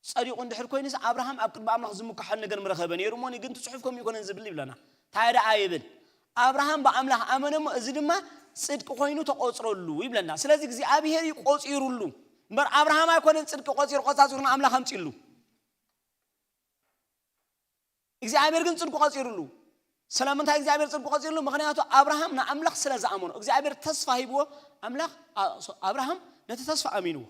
ጸዲቑ እንድሕር ኮይኑስ ኣብርሃም ኣብ ቅድሚ ኣምላኽ ዝምክሖን ነገር ምረኸበ ነይሩ እሞ ግን እቲ ጽሑፍ ከምኡ ይኮነን ዝብል ይብለና። እንታይ ደኣ ይብል? ኣብርሃም ብኣምላኽ ኣመነ እሞ እዚ ድማ ጽድቂ ኮይኑ ተቆጽረሉ ይብለና። ስለዚ እግዚኣብሔር እዩ ቆጺሩሉ እምበር ኣብርሃም ኣይኮነን ጽድቂ ቆጺሩ ቆጻጺሩ ንኣምላኽ ኣምጺሉ። እግዚኣብሔር ግን ጽድቁ ቆጺሩሉ። ስለምንታይ እግዚኣብሔር ጽድቁ ቆጺሩሉ? ምኽንያቱ ኣብርሃም ንኣምላኽ ስለ ዝኣመኖ እግዚኣብሔር ተስፋ ሂብዎ። ኣምላኽ ኣብርሃም ነቲ ተስፋ ኣሚንዎ።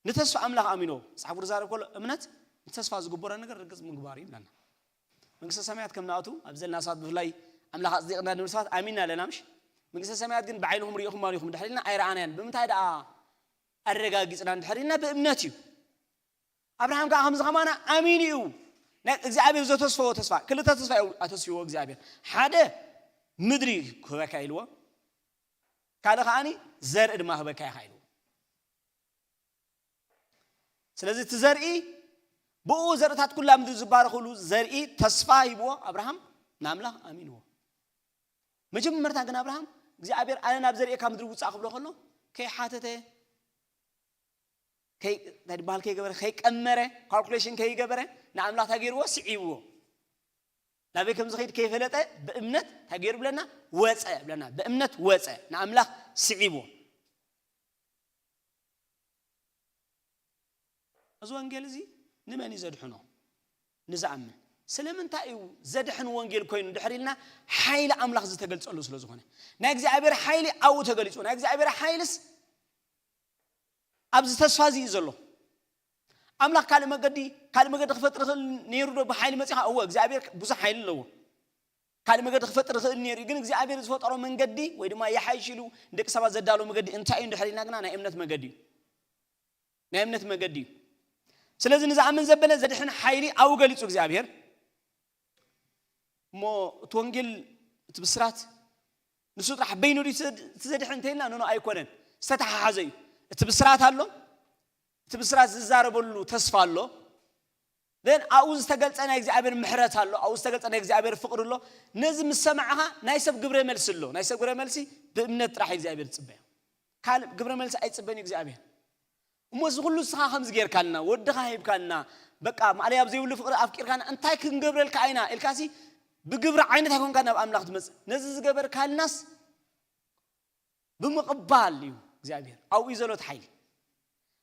ንተስፋ ኣምላኽ ኣሚንዎ። መጽሓፍ ቅዱስ ዛረብ ከሎ እምነት ንተስፋ ዝግበሮ ነገር ርግጽ ምግባር እዩ ይብለና። መንግስተ ሰማያት ከም ንኣቱ ኣብ ዘለና ሰባት ብፍላይ ኣምላኽ ኣጽዲቕና ንብል ሰባት ኣሚንና ኣለና ምሽ? መንግስተ ሰማያት ግን ብዓይንኹም ርኢኹም ኣሪኹም ድሕር ኢልና ኣይረኣናያን። ብምንታይ ደኣ ኣረጋጊጽና እንድሕር ኢልና ብእምነት እዩ። ኣብርሃም ከዓ ከምዚ ከማና ኣሚኑ እዩ። ናይ እግዚኣብሔር ዘተስፈዎ ተስፋ ክልተ ተስፋ እዩ ኣተስፍዎ እግዚኣብሔር። ሓደ ምድሪ ክህበካ ኢልዎ፣ ካልእ ከዓኒ ዘርኢ ድማ ክህበካ ኢኻ ኢልዎ። ስለዚ እቲ ዘርኢ ብኡ ዘርእታት ኩላ ምድሪ ዝባረኽሉ ዘርኢ ተስፋ ሂብዎ። ኣብርሃም ንኣምላኽ ኣሚንዎ። መጀመርታ ግን ኣብርሃም እግዚኣብሔር ኣነ ናብ ዘርእካ ምድሪ ውፃእ ክብሎ ከሎ ከይሓተተ እንታይ ዝበሃል ከይገበረ ከይቀመረ ካልኩሌሽን ከይገበረ ንኣምላኽ ታገይርዎ ስዒብዎ ናበይ ከም ዝኸይድ ከይፈለጠ ብእምነት ታገይሩ ብለና ወፀ ብለና ብእምነት ወፀ ንኣምላኽ ስዒብዎ። እዚ ወንጌል እዚ ንመን እዩ ዘድሕኖ? ንዝኣምን። ስለምንታይ እዩ ዘድሕን ወንጌል ኮይኑ ድሕር ኢልና ሓይሊ ኣምላኽ ዝተገልጸሉ ስለ ዝኾነ ናይ እግዚኣብሔር ሓይሊ ኣብኡ ተገሊጹ ናይ እግዚኣብሔር ሓይልስ ኣብዚ ተስፋ እዚ እዩ ዘሎ። ኣምላኽ ካልእ መገዲ ካልእ መገዲ ክፈጥር ይኽእል ነይሩ ዶ ብሓይሊ መፂኻ? እወ እግዚኣብሔር ብዙሕ ሓይሊ ኣለዎ። ካልእ መገዲ ክፈጥር ይኽእል ነይሩ እዩ። ግን እግዚኣብሔር ዝፈጠሮ መንገዲ ወይ ድማ ይሓይሽ ኢሉ ንደቂ ሰባት ዘዳሎ መገዲ እንታይ እዩ እንድሕር ኢልና ግና ናይ እምነት መገዲ እዩ። ናይ እምነት መገዲ እዩ። ስለዚ ንዝኣምን ዘበለ ዘድሕን ሓይሊ ኣብኡ ገሊጹ እግዚኣብሔር። እሞ እቲ ወንጌል እቲ ብስራት ንሱ ጥራሕ በይኑ ድዩ እቲ ዘድሕን እንተይልና ንኖ ኣይኮነን። ዝተተሓሓዘ እዩ። እቲ ብስራት ኣሎ። እቲ ብስራት ዝዛረበሉ ተስፋ ኣሎ። ን ኣብኡ ዝተገልጸ ናይ እግዚኣብሔር ምሕረት ኣሎ። ኣብኡ ዝተገልጸ ናይ እግዚኣብሔር ፍቅሪ ኣሎ። ነዚ ምስ ሰማዕኻ ናይ ሰብ ግብረ መልሲ ኣሎ። ናይ ሰብ ግብረ መልሲ ብእምነት ጥራሕ እግዚኣብሔር ዝፅበዮ። ካልእ ግብረ መልሲ ኣይፅበን እግዚኣብሔር። እሞ እዚ ኩሉ ንስኻ ከምዚ ጌርካልና ወድኻ ሂብካልና በቃ ማዕለያ ኣብ ዘይብሉ ፍቅሪ ኣፍቂርካና እንታይ ክንገብረልካ ኢና ኢልካሲ ብግብሪ ዓይነት ኣይኮንካ ናብ ኣምላኽ ትመፅእ። ነዚ ዝገበርካልናስ ብምቕባል እዩ እግዚኣብሔር ኣብኡ እዩ ዘሎ እቲ ሓይሊ።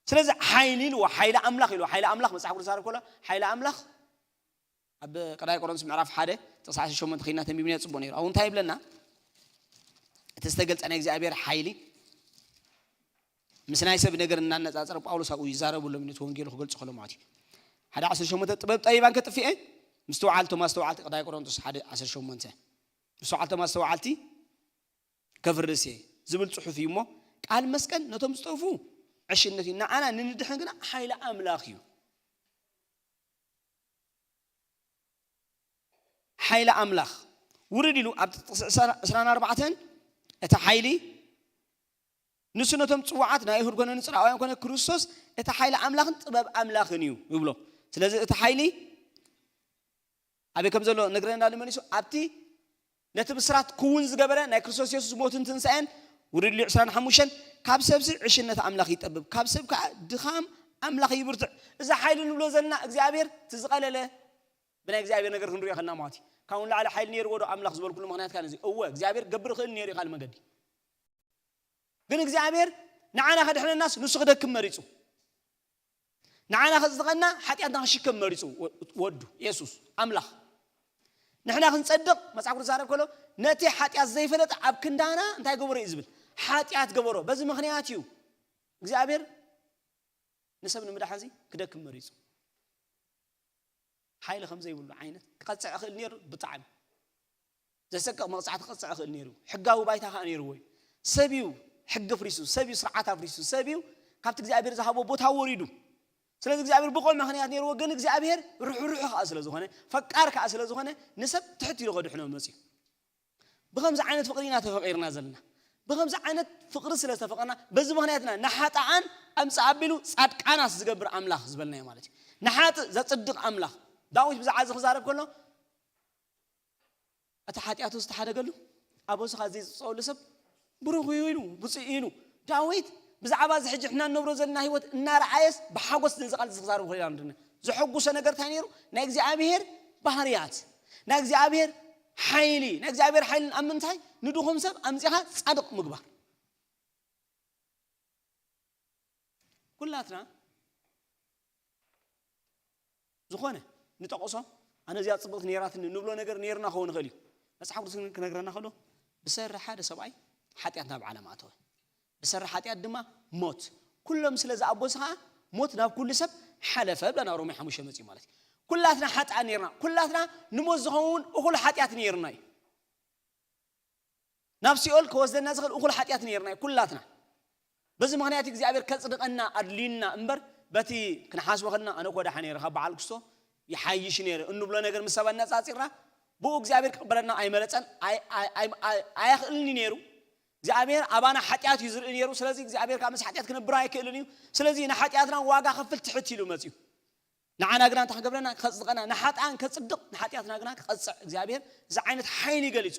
ስለዚ ሓይሊ ኢልዎ ሓይሊ ኣምላኽ ኢልዎ ሓይሊ ኣምላኽ መፅሓፍ ቅዱስ ኣረብ ከሎ ሓይሊ ኣምላኽ ኣብ ቀዳይ ቆሮንቶስ ምዕራፍ ሓደ ጥቕሲ ዓሰርተ ሸሞንተ ኸይድና ተንቢብና ጽቡቕ ነይሩ። ኣብኡ እንታይ ይብለና? እቲ ዝተገልጸ ናይ እግዚኣብሔር ሓይሊ ምስ ናይ ሰብ ነገር እናነጻጸረ ጳውሎስ ኣብኡ ይዛረቡ ኣሎ ነቲ ወንጌሉ ክገልጹ ከሎ ማለት እዩ። ሓደ ዓሰርተ ሸሞንተ ጥበብ ጠቢባን ከጥፍኤ ምስትውዓልቶም ኣስተውዓልቲ ቀዳይ ቆሮንቶስ ሓደ ዓሰርተ ሸሞንተ ምስትውዓልቶም ኣስተውዓልቲ ከፍርስ እየ ዝብል ጽሑፍ እዩ እሞ ቃል መስቀል ነቶም ዝጠፉ ዕሽነት እዩ ንዓና ንንድሕን ግና ሓይሊ ኣምላኽ እዩ። ሓይሊ ኣምላኽ ውርድ ኢሉ ኣብ ጥቕሲ ዕስራን ኣርባዕተን እቲ ሓይሊ ንሱ ነቶም ጽዋዓት ናይ ኣይሁድ ኮነ ንጽራውያን ኮነ ክርስቶስ እቲ ሓይሊ ኣምላኽን ጥበብ ኣምላኽን እዩ ይብሎ። ስለዚ እቲ ሓይሊ ኣበይ ከም ዘሎ ነግረና ዳኒ መሊሱ ኣብቲ ነቲ ብስራት ክውን ዝገበረ ናይ ክርስቶስ የሱስ ሞትን ትንሳኤን ውርድ ኢሉ ዕስራን ሓሙሽተን ካብ ሰብሲ ዕሽነት ኣምላኽ ይጠብብ ካብ ሰብ ከዓ ድኻም ኣምላኽ ይብርትዕ። እዚ ሓይሊ ንብሎ ዘለና እግዚኣብሔር ትዝቐለለ ብናይ እግዚኣብሔር ነገር ክንሪኦ ከና ማለት እዩ። ካብኡ ንላዕሊ ሓይሊ ነይርዎ ዶ ኣምላኽ ዝበልኩሉ ምክንያት ካን እዚ እወ እግዚኣብሔር ገብር ይኽእል ነይሩ ይኻል መገዲ ግን እግዚኣብሔር ንዓና ከድሕነናስ ንሱ ክደክም መሪፁ። ንዓና ከፅድቐና ሓጢኣትና ክሽከም መሪፁ ወዱ የሱስ ኣምላኽ። ንሕና ክንፀድቕ መፅሓፍ ቅዱስ ዛረብ ከሎ ነቲ ሓጢኣት ዘይፈለጠ ኣብ ክንዳና እንታይ ገበሮ እዩ ዝብል ሓጢኣት ገበሮ። በዚ ምክንያት እዩ እግዚኣብሔር ንሰብ ንምድሓን እዚ ክደክም መሪፁ። ሓይሊ ከም ዘይብሉ ዓይነት ክቐፅዕ ይኽእል ነይሩ። ብጣዕሚ ዘሰቅቕ መቕፃዕቲ ክቐፅዕ ይኽእል ነይሩ። ሕጋዊ ባይታ ከዓ ነይርዎ እዩ። ሰብ እዩ ሕጊ ኣፍሪሱ፣ ሰብ እዩ ስርዓት ኣፍሪሱ፣ ሰብ እዩ ካብቲ እግዚኣብሔር ዝሃቦ ቦታ ወሪዱ። ስለዚ እግዚኣብሔር ብቑዕ ምኽንያት ነይርዎ፣ ግን እግዚኣብሔር ርሕሩሕ ከዓ ስለ ዝኾነ፣ ፈቃር ከዓ ስለ ዝኾነ ንሰብ ትሕት ኢሉ ከድሕኖ መፅዩ። ብኸምዚ ዓይነት ፍቕሪ ኢና ተፈቒርና ዘለና። ብኸምዚ ዓይነት ፍቕሪ ስለ ዝተፈቐርና በዚ ምኽንያትና ንሓጥኣን ኣምፅእ ኣቢሉ ፃድቃናት ዝገብር ኣምላኽ ዝበልናዮ ማለት እዩ። ንሓጥእ ዘፅድቕ ኣምላኽ። ዳዊት ብዛዕባ እዚ ክዛረብ ከሎ እቲ ሓጢኣቱ ዝተሓደገሉ ኣበሱ ካብ ዘይፅፀወሉ ሰብ ብሩኽ እዩ ኢሉ ብፅእ ኢሉ ዳዊት ብዛዕባ እዚ ሕጂ ሕና ንነብሮ ዘለና ህይወት እናረኣየስ ብሓጎስ ነዚ ቃል እዚ ክዛረብ ክእል ኢና ንድነ ዘሐጉሰ ነገር እንታይ ነይሩ? ናይ እግዚኣብሄር ባህርያት ናይ እግዚኣብሄር ሓይሊ ናይ እግዚኣብሔር ሓይሊ ኣብ ምንታይ ንድኹም ሰብ ኣምፂኻ ፃድቕ ምግባር። ኩላትና ዝኾነ ንጠቕሶ ኣነ እዚኣ ፅብቕቲ ነይራትኒ ንብሎ ነገር ነይርና ክኸውን ይኽእል እዩ። መፅሓፍ ቅዱስ ግን ክነግረና ከሎ ብሰሪ ሓደ ሰብኣይ ሓጢኣት ናብ ዓለም ኣተወ፣ ብሰሪ ሓጢኣት ድማ ሞት። ኩሎም ስለ ዝኣበሱ ከዓ ሞት ናብ ኩሉ ሰብ ሓለፈ ብለና ሮሜ ሓሙሽተ መፅኡ ማለት እዩ። ኩላትና ሓጥኣት ነይርና፣ ኩላትና ንሞት ዝኸውን እኹል ሓጢኣት ነይርና እዩ። ናብ ሲኦል ክወስደና ዝኽእል እኹል ሓጢኣት ነይርና እዩ ኩላትና። በዚ ምኽንያት እግዚኣብሔር ከፅድቐና ኣድልዩና እምበር በቲ ክንሓስቦ ከልና ኣነ እኮ ደሓ ነይረ ካብ በዓል ክስቶ ይሓይሽ ነይረ እንብሎ ነገር ምስ ሰብ ኣነፃፂርና ብኡ እግዚኣብሔር ክቕበለና ኣይመረፀን ኣይ- ኣይ- ኣይ- ኣይ- ኣያኽእልን እዩ ነይሩ። እግዚኣብሔር ኣባና ሓጢኣት እዩ ዝርኢ ነይሩ። ስለዚ እግዚኣብሔር ካብ ምስ ሓጢኣት ክነብር ኣይክእልን እዩ። ስለዚ ንሓጢኣትና ዋጋ ከፍል ትሕት ኢሉ መፅዩ። ንዓና ግና እንታይ ክገብረና? ከጽድቐና። ንሓጥኣን ከጽድቕ፣ ንሓጢኣትና ግና ክቐጽዕ እግዚኣብሔር እዚ ዓይነት ሓይሊ ገሊጹ።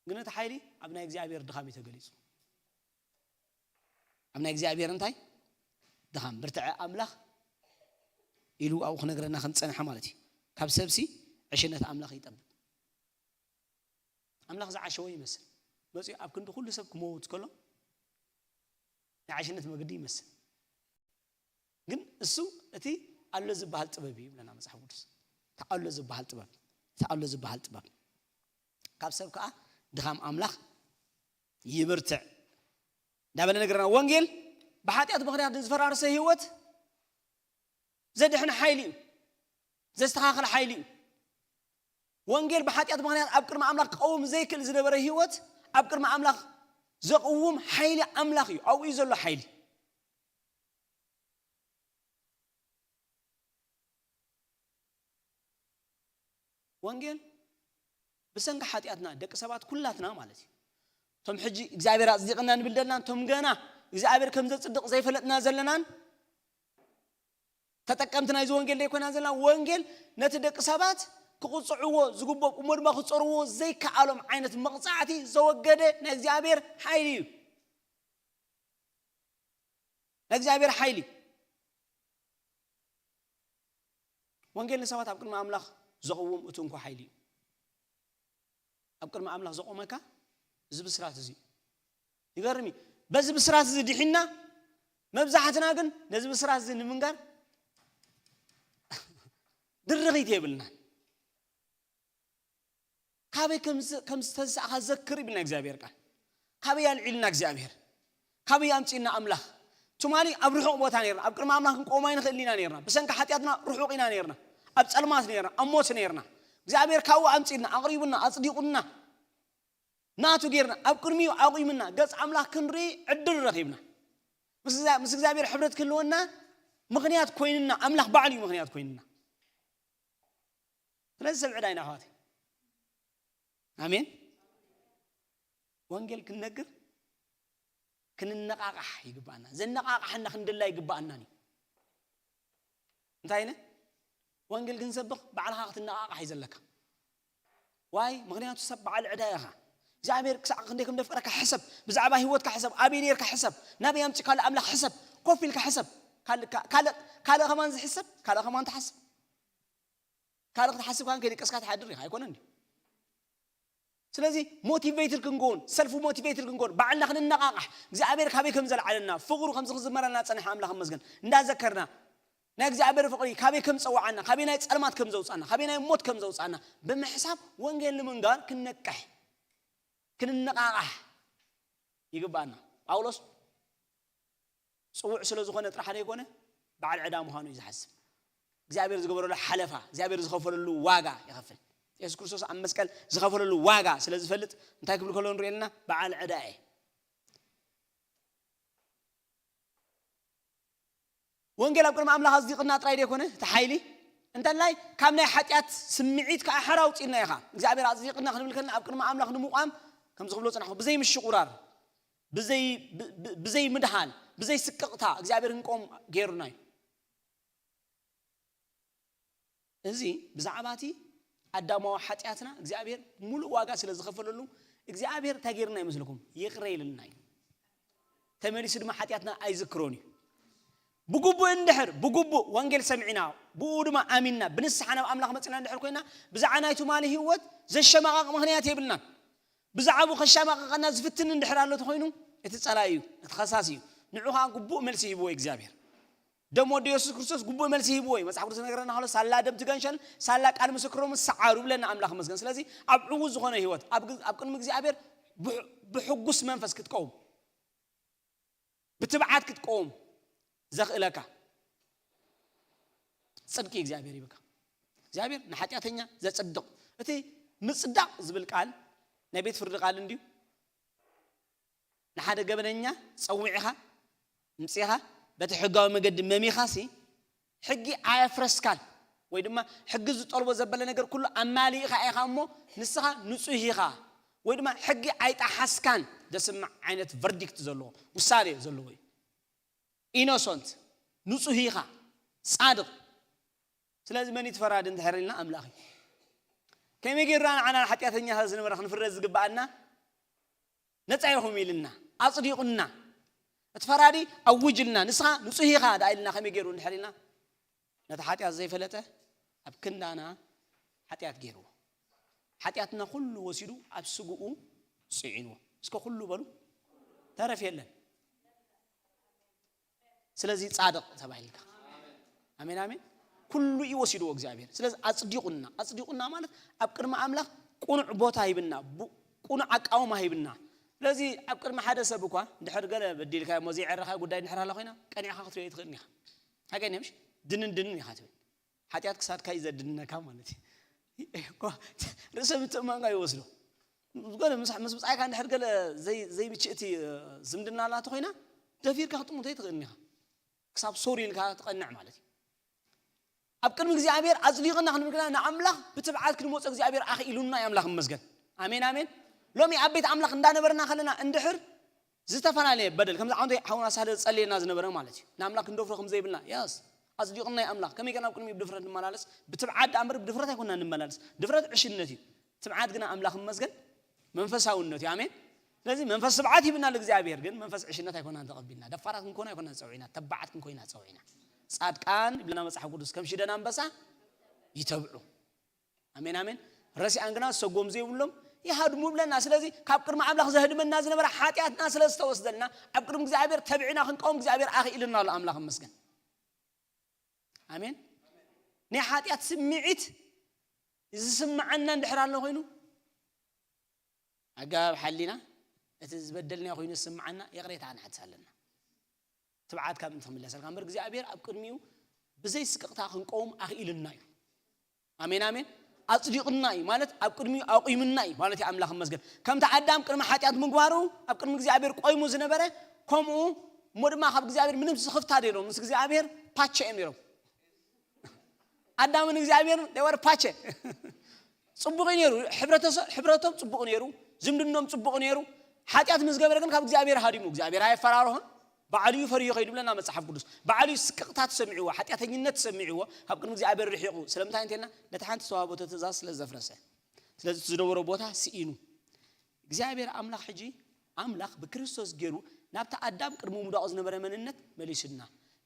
ግን እቲ ሓይሊ ኣብ ናይ እግዚኣብሔር ድኻም እዩ ተገሊጹ። ኣብ ናይ እግዚኣብሔር እንታይ? ድኻም። ብርትዐ ኣምላኽ ኢሉ ኣብኡ ክነግረና ከም ዝጸንሐ ማለት እዩ። ካብ ሰብሲ ዕሽነት ኣምላኽ ይጠብብ። ኣምላኽ ዝዓሸወ ይመስል። መጺኡ ኣብ ክንዲ ኩሉ ሰብ ክመውት ከሎ ናይ ዕሽነት መገዲ ይመስል። ግን እሱ እቲ ኣሎ ዝበሃል ጥበብ እዩ ይብለና መጽሓፍ ቅዱስ። እቲ ኣሎ ዝበሃል ጥበብ፣ እቲ ኣሎ ዝበሃል ጥበብ። ካብ ሰብ ከኣ ድኻም ኣምላኽ ይብርትዕ እንዳበለ ነገርና። ወንጌል ብሓጢኣት ምኽንያት ንዝፈራረሰ ህይወት ዘድሕን ሓይሊ እዩ፣ ዘስተኻኽል ሓይሊ እዩ። ወንጌል ብሓጢኣት ምኽንያት ኣብ ቅድሚ ኣምላኽ ክቐውም ዘይክእል ዝነበረ ህይወት ኣብ ቅድሚ ኣምላኽ ዘቕውም ሓይሊ ኣምላኽ እዩ። ኣብኡ እዩ ዘሎ ሓይሊ። ወንጌል ብሰንኪ ሓጢኣትና ደቂ ሰባት ኩላትና ማለት እዩ። እቶም ሕጂ እግዚኣብሔር ኣጽዲቕና ንብል ዘለና፣ እቶም ገና እግዚኣብሔር ከም ዘጽድቕ ዘይፈለጥና ዘለናን ተጠቀምቲ ናይዚ ወንጌል ዘይኮና ዘለና፣ ወንጌል ነቲ ደቂ ሰባት ክቕጽዕዎ ዝግብኦም እሞ ድማ ክጸርዎ ዘይከኣሎም ዓይነት መቕጻዕቲ ዘወገደ ናይ እግዚኣብሔር ሓይሊ እዩ። ናይ እግዚኣብሔር ሓይሊ። ወንጌል ንሰባት ኣብ ቅድሚ ኣምላኽ ዘቕውም እቲ እንኮ ሓይሊ እዩ። ኣብ ቅድሚ ኣምላኽ ዘቆመካ እዚ ብስራት እዚ እዩ። ይገርም እዩ። በዚ ብስራት እዚ ድሒና፣ መብዛሕትና ግን ነዚ ብስራት እዚ ንምንጋር ድርኺት የብልናን። ካበይ ከም ዝ-፣ ከም ዝተንሳእካ ዘክር ይብልና እግዚኣብሔር ቃል። ካበይ ኣልዒልና እግዚኣብሔር? ካበይ ኣምጺእና ኣምላኽ? ትማሊ ኣብ ርሑቕ ቦታ ነርና፣ ኣብ ቅድሚ ኣምላኽ ክንቆም ኣይንኽእልን ኢና ነርና። ብሰንኪ ሓጢኣትና ርሑቕ ኢና ነርና። ኣብ ጸልማት ነርና፣ ኣብ ሞት ነርና። እግዚኣብሔር ካብኡ ኣምጺእና፣ ኣቕሪቡና፣ ኣጽዲቑና፣ ናቱ ጌርና፣ ኣብ ቅድሚኡ ኣቑምና፣ ገጽ ኣምላኽ ክንርኢ ዕድል ረኺብና። ምስ እዛ-፣ ምስ እግዚኣብሔር ሕብረት ክህልወና ምኽንያት ኮይንና፣ ኣምላኽ ባዕሉ እዩ ምኽንያት ኮይንና። ስለዚ ሰብ ዕዳ ኢና ኣሕዋተይ። ኣሜን። ወንጌል ክንነግር ክንነቓቓሕ ይግባኣና። ዘነቓቓሓና ክንድላ ይግባኣናን እዩ። እንታይ ኢለ? ወንጌል ክንሰብኽ ባዕልኻ ክትነቓቓሕ እዩ ዘለካ። ዋይ? ምኽንያቱ ሰብ በዓል ዕዳ ኢኻ። እግዚኣብሔር ክሳዕ ክንደይ ከም ደፍቀረካ ሕሰብ። ብዛዕባ ህይወትካ ሕሰብ። ኣበይ ነርካ ሕሰብ። ናበይ ኣምጺእካ ኣሎ ኣምላኽ ሕሰብ። ኮፍ ኢልካ ሕሰብ። ካልእ፣ ካልእ፣ ካልእ ከማን ዝሕሰብ፣ ካልእ ከማን ትሓስብ። ካልእ ክትሓስብ ካን ከይደቀስካ ትሓድር ኢኻ። ኣይኮነን ድዩ? ስለዚ ሞቲቬትድ ክንከውን፣ ሰልፍ ሞቲቬትድ ክንከውን፣ ባዕልና ክንነቓቓሕ፣ እግዚኣብሔር ካበይ ከም ዘልዓለና፣ ፍቕሩ ከምዚ ክዝመረና ጸንሐ ኣምላኽ ይመስገን። እንዳዘከርና፣ ናይ እግዚኣብሔር ፍቕሪ ካበይ ከም ጸዋዓና፣ ካበይ ናይ ጸልማት ከም ዘውጻና፣ ካበይ ናይ ሞት ከም ዘውጻና ብምሕሳብ ወንጌል ንምንጋር ክንነቅሕ፣ ክንነቓቓሕ ይግባኣና። ጳውሎስ ጽውዕ ስለ ዝኾነ ጥራሕ ዘይኮነ፣ በዓል ዕዳ ምዃኑ እዩ ዝሓስብ። እግዚኣብሔር ዝገበረሉ ሓለፋ፣ እግዚኣብሔር ዝኸፈለሉ ዋጋ ይኸፍል። የሱስ ክርስቶስ ኣብ መስቀል ዝኸፈለሉ ዋጋ ስለ ዝፈልጥ፣ እንታይ ክብል ከሎ ንርኢ ኣለና? በዓል ዕዳ እየ። ወንጌል ኣብ ቅድሚ ኣምላኽ ኣጽዲቕና ጥራይ ዘይኮነ፣ እቲ ሓይሊ እንተላይ ካብ ናይ ሓጢኣት ስምዒት ከኣ ሓራ ኣውጺእና ኢኻ። እግዚኣብሔር ኣጽዲቕና ክንብል ከለና፣ ኣብ ቅድሚ ኣምላኽ ንምቋም፣ ከምዚ ክብሎ ጽናሕኩ፣ ብዘይ ምሽቑራር፣ ብዘይ፣ ብ-፣ ብ-፣ ብዘይ ምድሃል፣ ብዘይ ስቅቕታ እግዚኣብሔር ክንቆም ገይሩና እዩ። እዚ ብዛዕባ እቲ ኣዳማዊ ሓጢኣትና እግዚኣብሔር ሙሉእ ዋጋ ስለ ዝኸፈለሉ፣ እግዚኣብሔር እንታይ ገይርና ይመስለኩም? ይቕረ ኢልልና እዩ። ተመሊሱ ድማ ሓጢኣትና ኣይዝክሮን እዩ። ብግቡእ እንድሕር፣ ብግቡእ ወንጌል ሰሚዕና፣ ብኡ ድማ ኣሚንና፣ ብንስሓ ናብ ኣምላኽ መጺና እንድሕር ኮይና፣ ብዛዕባ ናይ ትማሊ ህይወት ዘሸማቐቕ ምኽንያት የብልናን። ብዛዕባኡ ከሻማቕቐና ዝፍትን እንድሕር ኣሎ ተኾይኑ፣ እቲ ጸላኢ እዩ፣ እቲ ኸሳሲ እዩ። ንዑ ኸኣ ግቡእ መልሲ ሂብዎ እግዚኣብሔር። ደም ወዲ የሱስ ክርስቶስ ግቡእ መልሲ ሂብዎ እዩ። መጽሓፍ ቅዱስ ነገረና ከሎ፣ ሳላ ደም ትገንሸል፣ ሳላ ቃል ምስክሮም ሰዓሩ ብለና ኣምላኽ ይመስገን። ስለዚ ኣብ ዕዉት ዝኾነ ህይወት፣ ኣብ ግ-፣ ኣብ ቅድሚ እግዚኣብሔር ብሕ-፣ ብሕጉስ መንፈስ ክትቀውም፣ ብትብዓት ክትቀውም ዘኽእለካ ጽድቂ እግዚኣብሔር ይብካ። እግዚኣብሔር ንሓጢኣተኛ ዘጽድቕ። እቲ ምጽዳቕ ዝብል ቃል ናይ ቤት ፍርዲ ቃል እንድዩ። ንሓደ ገበነኛ ጸዊዕኻ፣ ምጺኻ፣ በቲ ሕጋዊ መገዲ መሚኻሲ፣ ሕጊ ኣየፍረስካን፣ ወይ ድማ ሕጊ ዝጠልቦ ዘበለ ነገር ኩሉ ኣማሊእኻ ኢኻ እሞ፣ ንስኻ ንጹህ ኢኻ፣ ወይ ድማ ሕጊ ኣይጠሓስካን ዘስምዕ ዓይነት ቨርዲክት ዘለዎ፣ ውሳኔ ዘለዎ እዩ። ኢኖሰንት፣ ንጹህ ኢኻ፣ ጻድቕ። ስለዚ መን እዩ እቲ ፈራዲ እንድሕር ኢልና ኣምላኽ እዩ። ከመይ ጌርና ንዓና ሓጢኣተኛታት ዝነበረ ክንፍረድ ዝግብኣና? ነጻ ኢኹም ኢልና፣ ኣጽዲቑና፣ እቲ ፈራዲ ኣውጅልና፣ ንስኻ ንጹህ ኢኻ ደኣ ኢልና ከመይ ገይሩ እንድሕር ኢልና፣ ነቲ ሓጢኣት ዘይፈለጠ ኣብ ክንዳና ሓጢኣት ገይርዎ። ሓጢኣትና ኩሉ ወሲዱ ኣብ ስግኡ ጽዒንዎ። እስከ ኩሉ በሉ፣ ተረፍ የለን። ስለዚ ጻድቕ ተባሂልካ። ኣሜን ኣሜን። ኩሉ እዩ ወሲድዎ እግዚኣብሔር። ስለዚ ኣጽዲቑና። ኣጽዲቑና ማለት ኣብ ቅድሚ ኣምላኽ ቁኑዕ ቦታ ሂብና፣ ቡ- ቁኑዕ ኣቃውማ ሂብና። ስለዚ ኣብ ቅድሚ ሓደ ሰብ እኳ እንድሕር ገለ በዲልካ እሞ ዘይዕረኻ ጉዳይ እንድሕር ሃላ ኮይና ቀኒዕካ ክትሪኦ ትኽእል ኢኻ። ሓቀኛ ምሽ? ድንን ድንን ኢኻ ትብል። ሓጢኣት ክሳድካ እዩ ዘድንነካ ማለት እዩ። እኮ ርእሰ ምትእማንካ ይወስዶ። ዝኾነ ምስ ምስ ብጻይካ እንድሕር ገለ ዘይ ዘይምችእቲ ዝምድና ኣላቶ ኮይና ደፊርካ ክትጥምቶ ኣይትኽእልን ኢኻ። ክሳብ ሶሪ ኢልካ ትቐንዕ ማለት እዩ። ኣብ ቅድሚ እግዚኣብሔር ኣጽዲቕና ክንብል ከለና ንኣምላኽ ብትብዓት ክንመጾ እግዚኣብሔር ኣኽኢሉና እዩ። ኣምላኽ ይመስገን። ኣሜን ኣሜን። ሎሚ ኣብ ቤት ኣምላኽ እንዳነበርና ከለና እንድሕር ዝተፈላለየ በደል ከምዚ ዓንቶ ሓውና ሳለ ጸልየና ዝነበረ ማለት እዩ። ንኣምላኽ ክንደፍሮ ከም ዘይብልና ያስ ኣጽዲቕና እዩ ኣምላኽ። ከመይ ገና ኣብ ቅድሚ ብድፍረት ንመላለስ? ብትብዓት ደኣ እምበር ብድፍረት ኣይኮንና ንመላለስ። ድፍረት ዕሽነት እዩ። ትብዓት ግና ኣምላኽ ይመስገን መንፈሳውነት እዩ። ኣሜን። ስለዚ መንፈስ ትብዓት ሂብና ለእግዚኣብሔር፣ ግን መንፈስ ዕሽነት ኣይኮናን ተቐቢልና። ደፋራት ክንኮን ኣይኮናን ጸውዒና፣ ተባዓት ክንኮይና ጸውዒና። ጻድቃን ይብለና መጽሓፍ ቅዱስ ከም ሽደን ኣንበሳ ይተብዑ። ኣሜን ኣሜን። ረሲኣን ግና ሰጎም ዘይብሎም ይሃድሙ ይብለና። ስለዚ ካብ ቅድሚ ኣምላኽ ዘህድመና ዝነበረ ሓጢኣትና ስለ ዝተወስደልና ኣብ ቅድሚ እግዚኣብሔር ተብዕና ክንቀውም እግዚኣብሔር ኣኽኢልና ኣሎ። ኣምላኽ ይመስገን። ኣሜን። ናይ ሓጢኣት ስምዒት ዝስምዓና እንድሕር ኣሎ ኮይኑ ኣገባብ ሓሊና እቲ ዝበደልናዮ ኮይኑ ዝስምዓና ይቕሬታ ክንሓትት ኣለና። ትብዓት ካብ ምእንቲ ክምለሰልካ እምበር እግዚኣብሔር ኣብ ቅድሚኡ ብዘይ ስቅቕታ ክንቀውም ኣኽኢልና እዩ። ኣሜን ኣሜን። ኣጽዲቕና እዩ ማለት ኣብ ቅድሚኡ ኣቑምና እዩ ማለት እዩ። ኣምላኽ ይመስገን። ከምቲ ኣዳም ቅድሚ ሓጢኣት ምግባሩ ኣብ ቅድሚ እግዚኣብሔር ቆይሙ ዝነበረ ከምኡ እሞ ድማ ካብ እግዚኣብሔር ምንም ዝኽፍታ ደይሮም ምስ እግዚኣብሔር ፓቸ እዮም ነይሮም። ኣዳምን እግዚኣብሔርን they were ፓቸ። ጽቡቕ እዩ ነይሩ። ሕብረተሰ- ሕብረቶም ጽቡቕ ነይሩ። ዝምድኖም ጽቡቕ ነይሩ። ሓጢኣት ምስ ገበረ ግን ካብ እግዚኣብሔር ሃዲሙ። እግዚኣብሔር ኣየፈራርሆን። ባዕሉ እዩ ፈሪሁ ከይዱ ብለና መጽሓፍ ቅዱስ። ባዕሉ እዩ ስቅቕታ ተሰሚዕዎ፣ ሓጢኣተኝነት ተሰሚዕዎ፣ ካብ ቅድሚ እግዚኣብሔር ርሒቑ። ስለምንታይ እንተልና ነቲ ሓንቲ ዝተዋህበቶ ትእዛዝ ስለ ዘፍረሰ። ስለዚ እቲ ዝነበሮ ቦታ ስኢኑ። እግዚኣብሔር ኣምላኽ ሕጂ ኣምላኽ ብክርስቶስ ገይሩ ናብቲ ኣዳም ቅድሚ ምውዳቑ ዝነበረ መንነት መሊሱና።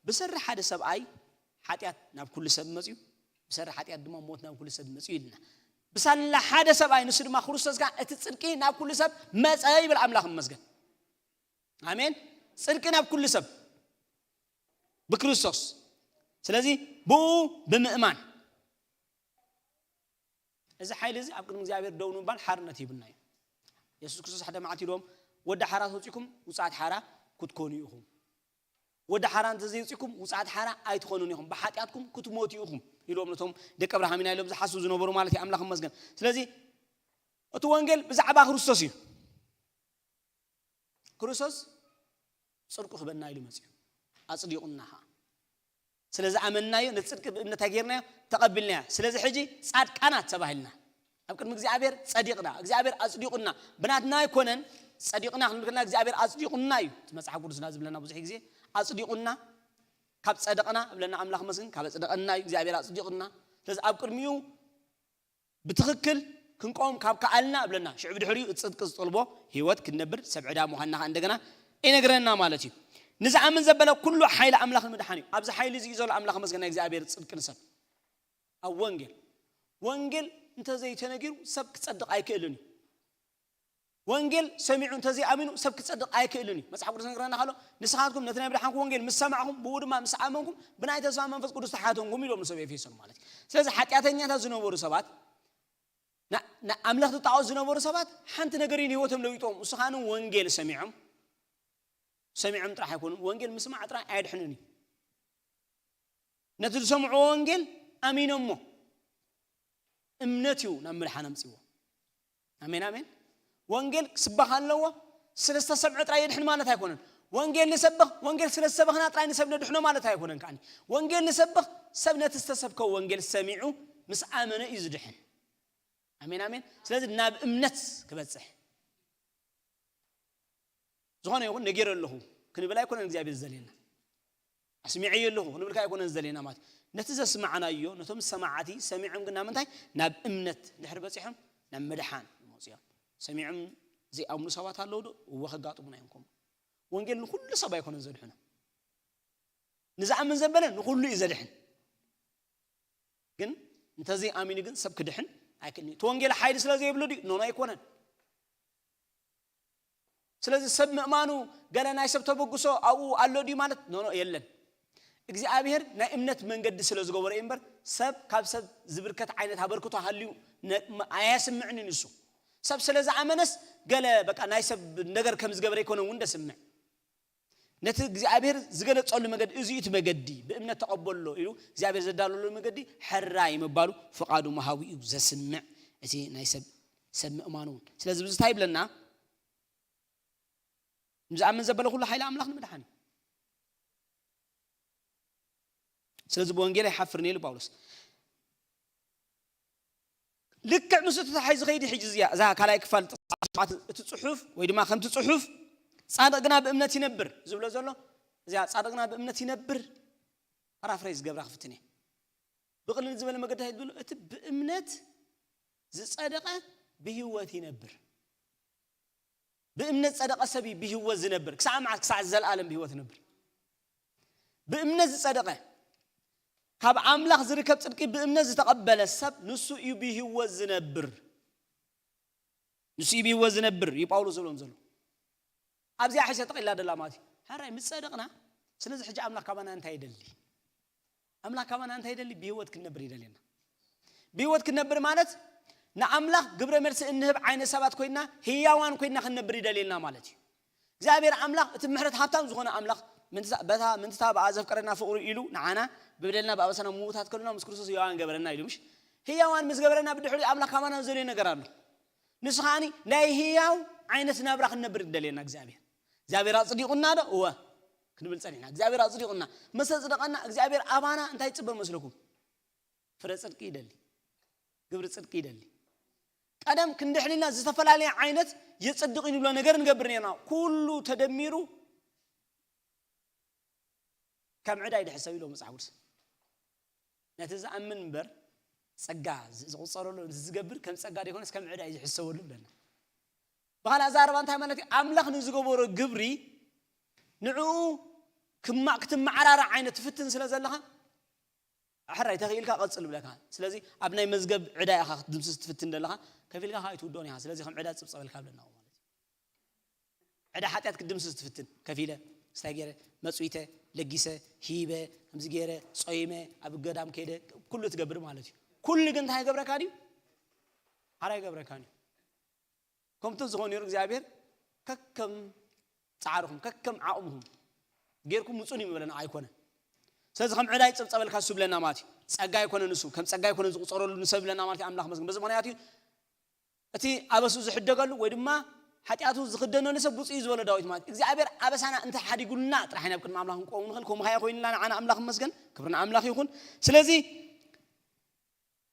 ብሰሪ ሓደ ሰብኣይ ሓጢኣት ናብ ኩሉ ሰብ መጽዩ፣ ብሰሪ ሓጢኣት ድማ ሞት ናብ ኩሉ ሰብ መጽዩ ኢልና። ብሳላ ሓደ ሰብኣይ ንሱ ድማ ክርስቶስ ጋር እቲ ጽድቂ ናብ ኩሉ ሰብ መጸ ይብል ኣምላኽ ይመስገን። ኣሜን። ጽድቂ ናብ ኩሉ ሰብ ብክርስቶስ። ስለዚ ብኡ ብምእማን እዚ ሓይሊ እዚ ኣብ ቅድሚ እግዚኣብሔር ደው ንምባል ሓርነት ሂብና እዩ። የሱስ ክርስቶስ ሓደ መዓልቲ ኢልዎም፣ "ወዲ ሓራ ተውጺእኩም ውጻት ሓራ ክትኮኑ ኢኹም። ወዲ ሓራ እንተዘይውጺእኩም ውጻት ሓራ ኣይትኾኑን ኢኹም። ብሓጢኣትኩም ክትሞቱ ኢኹም" ኢልዎም ነቶም ደቂ ኣብርሃም ኢና ኢሎም ዝሓስቡ ዝነበሩ ማለት እዩ። ኣምላኽ ይመስገን። ስለዚ እቲ ወንጌል ብዛዕባ ክርስቶስ እዩ። ክርስቶስ ጽድቁ ክበና ኢሉ መጽዩ ኣጽዲቑና ኸዓ። ስለ ዝኣመንናዮ ነቲ ጽድቂ ብእምነት ጌርናዮ ተቐቢልናዮ። ስለዚ ሕጂ ጻድቃናት ተባሂልና ኣብ ቅድሚ እግዚኣብሔር ጸዲቕና፣ እግዚኣብሔር ኣጽዲቑና። ብናትና ኣይኮነን ጸዲቕና ክንብል ከለና እግዚኣብሔር ኣጽዲቑና እዩ። እቲ መጽሓፍ ቅዱስና ዝብለና ብዙሕ ግዜ ኣጽዲቑና ካብ ጸደቕና እብለና ኣምላኽ መስግን ካብ ኣጽደቐና እዩ እግዚኣብሔር ኣጽዲቑና። ስለዚ ኣብ ቅድሚኡ ብትኽክል ክንቆም ካብ ከኣልና እብለና። ሽዑ ብድሕሪኡ እቲ ጽድቂ ዝጠልቦ ህይወት ክንነብር ሰብ ዕዳ ምዃንና ከኣ እንደገና ይነግረና ማለት እዩ። ንዝኣምን ዘበለ ኩሉ ሓይሊ ኣምላኽ ንምድሓን እዩ። ኣብዚ ሓይሊ እዚ እዩ ዘሎ ኣምላኽ መስገና እግዚኣብሔር ጽድቂ ንሰብ። ኣብ ወንጌል፣ ወንጌል እንተዘይተነጊሩ ሰብ ክጸድቕ ኣይክእልን እዩ። ወንጌል ሰሚዑ እንተዘይኣሚኑ ሰብ ክጸድቕ ኣይክእልን እዩ። መጽሓፍ ቅዱስ ነግረና ከሎ ንስኻትኩም ነቲ ናይ ብድሓንኩም ወንጌል ምስ ሰማዕኹም ብኡ ድማ ምስ ኣመንኩም ብናይ ተስፋ መንፈስ ቅዱስ ተሓተንኩም ኢሎም ንሰብ ኤፌሶን ማለት እዩ። ስለዚ ሓጢኣተኛታት ዝነበሩ ሰባት ና- ንኣምላኽ ዝጣዖት ዝነበሩ ሰባት ሓንቲ ነገር እዩ ንህይወቶም ለዊጥዎም። እሱ ኻን ወንጌል ሰሚዖም ሰሚዖም ጥራሕ ኣይኮኑን። ወንጌል ምስማዕ ጥራሕ ኣየድሕንን እዩ። ነቲ ዝሰምዕዎ ወንጌል ኣሚኖሞ እምነት እዩ ናብ ምድሓን ኣምፅዎ። ኣሜን ኣሜን። ወንጌል ክስበኽ ኣለዎ። ስለ ዝተሰምዐ ጥራይ የድሕን ማለት ኣይኮነን። ወንጌል ንሰብኽ፣ ወንጌል ስለ ዝሰበኽና ጥራይ ንሰብ ነድሕኖ ማለት ኣይኮነን። ከዓኒ ወንጌል ንሰብኽ፣ ሰብ ነቲ ዝተሰብከ ወንጌል ሰሚዑ ምስ ኣመነ እዩ ዝድሕን። ኣሜን ኣሜን። ስለዚ ናብ እምነት ክበፅሕ ዝኾነ ይኹን ነጊረ ኣለኹ ክንብል ኣይኮነን እግዚኣብሔር ዝደልየና። ኣስሚዐዮ ኣለኹ ክንብል ከኣ ኣይኮነን ዝደልየና ማለት እዩ። ነቲ ዘስማዕናዮ፣ ነቶም ሰማዕቲ ሰሚዖም ግን ናብ ምንታይ? ናብ እምነት ድሕሪ በጺሖም ናብ ምድሓን ይመጹ እዮም። ሰሚዖም ዘይኣምኑ ሰባት ኣለዉ ዶ? እወ፣ ከጋጥሙና እዮም ከምኡ። ወንጌል ንኹሉ ሰብ ኣይኮነን ዘድሕኖ። ንዝኣምን ዘበለ ንኹሉ እዩ ዘድሕን። ግን እንተዘይ ኣሚኑ ግን ሰብ ክድሕን ኣይክእልን እዩ። እቲ ወንጌል ሓይሊ ስለ ዘይብሉ ድዩ? ኖኖ ኣይኮነን። ስለዚ ሰብ ምእማኑ ገለ ናይ ሰብ ተበግሶ ኣብኡ ኣሎ ድዩ ማለት? ኖኖ የለን። እግዚኣብሔር ናይ እምነት መንገዲ ስለ ዝገበሮ እዩ እምበር ሰብ ካብ ሰብ ዝብርከት ዓይነት ኣበርክቶ ሃልዩ ነ- መ- ኣያስምዕን እዩ ንሱ። ሰብ ስለ ዝኣመነስ ገለ በቃ ናይ ሰብ ነገር ከም ዝገበረ ኣይኮነ እውን ደስምዕ። ነቲ እግዚኣብሔር ዝገለጸሉ መገዲ፣ እዚ እቲ መገዲ፣ ብእምነት ተቐበሎ ኢሉ እግዚኣብሔር ዘዳለሉ መገዲ ሕራይ ምባሉ ፍቓዱ ምሃቡ እዩ ዘስምዕ። እቲ ናይ ሰብ ሰብ ምእማኑ እውን ስለዚ ብዝታይ ይብለና? ንዝኣምን ዘበለ ኩሉ ሓይሊ ኣምላኽ ንምድሓን እዩ። ስለዚ ብወንጌል ኣይሓፍርን ኢሉ ጳውሎስ። ልክዕ ምስ እቲ ተታሒዙ ከይዲ ሕጂ እዚኣ እዛ ካልኣይ ክፋል ጥቕሲ እቲ ጽሑፍ ወይ ድማ ከምቲ ጽሑፍ ጻድቕ ግና ብእምነት ይነብር ዝብሎ ዘሎ እዚኣ ጻድቕ ግና ብእምነት ይነብር ፓራፍሬዝ ገብራ ክፍትን እየ። ብቕልል ዝበለ መገዲ እንታይ ዝብሎ እቲ ብእምነት ዝጸደቐ ብህይወት ይነብር። ብእምነት ዝጸደቐ ሰብ እዩ ብህይወት ዝነብር። ክሳዕ መዓስ? ክሳዕ ዘለኣለም ብህይወት ይነብር። ብእምነት ዝጸደቐ ካብ ኣምላኽ ዝርከብ ጽድቂ ብእምነት ዝተቐበለ ሰብ ንሱ እዩ ብህይወት ዝነብር። ንሱ እዩ ብህይወት ዝነብር እዩ ጳውሎስ ዝብሎም ዘሎ። ኣብዚኣ ሕሸ ጠቒላ ደላ ማለት እዩ። ሕራይ ምስ ጸደቕና፣ ስለዚ ሕጂ ኣምላኽ ካባና እንታይ ይደሊ? ኣምላኽ ካባና እንታይ ይደሊ? ብህይወት ክንነብር ይደልየና። ብህይወት ክንነብር ማለት ንኣምላኽ ግብረ መልሲ እንህብ ዓይነት ሰባት ኮይና ህያዋን ኮይና ክንነብር ይደልየና ማለት እዩ። እግዚኣብሔር ኣምላኽ እቲ ምሕረት ሃብታም ዝኾነ ኣምላኽ ምንትሳ- በታ ምንትታ ብኣ ዘፍቀረና ፍቕሩ ኢሉ ንዓና ብበደልና ብኣበሳና ምዉታት ከሉና ምስ ክርስቶስ ህያዋን ገበረና ኢሉ ምሽ ህያዋን ምስ ገበረና ብድሕሪ ኣምላኽ ካባና ዘልዮ ነገር ኣሎ። ንሱ ከዓኒ ናይ ህያው ዓይነት ናብራ ክንነብር ይደልየና እግዚኣብሔር። እግዚኣብሔር ኣጽዲቑና ዶ? እወ ክንብል ጸኒሕና። እግዚኣብሔር ኣጽዲቑና መሰ ጽደቐና እግዚኣብሔር ኣባና እንታይ ይጽበ መስለኩም? ፍረ ጽድቂ ይደሊ፣ ግብሪ ጽድቂ ይደሊ። ቀደም ክንድሕንና ዝተፈላለየ ዓይነት የጽድቕ ንብሎ ነገር ንገብር ነርና። ኩሉ ተደሚሩ ከም ዕዳ እዩ ዝሕሰብ ኢሎ መጽሓፍ ቅዱስ። ነቲ ዝኣምን እምበር ጸጋ ዝቑጸረሉ ዝገብር ከም ጸጋ ደይኮነስ ከም ዕዳ እዩ ዝሕሰበሉ ብለና። ብኻልእ ኣዛርባ እንታይ ማለት እዩ? ኣምላኽ ንዝገበሮ ግብሪ ንዕኡ ክማ ክትመዓራራ ዓይነት ትፍትን ስለ ዘለኻ ኣሕራይ ተኽኢልካ ቀጽል ብለካ። ስለዚ ኣብ ናይ መዝገብ ዕዳ ኢኻ ክትድምስስ ትፍትን ዘለኻ ከፊልካ ከዓ ኣይትውድኦን ኢኻ። ስለዚ ከም ዕዳ ጽብጸበልካ ብለና ማለት እዩ። ዕዳ ሓጢኣት ክትድምስስ ትፍትን ከፊለ ስታይ ገይረ መጽዊተ ለጊሰ ሂበ ከምዚ ገይረ ጾይመ ኣብ ገዳም ከይደ ኩሉ ትገብር ማለት እዩ። ኩሉ ግን እንታይ ይገብረካ ድዩ? ሓራ ይገብረካ ድዩ? ከምቱ ዝኾኑ ይሩ እግዚኣብሔር ከከም ጻዕርኹም ከከም ዓቕምኹም ጌርኩም ምጹን ይምበለና ኣይኮነ። ስለዚ ከም ዕዳ ይጸብጸበልካ እሱ ብለና ማለት እዩ። ጸጋ ኣይኮነ ንሱ ከም ጸጋ ኣይኮነ ዝቁጸረሉ ንሰብ ብለና ማለት እዩ። ኣምላኽ መስገን በዚ ምክንያት እዩ እቲ ኣበሱ ዝሕደገሉ ወይ ድማ ሓጢኣቱ ዝኽደነሉ ሰብ ብፁዕ እዩ ዝበሎ ዳዊት ማለት እዩ። እግዚኣብሔር ኣበሳና እንተ ሓዲጉልና ጥራሕ ኢና ኣብ ቅድሚ ኣምላኽ ክንቆም ንኽእል። ከምኡ ከያ ኮይንና ንዓና ኣምላኽ መስገን ክብሪ ንኣምላኽ ይኹን። ስለዚ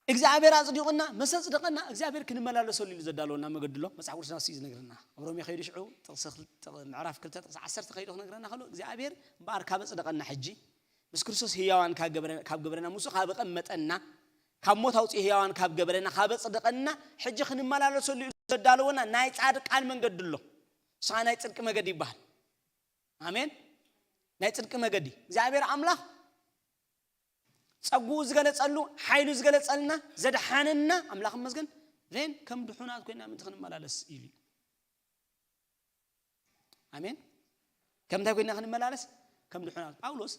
እግዚኣብሔር ኣጽዲቑና መሰ ጽደቐና እግዚኣብሔር ክንመላለሰሉ ኢሉ ዘዳለወና መገዲ ኣሎ። መጽሓፍ ቅዱስና እሱ እዩ ዝነግረና። ኣብ ሮሜ ከይዱ ሽዑ ጥቕሲ ክል- ጥቕ- ምዕራፍ ክልተ ጥቕሲ ዓሰርተ ከይዱ ክነግረና ከሎ እግዚኣብሔር እምበኣር ካብ ኣጽደቐና ሕጂ ምስ ክርስቶስ ህያዋን ካብ ገበረ- ካብ ገበረና ምስኡ ካብ ኣቐመጠና ካብ ሞት ኣውፅኡ ህያዋን ካብ ገበረና ካብ ኣጽደቐና ሕጂ ክንመላለሰሉ ኢሉ ዘዳለወና ናይ ጻድቃን መንገዲ ኣሎ። ንስኻ ናይ ጽድቂ መገዲ ይበሃል። ኣሜን። ናይ ጽድቂ መገዲ እግዚኣብሔር ኣምላኽ ጸጉኡ ዝገለጸሉ ሓይሉ ዝገለጸልና ዘድሓነና ኣምላኽ መስገን ን ከም ድሑናት ኮይና ምእንቲ ክንመላለስ ኢሉ እዩ። ኣሜን። ከም እንታይ ኮይና ክንመላለስ? ከም ድሑናት። ጳውሎስ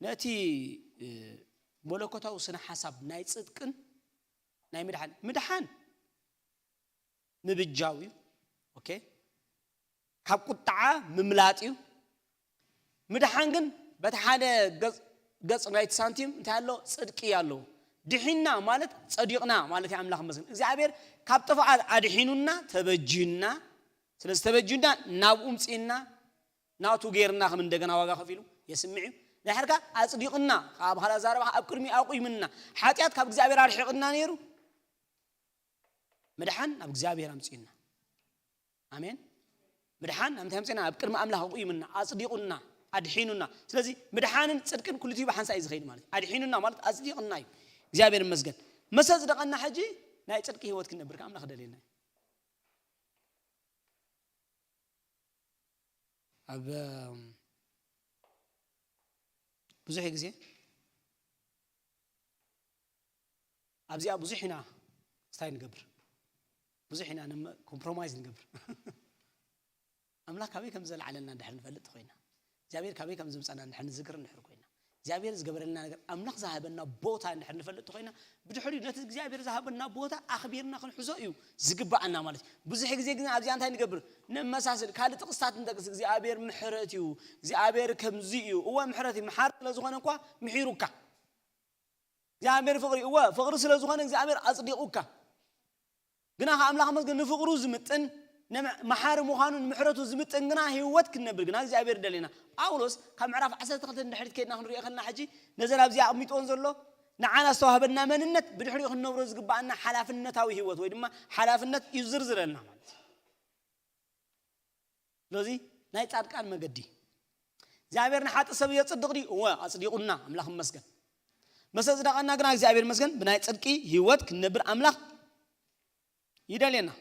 ነቲ መለኮታዊ ስነ ሓሳብ ናይ ጽድቅን ናይ ምድሓን ምድሓን ምብጃው እዩ። ኦኬ፣ ካብ ቁጥዓ ምምላጥ እዩ። ምድሓን ግን በቲ ሓደ ገጽ- ገጽ ናይቲ ሳንቲም እንታይ ኣሎ? ጽድቂ ኣሎ። ድሒና ማለት ጸዲቕና ማለት እዩ። ኣምላኽ መስገን እግዚኣብሔር ካብ ጥፍኣት ኣድሒኑና ተበጅዩና። ስለዚ ተበጅዩና ናብኡ ምጽእና ናቱ ጌርና ከም እንደገና ዋጋ ከፊሉ የስምዕ እዩ። ንሕርካ ኣጽዲቕና ካብ ኻልእ ኣዛረባ ኣብ ቅድሚ ኣቑይምና ሓጢኣት ካብ እግዚኣብሔር ኣርሒቕና ነይሩ። ምድሓን ናብ እግዚኣብሔር ኣምጽኡና። ኣሜን። ምድሓን ናብ እንታይ ኣምጽኡና? ኣብ ቅድሚ ኣምላኽ ኣቑይምና ኣጽዲቑና። ኣድሒኑና። ስለዚ ምድሓንን ጽድቅን ክልቲኡ ብሓንሳእ እዩ ዝኸይድ ማለት እዩ። ኣድሒኑና ማለት ኣጽዲቕና እዩ። እግዚኣብሔር ይመስገን። መሰ ጽደቐና ሕጂ ናይ ጽድቂ ህይወት ክንነብር ከኣ ኣምላኽ ደልየና እዩ። ኣብ ብዙሕ ግዜ ኣብዚኣ ብዙሕ ኢና ስታይ ንገብር፣ ብዙሕ ኢና ኮምፕሮማይዝ ንገብር። ኣምላኽ ካበይ ከም ዘለዓለና እንድሕር ንፈልጥ ኮይና፣ እግዚኣብሔር ካበይ ከም ዝምፀና እንድሕር ንዝክር እንድሕር ኮይና፣ እግዚኣብሔር ዝገበረልና ነገር ኣምላኽ ዝሃበና ቦታ እንድሕር ንፈልጥ ኮይና፣ ብድሕሪኡ ነቲ እግዚኣብሔር ዝሃበና ቦታ ኣኽቢርና ክንሕዞ እዩ ዝግባኣና ማለት እዩ። ብዙሕ ግዜ ግን ኣብዚኣ እንታይ ንገብር? ነመሳስል። ካልእ ጥቕስታት ንጠቅስ፣ እግዚኣብሔር ምሕረት እዩ፣ እግዚኣብሔር ከምዚ እዩ። እወ ምሕረት እዩ፣ መሓሪ ስለ ዝኾነ እኳ ምሒሩካ። እግዚኣብሔር ፍቕሪ፣ እወ ፍቕሪ ስለ ዝኾነ እግዚኣብሔር ኣጽዲቑካ። ግና ከ ኣምላኽ መስገን ንፍቕሩ ዝምጥን፣ ንመ-፣ መሓሪ ምዃኑ ንምሕረቱ ዝምጥን ግና ህይወት ክንነብር ግና እግዚኣብሔር ደለና። ጳውሎስ ካብ ምዕራፍ ዓሰርተ ክልተ ንድሕሪት ከይድና ክንሪኦ ከለና ሕጂ ነዘን ኣብዚኣ ኣቕሚጥዎን ዘሎ ንዓና ዝተዋህበና መንነት ብድሕሪኡ ክንነብሮ ዝግባኣና ሓላፍነታዊ ህይወት ወይ ድማ ሓላፍነት እዩ ዝርዝረልና ማለት እዩ። ስለዚ ናይ ጻድቃን መገዲ እግዚኣብሔር ንሓጢእ ሰብ የጽድቕ ድዩ? እወ ኣጽዲቑና፣ ኣምላኽ ይመስገን። መሰ ጽደቐና ግና እግዚኣብሔር ይመስገን ብናይ ጽድቂ ህይወት ክንነብር ኣምላኽ ይደልየና።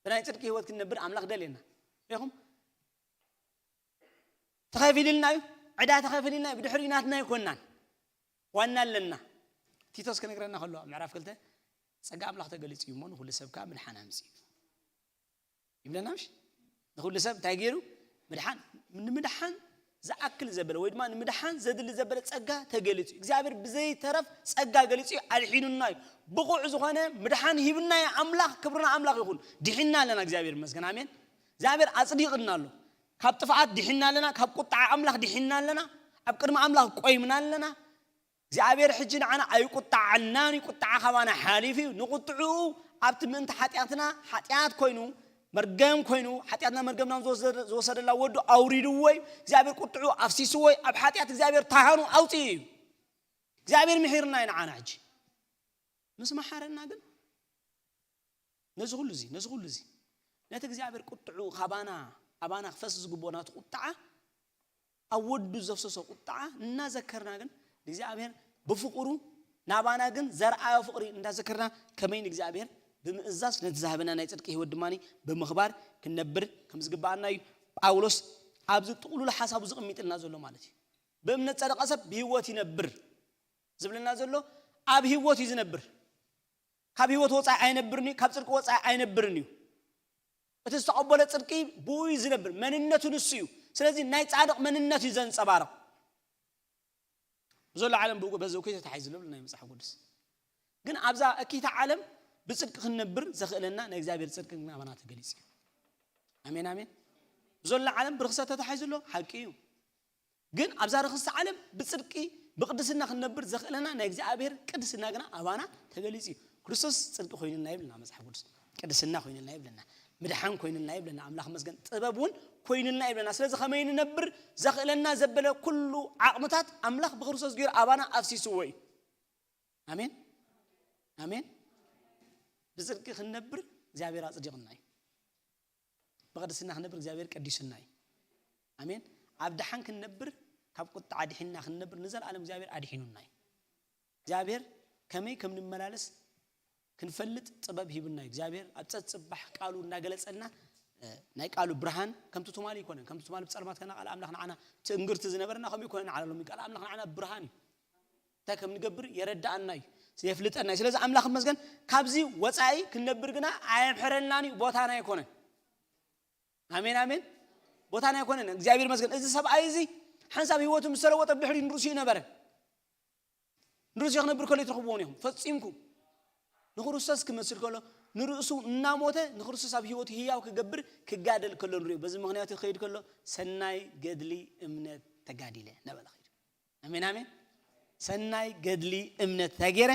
ብናይ ጽድቂ ህይወት ክንነብር ኣምላኽ ደልየና። ሪኹም? ተኸፊልልና እዩ፣ ዕዳ ተኸፊልልና እዩ። ብድሕሪኡ ናትና ኣይኮናን፣ ዋና ኣለና። ቲቶስ ክነግረና ከሎ ኣብ ምዕራፍ ክልተ ጸጋ ኣምላኽ ተገሊጹ እዩ እሞ ንኹሉ ሰብ ከኣ ምድሓን ኣምጺኡ እዩ ይብለና። ምሽ ንኹሉ ሰብ እንታይ ገይሩ? ምድሓን። ንምድሓን ዝኣክል ዘበለ ወይ ድማ ንምድሓን ዘድሊ ዘበለ ጸጋ ተገሊጹ እዩ። እግዚኣብሔር ብዘይተረፍ ጸጋ ገሊጹ እዩ፣ ኣድሒኑና እዩ። ብቑዕ ዝኾነ ምድሓን ሂብና እዩ ኣምላኽ። ክብርና ኣምላኽ ይኹን። ድሒና ኣለና፣ እግዚኣብሔር ይመስገን። ኣሜን። እግዚኣብሔር ኣጽዲቕና ኣሎ። ካብ ጥፍኣት ድሒና ኣለና፣ ካብ ቁጥዓ ኣምላኽ ድሒና ኣለና፣ ኣብ ቅድሚ ኣምላኽ ቆይምና ኣለና። እግዚኣብሔር ሕጂ ንዓና ኣይቁጣዓናን እዩ፣ ቁጣዓ ካባና ሓሊፉ እዩ። ንቁጥዕኡ ኣብቲ ምእንቲ ሓጢኣትና ሓጢኣት ኮይኑ፣ መርገም ኮይኑ፣ ሓጢኣትና መርገምና ዝወሰደ-፣ ዝወሰደላ ወዱ ኣውሪድዎ እዩ። እግዚኣብሔር ቁጥዕኡ ኣፍሲስዎ እዩ። ኣብ ሓጢኣት እግዚኣብሔር ተሃኑ ኣውፅኡ እዩ። እግዚኣብሔር ምሒርና እዩ ንዓና። ሕጂ ምስ መሓረና ግን ነዚ ኩሉ እዚ፣ ነዚ ኩሉ እዚ፣ ነቲ እግዚኣብሔር ቁጥዑ ካባና፣ ኣባና ክፈስ ዝግብኦ ናቱ ቁጣዓ፣ ኣብ ወዱ ዘፍሰሶ ቁጣዓ እናዘከርና ግን ንእግዚኣብሔር ብፍቕሩ ናባና ግን ዘርኣዮ ፍቕሪ እንዳዘከርና ከመይ ንእግዚኣብሔር ብምእዛዝ ነቲ ዝሃበና ናይ ጽድቂ ህይወት ድማ ብምኽባር ክንነብር ከም ዝግብኣና እዩ ጳውሎስ ኣብዚ ጥቕሉል ሓሳቡ ዝቕሚጥልና ዘሎ ማለት እዩ። ብእምነት ጸደቐ ሰብ ብህይወት ይነብር ዝብለና ዘሎ ኣብ ህይወት እዩ ዝነብር። ካብ ህይወት ወጻኢ ኣይነብርን እዩ፣ ካብ ጽድቂ ወጻኢ ኣይነብርን እዩ። እቲ ዝተቐበሎ ጽድቂ ብኡ እዩ ዝነብር፣ መንነቱ ንሱ እዩ። ስለዚ ናይ ጻድቕ መንነት እዩ ዘንጸባርቕ። ብዘሎ ዓለም ብኡ በዚ እኮ ተታሒዙ ኣሎ ናይ መጽሓፍ ቅዱስ። ግን ኣብዛ እኪታ ዓለም ብጽድቂ ክንነብር ዘኽእለና ናይ እግዚኣብሔር ጽድቂ ግን ኣባና ተገሊጹ እዩ። ኣሜን፣ ኣሜን። ብዘሎ ዓለም ብርኽሰት ተታሒዙ ኣሎ፣ ሓቂ እዩ። ግን ኣብዛ ርኽስቲ ዓለም ብጽድቂ ብቅድስና ክንነብር ዘኽእለና ናይ እግዚኣብሔር ቅድስና ግና ኣባና ተገሊጹ እዩ። ክርስቶስ ጽድቂ ኮይኑልና ይብልና መጽሓፍ ቅዱስ። ቅድስና ኮይኑልና ይብለና። ምድሓን ኮይኑልና ይብለና። ኣምላኽ መስገን ጥበብ እውን ኮይኑልና ይብለና። ስለዚ ከመይ ንነብር ዘኽእለና ዘበለ ኩሉ ዓቕምታት ኣምላኽ ብክርስቶስ ገይሩ ኣባና ኣፍሲስዎ እዩ። ኣሜን። ኣሜን። ብጽድቂ ክንነብር እግዚኣብሔር ኣጽዲቕና እዩ። ብቅድስና ክንነብር እግዚኣብሔር ቀዲሱና እዩ። ኣሜን። ኣብ ደሓን ክንነብር ካብ ቁጣዓ ድሒንና ክንነብር ንዘለኣለም እግዚኣብሔር ኣድሒኑና እዩ። እግዚኣብሔር ከመይ ከም ንመላለስ ክንፈልጥ ጥበብ ሂቡና እዩ። እግዚኣብሔር ኣብ ጸጽባሕ ቃሉ እናገለጸልና እ፣ ናይ ቃሉ ብርሃን ከምቲ ትማሊ ኣይኮነን። ከምቲ ትማሊ ብጸልማት ከና ቃል ኣምላኽ ንዓና ትእንግርቲ ዝነበረና ከምኡ ኣይኮነን። ንዓና ሎሚ ቃል ኣምላኽ ንዓና ብርሃን እዩ። እንታይ ከም ንገብር የረድኣና እዩ፣ የፍልጠና እዩ። ስለዚ ኣምላኽ ይመስገን ካብዚ ወጻኢ ክንነብር ግና ኣየምሕረልናን እዩ፣ ቦታና ኣይኮነን። ኣሜን፣ ኣሜን። ቦታና ኣይኮነን። እግዚኣብሔር ይመስገን። እዚ ሰብኣይ እዚ ሓንሳብ ህይወቱ ምስ ተለወጠ ብድሕሪኡ ንርእሱ ይነበረ። ንርእሱ ክነብር ከሎ ይትረኽብዎን ኢኹም። ፈጺምኩም ንክርስቶስ ክመስል ከሎ ንርእሱ እናሞተ ንክርስቶስ ኣብ ህይወቱ ህያው ክገብር ክጋደል ከሎ ንርእዮ። በዚ ምኽንያት ክኸይድ ከሎ ሰናይ ገድሊ እምነት ተጋዲለ እናበለ ኸይዱ። ኣሜን፣ ኣሜን። ሰናይ ገድሊ እምነት እንታይ ገይረ?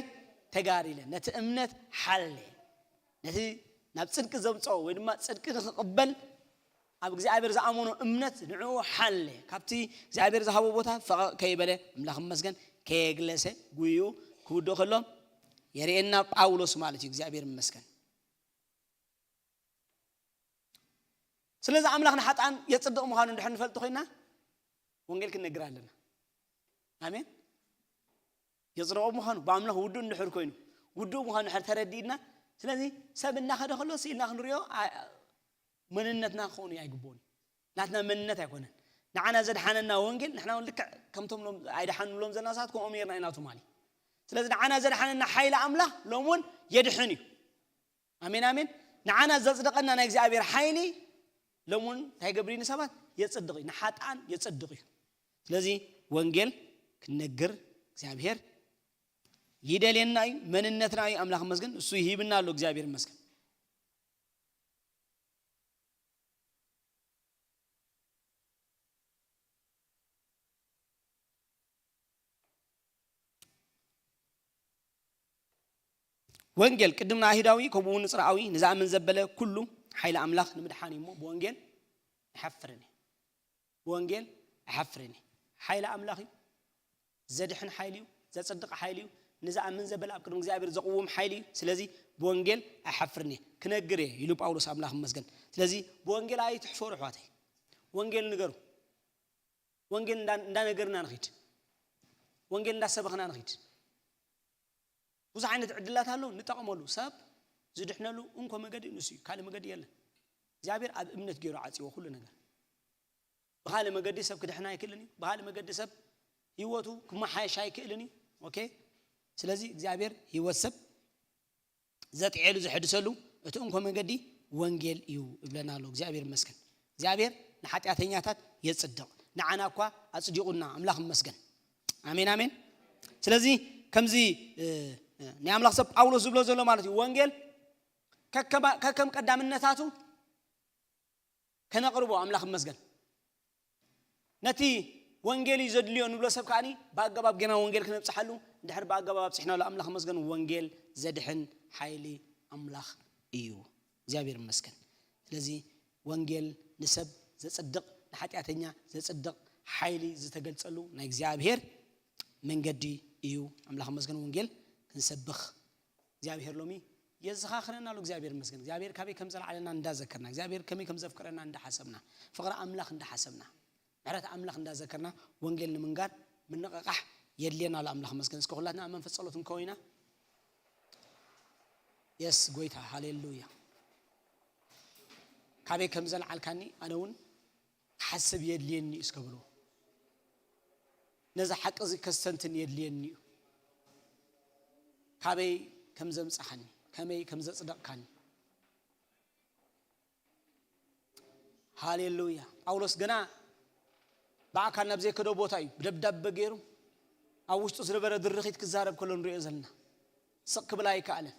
ተጋዲለ። ነቲ እምነት ሓለ። ነቲ ናብ ጽድቂ ዘምጽኦ ወይ ድማ ጽድቂ ንኽቕበል ኣብ እግዚኣብሔር ዝኣመኖ እምነት ንዕኡ ሓለ። ካብቲ እግዚኣብሔር ዝሃቦ ቦታ ፈቐቕ ከይበለ፣ ኣምላኽ ይመስገን፣ ከየግለሰ ጉይኡ ክውድኦ ከሎ የርእየና ጳውሎስ ማለት እዩ። እግዚኣብሔር ይመስገን። ስለዚ ኣምላኽ ንሓጣን የጽድቕ ምዃኑ እንድሕር ንፈልጥ ኮይና፣ ወንጌል ክንነግር ኣለና። ኣሜን። የጽድቖ ምዃኑ፣ ብኣምላኽ ውዱእ እንድሕር ኮይኑ፣ ውዱእ ምዃኑ እንድሕር ተረዲእና፣ ስለዚ ሰብ እናኸደ ከሎ ስኢልና ክንሪኦ ኣ-፣ መንነትና ክኸውን ኣይግብኦን። ናትና መንነት ኣይኮነን። ንዓና ዘድሓነና ወንጌል፣ ንሕና እውን ልክዕ ከምቶም ሎም-፣ ኣይደሓንሎም ዘለና ሰባት ከምኦም ኔርና ኢና ትማሊ። ስለዚ ንዓና ዘድሓነና ሓይሊ ኣምላኽ ሎም እውን የድሕን እዩ። ኣሜን፣ ኣሜን። ንዓና ዘጽድቐና ናይ እግዚኣብሔር ሓይሊ ሎም እውን እንታይ ገብር እዩ ንሰባት? የጽድቕ እዩ። ንሓጣን የጽድቕ እዩ። ስለዚ ወንጌል ክንነግር እግዚኣብሔር ይደልየና እዩ፣ መንነትና እዩ። ኣምላኽ ይመስገን፣ እሱ ይሂብና ኣሎ። እግዚኣብሔር ይመስገን። ወንጌል ቅድም ንኣይሁዳዊ ከምኡ እውን ንጽርኣዊ ንዝኣምን ዘበለ ኩሉ ሓይሊ ኣምላኽ ንምድሓን እዩ እሞ ብወንጌል ኣይሓፍርን እየ። ብወንጌል ኣይሓፍርን እየ። ሓይሊ ኣምላኽ እዩ። ዘድሕን ሓይሊ እዩ። ዘጽድቕ ሓይሊ እዩ። ንዝኣምን ዘበለ ኣብ ቅድሚ እግዚኣብሔር ዘቕውም ሓይሊ እዩ። ስለዚ ብወንጌል ኣይሓፍርን እየ። ክነግር እየ ኢሉ ጳውሎስ ኣምላኽ ይመስገን። ስለዚ ብወንጌል ኣይትሕፈሩ ኣሕዋተይ። ወንጌል ንገሩ። ወንጌል እንዳ-፣ እንዳነገርና ንኺድ። ወንጌል እንዳሰበኽና ንኺድ። ብዙሕ ዓይነት ዕድላት ኣሎ፣ ንጠቐመሉ። ሰብ ዝድሕነሉ እንኮ መገዲ ንሱ እዩ። ካልእ መገዲ የለን። እግዚኣብሔር ኣብ እምነት ገይሩ ዓጽዎ ኩሉ ነገር። ብኻልእ መገዲ ሰብ ክድሕን ኣይክእልን እዩ። ብኻልእ መገዲ ሰብ ህይወቱ ክመሓየሽ ኣይክእልን እዩ። ኦኬ? ስለዚ እግዚኣብሔር ህይወት ሰብ ዘጥዕየሉ ዘሐድሰሉ እቲ እንኮ መገዲ ወንጌል እዩ እብለና ኣሎ። እግዚኣብሔር ይመስገን። እግዚኣብሔር ንሓጢኣተኛታት የጽድቕ፣ ንዓና እኳ ኣጽዲቑና። ኣምላኽ ይመስገን። ኣሜን፣ ኣሜን። ስለዚ ከምዚ፣ እ፣ እ፣ ናይ ኣምላኽ ሰብ ጳውሎስ ዝብሎ ዘሎ ማለት እዩ፣ ወንጌል ከከማ-፣ ከከም ቀዳምነታቱ ከነቕርቦ። ኣምላኽ ይመስገን። ነቲ ወንጌል እዩ ዘድልዮ ንብሎ ሰብ ከኣኒ ብኣገባብ ጌና ወንጌል ክነብጽሓሉ፣ እንድሕር ብኣገባብ ኣብጽሕናሉ፣ ኣምላኽ ይመስገን፣ ወንጌል ዘድሕን ሓይሊ ኣምላኽ እዩ። እግዚኣብሔር ይመስገን። ስለዚ ወንጌል ንሰብ ዘጽድቕ፣ ንሓጢኣተኛ ዘጽድቕ ሓይሊ ዝተገልጸሉ ናይ እግዚኣብሔር መንገዲ እዩ። ኣምላኽ ይመስገን፣ ወንጌል ክንሰብኽ እግዚኣብሔር ሎሚ የዘኻኽረና ኣሎ። እግዚኣብሔር ይመስገን። እግዚኣብሔር ካበይ ከም ዘልዓለና እንዳዘከርና፣ እግዚኣብሔር ከመይ ከም ዘፍቅረና እንዳሓሰብና፣ ፍቕሪ ኣምላኽ እንዳሓሰብና፣ ምሕረት ኣምላኽ እንዳዘከርና፣ ወንጌል ንምንጋር ምንቕቓሕ የድልየና ኣሎ። ኣምላኽ ይመስገን። እስከ ኩላትና ኣብ መንፈስ ጸሎት እንከውን ኢና። የስ፣ ጎይታ፣ ሃሌሉያ። ካበይ ከም ዘልዓልካኒ ኣነ እውን ክሓስብ የድልየኒ እዩ እስከ ብሎ። ነዚ ሓቂ እዚ ከስተንትን የድልየኒ እዩ። ካበይ ከም ዘምጻኻኒ፣ ከመይ ከም ዘጽደቕካኒ። ሃሌሉያ። ጳውሎስ ገና ብኣካል ናብ ዘይከዶ ቦታ እዩ ብደብዳበ ገይሩ ኣብ ውሽጡ ዝነበረ ድርኺት ክዛረብ ከሎ ንሪኦ ዘለና። ስቕ ክብል ኣይከኣለን።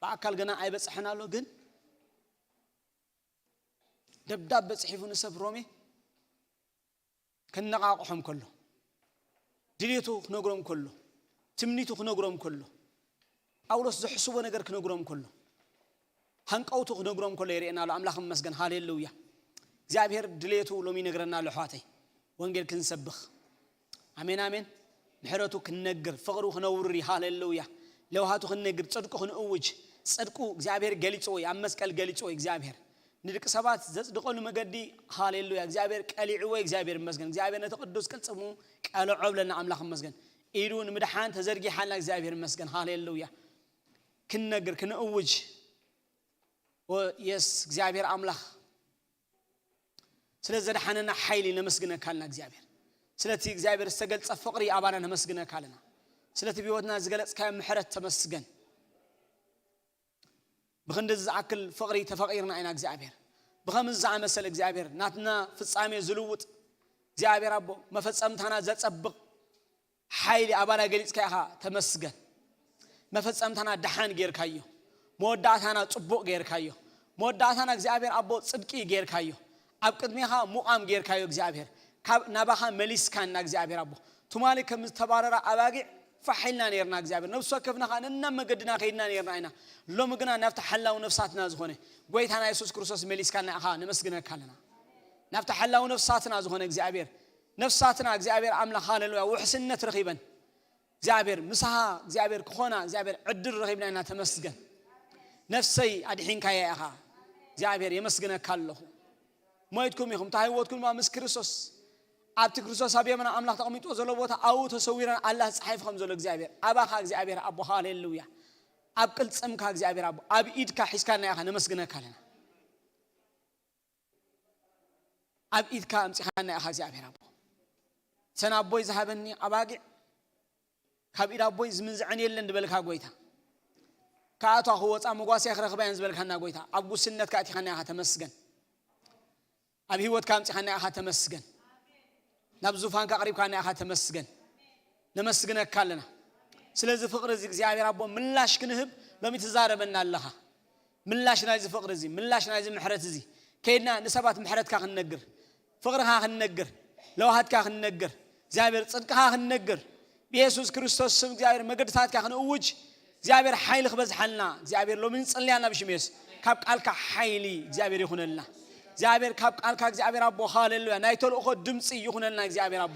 ብኣካል ገና ኣይበጽሐን ኣሎ፣ ግን ደብዳበ ጽሒፉ ንሰብ ሮሜ ከነቓቕሖም ከሎ፣ ድሌቱ ክነግሮም ከሎ፣ ትምኒቱ ክነግሮም ከሎ፣ ጳውሎስ ዝሕስቦ ነገር ክነግሮም ከሎ፣ ሃንቀውቱ ክነግሮም ከሎ የርእየና ኣሎ። ኣምላኽ ይመስገን። ሃሌሉያ። እግዚኣብሔር ድሌቱ ሎሚ ይነግረና ኣሎ። ኣሕዋተይ፣ ወንጌል ክንሰብኽ፣ ኣሜን፣ ኣሜን። ምሕረቱ ክንነግር፣ ፍቕሩ ክነውሪ፣ ሃሌሉያ። ለውሃቱ ክንነግር፣ ጽድቁ ክንእውጅ፣ ጽድቁ እግዚኣብሔር ገሊጽዎ እዩ፣ ኣብ መስቀል ገሊጽዎ እዩ እግዚኣብሔር። ንደቂ ሰባት ዘጽድቐሉ መገዲ፣ ሃሌሉያ፣ እግዚኣብሔር ቀሊዕዎ እዩ። እግዚኣብሔር ይመስገን። እግዚኣብሔር ነቲ ቅዱስ ቅልጽሙ ቀልዖ ብለና፣ ኣምላኽ ይመስገን። ኢዱ ንምድሓን ተዘርጊሓልና፣ እግዚኣብሔር ይመስገን። ሃሌሉያ። ክንነግር፣ ክንእውጅ፣ ኦ፣ የስ፣ እግዚኣብሔር ኣምላኽ ስለ ዘድሓነና ሓይሊ ነመስግነካ ኣለና እግዚኣብሔር። ስለቲ እግዚኣብሔር ዝተገልጸ ፍቕሪ ኣባና ነመስግነካ ኣለና። ስለቲ ብህይወትና ዝገለጽካዮ ምሕረት ተመስገን። ብኽንዲ ዝኣክል ፍቕሪ ተፈቒርና ኢና እግዚኣብሔር። ብኸምዚ ዝኣመሰለ እግዚኣብሔር ናትና ፍጻሜ ዝልውጥ እግዚኣብሔር ኣቦ፣ መፈጸምታና ዘጸብቕ ሓይሊ ኣባና ገሊጽካ ኢኻ፣ ተመስገን። መፈጸምታና ደሓን ጌርካዮ፣ መወዳእታና ጽቡቕ ጌርካዮ። መወዳእታና እግዚኣብሔር ኣቦ ጽድቂ ጌርካዮ፣ ኣብ ቅድሜኻ ሙቓም ጌርካዮ እግዚኣብሔር። ካብ ናባኻ መሊስካና እግዚኣብሔር ኣቦ። ትማሊ ከም ዝተባረራ ኣባጊዕ ፋሕ ኢልና ኔርና እግዚኣብሔር። ነብሲ ወከፍና ኸኣ ነናብ መገድና ኸይድና ኔርና ኢና። ሎሚ ግና ናብቲ ሓላው ነፍሳትና ዝኾነ ጐይታና የሱስ ክርስቶስ መሊስካና ኢኻ፣ ነመስግነካ ኣለና። ናብቲ ሓላው ነፍሳትና ዝኾነ እግዚኣብሔር፣ ነፍሳትና እግዚኣብሔር ኣምላኽ፣ ሃሌሉያ፣ ውሕስነት ረኺበን እግዚኣብሔር ምሳኻ እግዚኣብሔር ክኾና እግዚኣብሔር ዕድል ረኺብና ኢና። ተመስገን። ነፍሰይ ኣድሒንካያ ኢኻ። እግዚኣብሔር የመስግነካ ኣለኹ። ሞይትኩም ኢኹም፣ እታ ህይወትኩም ድማ ምስ ክርስቶስ ኣብቲ ክርስቶስ ኣብ የመና ኣምላኽ ተቐሚጥዎ ዘሎ ቦታ ኣብኡ ተሰዊረን ኣላ ተጻሒፉ ከም ዘሎ እግዚኣብሔር ኣባኻ እግዚኣብሔር ኣቦ ሃሌሉያ። ኣብ ቅልጽምካ እግዚኣብሔር ኣቦ ኣብ ኢድካ ሒዝካና ኢኻ፣ ነመስግነካ ኣለና። ኣብ ኢድካ ኣምጺኻና ኢኻ እግዚኣብሔር ኣቦ። ሰን ኣቦይ ዝሃበኒ ኣባጊዕ ካብ ኢድ ኣቦይ ዝምንዝዐን የለን ዝበልካ ጎይታ፣ ከኣቷ ክወፃ መጓስያ ክረኽባ እየን ዝበልካና ጎይታ፣ ኣብ ጉስነትካ ኣቲኻና ኢኻ ተመስገን። ኣብ ህይወትካ ኣምፂኻና ኢኻ ተመስገን። ናብ ዙፋንካ ኣቕሪብካና ኢኻ ተመስገን። ነመስግነካ ኣለና። ስለዚ ፍቕሪ እዚ እግዚኣብሔር ኣቦ ምላሽ ክንህብ ሎሚ ትዛረበና ኣለኻ። ምላሽ ናይዚ ፍቕሪ እዚ፣ ምላሽ ናይዚ ምሕረት እዚ፣ ከይድና ንሰባት ምሕረትካ ክንነግር፣ ፍቕርኻ ክንነግር፣ ለዋሃትካ ክንነግር፣ እግዚኣብሔር ጽድቅኻ ክንነግር፣ ብየሱስ ክርስቶስ ስም እግዚኣብሔር መገድታትካ ክንእውጅ እግዚኣብሔር ሓይሊ ክበዝሓልና እግዚኣብሔር ሎሚ ንጽልያና ብሽም የሱስ። ካብ ቃልካ ሓይሊ እግዚኣብሔር ይኹነልና። እግዚኣብሔር ካብ ቃልካ እግዚኣብሔር ኣቦ ሃሌሉያ ናይ ተልእኾ ድምፂ ይኹነልና እግዚኣብሔር ኣቦ።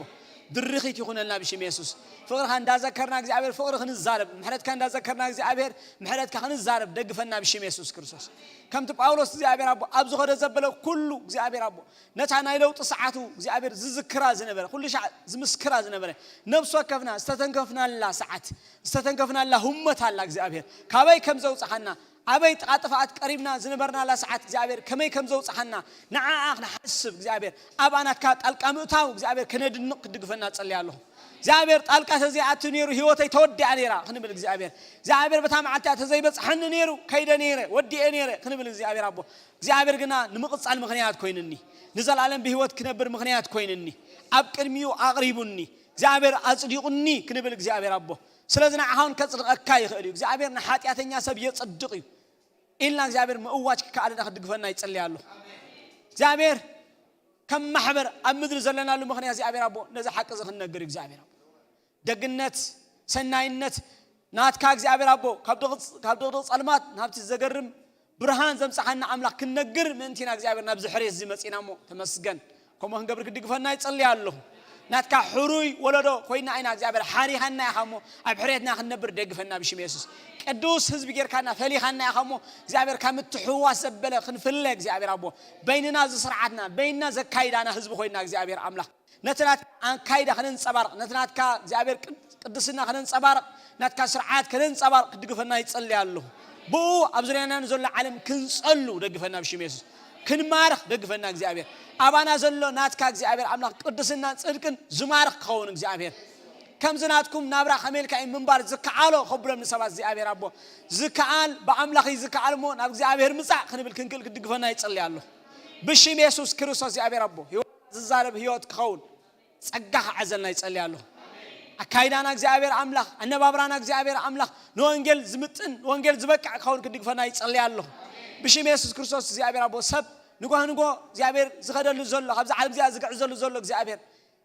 ድርኺት ይኹነልና ብሽም የሱስ። ፍቕርኻ እንዳዘከርና እግዚኣብሔር ፍቕሪ ክንዛረብ፣ ምሕረትካ እንዳዘከርና እግዚኣብሔር ምሕረትካ ክንዛረብ ደግፈና ብሽም የሱስ ክርስቶስ። ከምቲ ጳውሎስ እግዚኣብሔር ኣቦ ኣብ ዝኸደ ዘበለ ኩሉ እግዚኣብሔር ኣቦ ነታ ናይ ለውጢ ሰዓቱ እግዚኣብሔር ዝዝክራ ዝነበረ፣ ኩሉ ሻዕ ዝምስክራ ዝነበረ፣ ነብሲ ወከፍና ዝተተንከፍናላ ሰዓት፣ ዝተተንከፍናላ ህሞት ኣላ እግዚኣብሔር ካበይ ከም ዘውፅኣና፣ ኣበይ ጥቓ ጥፍኣት ቀሪብና ዝነበርናላ ሰዓት እግዚኣብሔር ከመይ ከም ዘውፅኣና ንዓኣ ክንሓስብ እግዚኣብሔር ኣብኣ ናትካ ጣልቃ ምእታው እግዚኣብሔር ከነድንቕ ክድግፈና ጸልያ ኣለኹ። እግዚኣብሔር ጣልቃ ተዘይኣቱ ነይሩ ህይወተይ ተወዲኣ ነይራ ክንብል እግዚኣብሔር እግዚኣብሔር በታ መዓልቲ ተዘይበፅሓኒ ነይሩ ከይደ ነይረ ወዲኤ ነይረ ክንብል እግዚኣብሔር ኣቦ እግዚኣብሔር ግና ንምቕጻል ምኽንያት ኮይንኒ፣ ንዘለኣለም ብህይወት ክነብር ምኽንያት ኮይንኒ፣ ኣብ ቅድሚኡ ኣቕሪቡኒ፣ እግዚኣብሔር ኣጽዲቑኒ ክንብል እግዚኣብሔር ኣቦ። ስለዚ ንዓኻ እውን ከጽድቐካ ይኽእል እዩ። እግዚኣብሔር ንሓጢኣተኛ ሰብ የጽድቕ እዩ ኢልና እግዚኣብሔር ምእዋጅ ክከኣልና ክድግፈና ይጸልይ ኣለኹ። እግዚኣብሔር ከም ማሕበር ኣብ ምድሪ ዘለናሉ ምኽንያት እግዚኣብሔር ኣቦ ነዚ ሓቂ እዚ ክንነግር እዩ እግዚኣብሔር ኣቦ። ደግነት፣ ሰናይነት ናትካ እግዚኣብሔር ኣቦ ካብ ድቕፅ- ካብ ድቕድቕ ጸልማት ናብቲ ዘገርም ብርሃን ዘምጻኻና ኣምላኽ ክንነግር ምእንቲ ኢና እግዚኣብሔር ናብዚ ሕሬት እዚ መጺና እሞ ተመስገን። ከምኡ ክንገብር ክድግፈና ይጸሊ ኣለኹ። ናትካ ሕሩይ ወለዶ ኮይና ኢና እግዚኣብሔር ሓሪኻና ኢኻ እሞ ኣብ ሕሬትና ክንነብር ደግፈና ብሽም የሱስ። ቅዱስ ህዝቢ ጌርካና ፈሊኻና ኢኻ እሞ እግዚኣብሔር ካብ ምትሕውዋስ ዘበለ ክንፍለ እግዚኣብሔር ኣቦ በይንና እዚ ስርዓትና በይንና ዘካይዳና ህዝቢ ኮይና እግዚኣብሔር ኣምላኽ ነቲ ናትካ ኣካይዳ ከነንጸባርቕ ነቲ ናትካ እግዚኣብሔር ቅድ- ቅድስና ከነንጸባርቕ ናትካ ስርዓት ከነንጸባርቕ ክድግፈና ይጸልይ ኣለኹ። ብኡ ኣብ ዙርያና ንዘሎ ዓለም ክንጸሉ ደግፈና ብሽም የሱስ። ክንማርኽ ደግፈና እግዚኣብሔር። ኣባና ዘሎ ናትካ እግዚኣብሔር ኣምላኽ ቅድስናን ጽድቅን ዝማርኽ ክኸውን እግዚኣብሔር ከምዚ ናትኩም ናብራ ከመይ ኢልካ እዩ ምንባር ዝከኣሎ ከብሎም ንሰባት እግዚኣብሔር ኣቦ ዝከኣል ብኣምላኽ እዩ ዝከኣል እሞ ናብ እግዚኣብሔር ምጻእ ክንብል ክንክእል ክድግፈና ይጸልይ ኣለኹ። ብሽም የሱስ ክርስቶስ እግዚኣብሔር ኣቦ ህይወት ዝዛረብ ህይወት ክኸውን ጸጋ ክዓዘልና ይጸልይ ኣለኹ። ኣካይዳና እግዚኣብሔር ኣምላኽ፣ ኣነባብራና እግዚኣብሔር ኣምላኽ ንወንጌል ዝምጥን ንወንጌል ዝበቅዕ ክኸውን ክድግፈና ይጸልይ ኣለኹ። ብሽም የሱስ ክርስቶስ እግዚኣብሔር ኣቦ ሰብ ንጓህ ንጎ እግዚኣብሔር ዝኸደሉ ዘሎ ካብዛ ዓለም እዚኣ ዝግዕዘሉ ዘሎ እግዚኣብሔር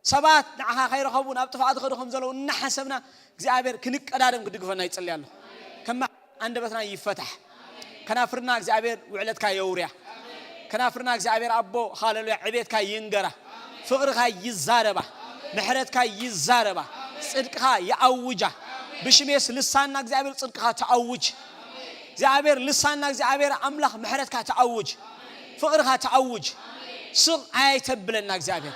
ሰባት ንዓኻ ከይረኸቡ ናብ ጥፍኣት ዝኸዱ ከም ዘለዉ እናሓሰብና እግዚኣብሔር ክንቀዳደም ክድግፈና ይጸልይ ኣለኹ። ከማ ኣንደበትና ይፈታሕ። ከናፍርና እግዚኣብሔር ውዕለትካ የውርያ። ከናፍርና እግዚኣብሔር ኣቦ ሃሌሉያ ዕቤትካ ይንገራ። ፍቕርካ ይዛረባ። ምሕረትካ ይዛረባ። ጽድቅኻ ይኣውጃ። ብሽም የሱስ ልሳንና እግዚኣብሔር ጽድቅኻ ተኣውጅ። እግዚኣብሔር ልሳንና እግዚኣብሔር ኣምላኽ ምሕረትካ ተኣውጅ። ፍቕርኻ ተኣውጅ። ስቕ ኣይተብለና እግዚኣብሔር።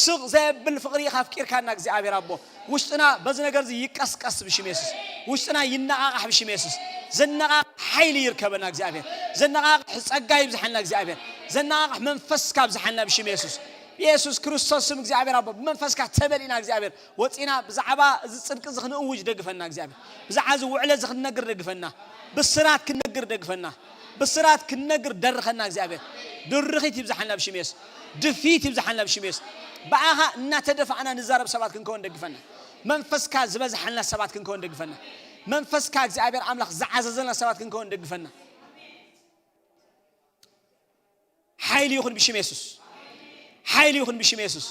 ስቕ ዘየብል ፍቕሪ ኢኻ ኣፍቂርካና እግዚኣብሔር ኣቦ። ውሽጥና በዚ ነገር እዚ ይቀስቀስ ብሽም የሱስ። ውሽጥና ይነቓቓሕ ብሽም የሱስ። ዘነቓቕሕ ሓይሊ ይርከበና እግዚኣብሔር። ዘነቓቕሕ ጸጋ ይብዝሓልና እግዚኣብሔር። ዘነቓቕሕ መንፈስካ ብዝሓልና ብሽም የሱስ። ብየሱስ ክርስቶስ ስም እግዚኣብሔር ኣቦ ብመንፈስካ ተመሊእና እግዚኣብሔር ወፂና ብዛዕባ እዚ ፅድቂ እዚ ክንእውጅ ደግፈና እግዚኣብሔር። ብዛዕባ እዚ ውዕለ እዚ ክንነግር ደግፈና። ብስራት ክንነግር ደግፈና። ብስራት ክንነግር ደርኸና እግዚኣብሔር። ድርኺት ይብዝሓልና ብሽም የሱስ። ድፊት ይብዝሓልና ብሽም የሱስ። ብኣኻ እናተደፋእና ንዛረብ ሰባት ክንከውን ደግፈና። መንፈስካ ዝበዝሓልና ሰባት ክንከውን ደግፈና። መንፈስካ እግዚኣብሔር ኣምላኽ ዝዓዘዘልና ሰባት ክንከውን ደግፈና። ሓይሊ ይኹን ብሽም የሱስ። ሓይሊ ይኹን ብሽም የሱስ።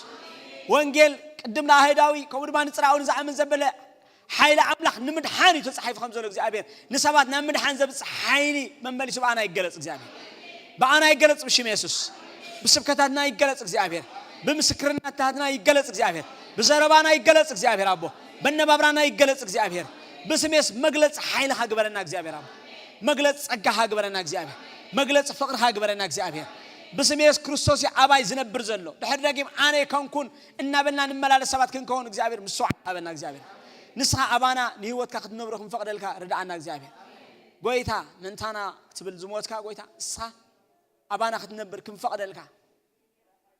ወንጌል ቅድም ንኣህዳዊ ከምኡ ድማ ንፅራውን ዝኣምን ዘበለ ሓይሊ ኣምላኽ ንምድሓን እዩ ተፃሒፉ ከም ዘሎ እግዚኣብሔር ንሰባት ናብ ምድሓን ዘብፅሕ ሓይሊ መመሊሱ ብኣና ይገለፅ እግዚኣብሔር። ብኣና ይገለፅ ብሽም የሱስ። ብስብከታትና ይገለፅ እግዚኣብሔር። ብምስክርነታትና ይገለፅ እግዚኣብሔር። ብዘረባና ይገለፅ እግዚኣብሔር ኣቦ። በነባብራና ይገለፅ እግዚኣብሔር። ብስሜስ መግለፂ ሓይልኻ ግበረና እግዚኣብሔር ኣቦ። መግለፂ ፀጋኻ ግበረና እግዚኣብሔር። መግለጺ ፍቕርኻ ግበረና እግዚኣብሔር። ብስም የሱስ ክርስቶስ እዩ ኣባይ ዝነብር ዘሎ። ድሕሪ ደጊም ኣነ ኣይኮንኩን እናበልና ንመላለስ ሰባት ክንከውን እግዚኣብሔር ምስትውዓል ሃበና እግዚኣብሔር። ንስኻ ኣባና ንህይወትካ ክትነብሮ ክንፈቕደልካ ርድኣና እግዚኣብሔር። ጎይታ ምእንታና ክትብል ዝሞትካ ጎይታ ንስኻ ኣባና ክትነብር ክንፈቕደልካ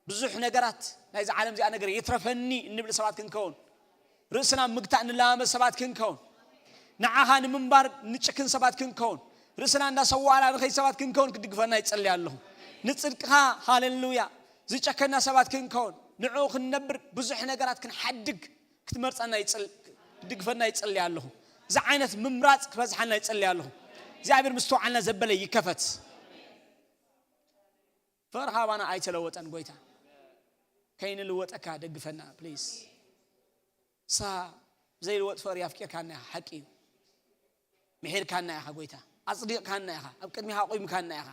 ብዙሕ ነገራት ናይዚ ዓለም እዚኣ ነገር ይትረፈኒ እንብል ሰባት ክንከውን፣ ርእስና ምግታእ ንለማመድ ሰባት ክንከውን፣ ንዓኻ ንምንባር ንጭክን ሰባት ክንከውን፣ ርእስና እንዳሰዋእና ንኸይድ ሰባት ክንከውን ክድግፈና ይጸልይ ኣለኹ። ንጽድቅኻ ሃሌሉያ ዝጨከና ሰባት ክንከውን፣ ንዕኡ ክንነብር ብዙሕ ነገራት ክንሓድግ ክትመርጸና ይጽል-፣ ክትድግፈና ይጸልይ ኣለኹ። እዚ ዓይነት ምምራጽ ክበዝሓልና ይጸልይ ኣለኹ። እግዚኣብሔር ምስትውዓልና ዘበለ ይከፈት። ፍቕርኻ ኣባና ኣይተለወጠን ጎይታ። ከይንልወጠካ ደግፈና ፕሊስ። ንስኻ ዘይልወጥ ፍቕሪ ኣፍቂርካና ኢኻ፣ ሓቂ እዩ። ምሒርካና ኢኻ ጎይታ፣ ኣጽዲቕካና ኢኻ፣ ኣብ ቅድሚኻ ኣቑምካና ኢኻ።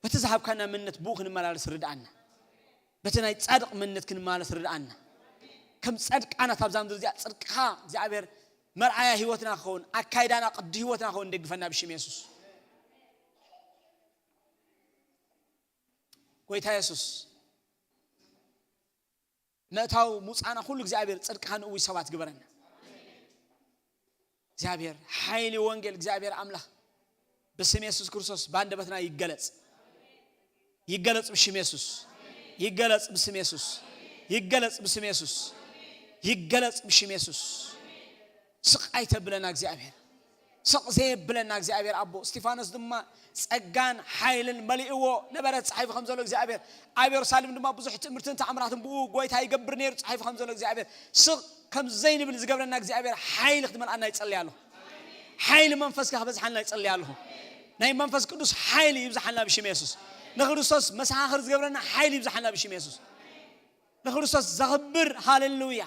በቲ ዝሃብካና መንነት ብኡ ክንመላለስ ርድኣና። በቲ ናይ ጻድቕ መንነት ክንመላለስ ርድኣና። ከም ጻድቃናት ኣብዛ ምድሪ እዚኣ ጽድቅኻ እግዚኣብሔር መርኣያ ህይወትና ክኸውን፣ ኣካይዳና ቅዲ ህይወትና ክኸውን ደግፈና ብሽም የሱስ። ጎይታ የሱስ ምእታው ሙፃና ኩሉ እግዚኣብሔር ጽድቅኻ ንእዊ ሰባት ግበረና። እግዚኣብሔር ሓይሊ ወንጌል እግዚኣብሔር ኣምላኽ ብስም የሱስ ክርስቶስ ባንደበትና ይገለጽ። ይገለጽ ብሽም የሱስ። ይገለጽ ብስም የሱስ። ይገለጽ ብስም የሱስ። ይገለጽ ብሽም የሱስ። ስቕ ኣይተብለና እግዚኣብሔር። ስቕ ዘየብለና እግዚኣብሔር ኣቦ። እስጢፋኖስ ድማ ጸጋን ሓይልን መሊእዎ ነበረ ተጻሒፉ ከም ዘሎ እግዚኣብሔር። ኣብ የሩሳሌም ድማ ብዙሕ ትምህርትን ተኣምራትን ብኡ ጎይታ ይገብር ነይሩ ተጻሒፉ ከም ዘሎ እግዚኣብሔር። ስቕ ከም ዘይንብል ዝገብረና እግዚኣብሔር ሓይሊ ክትመልኣና ይጸልይ ኣለኹ። ሓይሊ መንፈስካ ክበዝሓልና ይጸልይ ኣለኹ። ናይ መንፈስ ቅዱስ ሓይሊ ይብዝሓልና ብሽም የሱስ። ንክርስቶስ መሰኻኽር ዝገብረና ሓይሊ ይብዝሓልና ብሽም የሱስ። ንክርስቶስ ዘኽብር ሃሌሉያ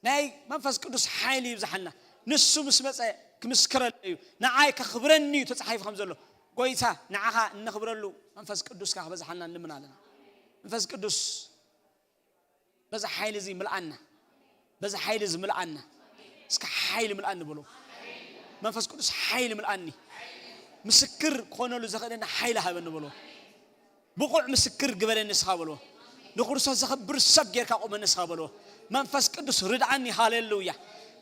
ናይ መንፈስ ቅዱስ ሓይሊ ይብዝሓልና። ንሱ ምስ መጸ ክምስክረሉ እዩ፣ ንዓይ ከኽብረኒ እዩ ተጻሒፉ ከም ዘሎ። ጎይታ ንዓኻ እነኽብረሉ መንፈስ ቅዱስካ ክበዝሓልና ንልምን ኣለና። መንፈስ ቅዱስ በዚ ሓይሊ እዚ ምልኣና፣ በዚ ሓይሊ እዚ ምልኣና። እስከ ሓይሊ ምልኣኒ በሎ። መንፈስ ቅዱስ ሓይሊ ምልኣኒ። ምስክር ክኾነሉ ዘኽእለኒ ሓይሊ ሃበኒ በሎ። ብቑዕ ምስክር ግበረኒ ንስኻ በልዎ። ንክርስቶስ ዘኽብር ሰብ ጌርካ ቁመኒ ንስኻ በልዎ። መንፈስ ቅዱስ ርድኣኒ። ሃሌሉያ።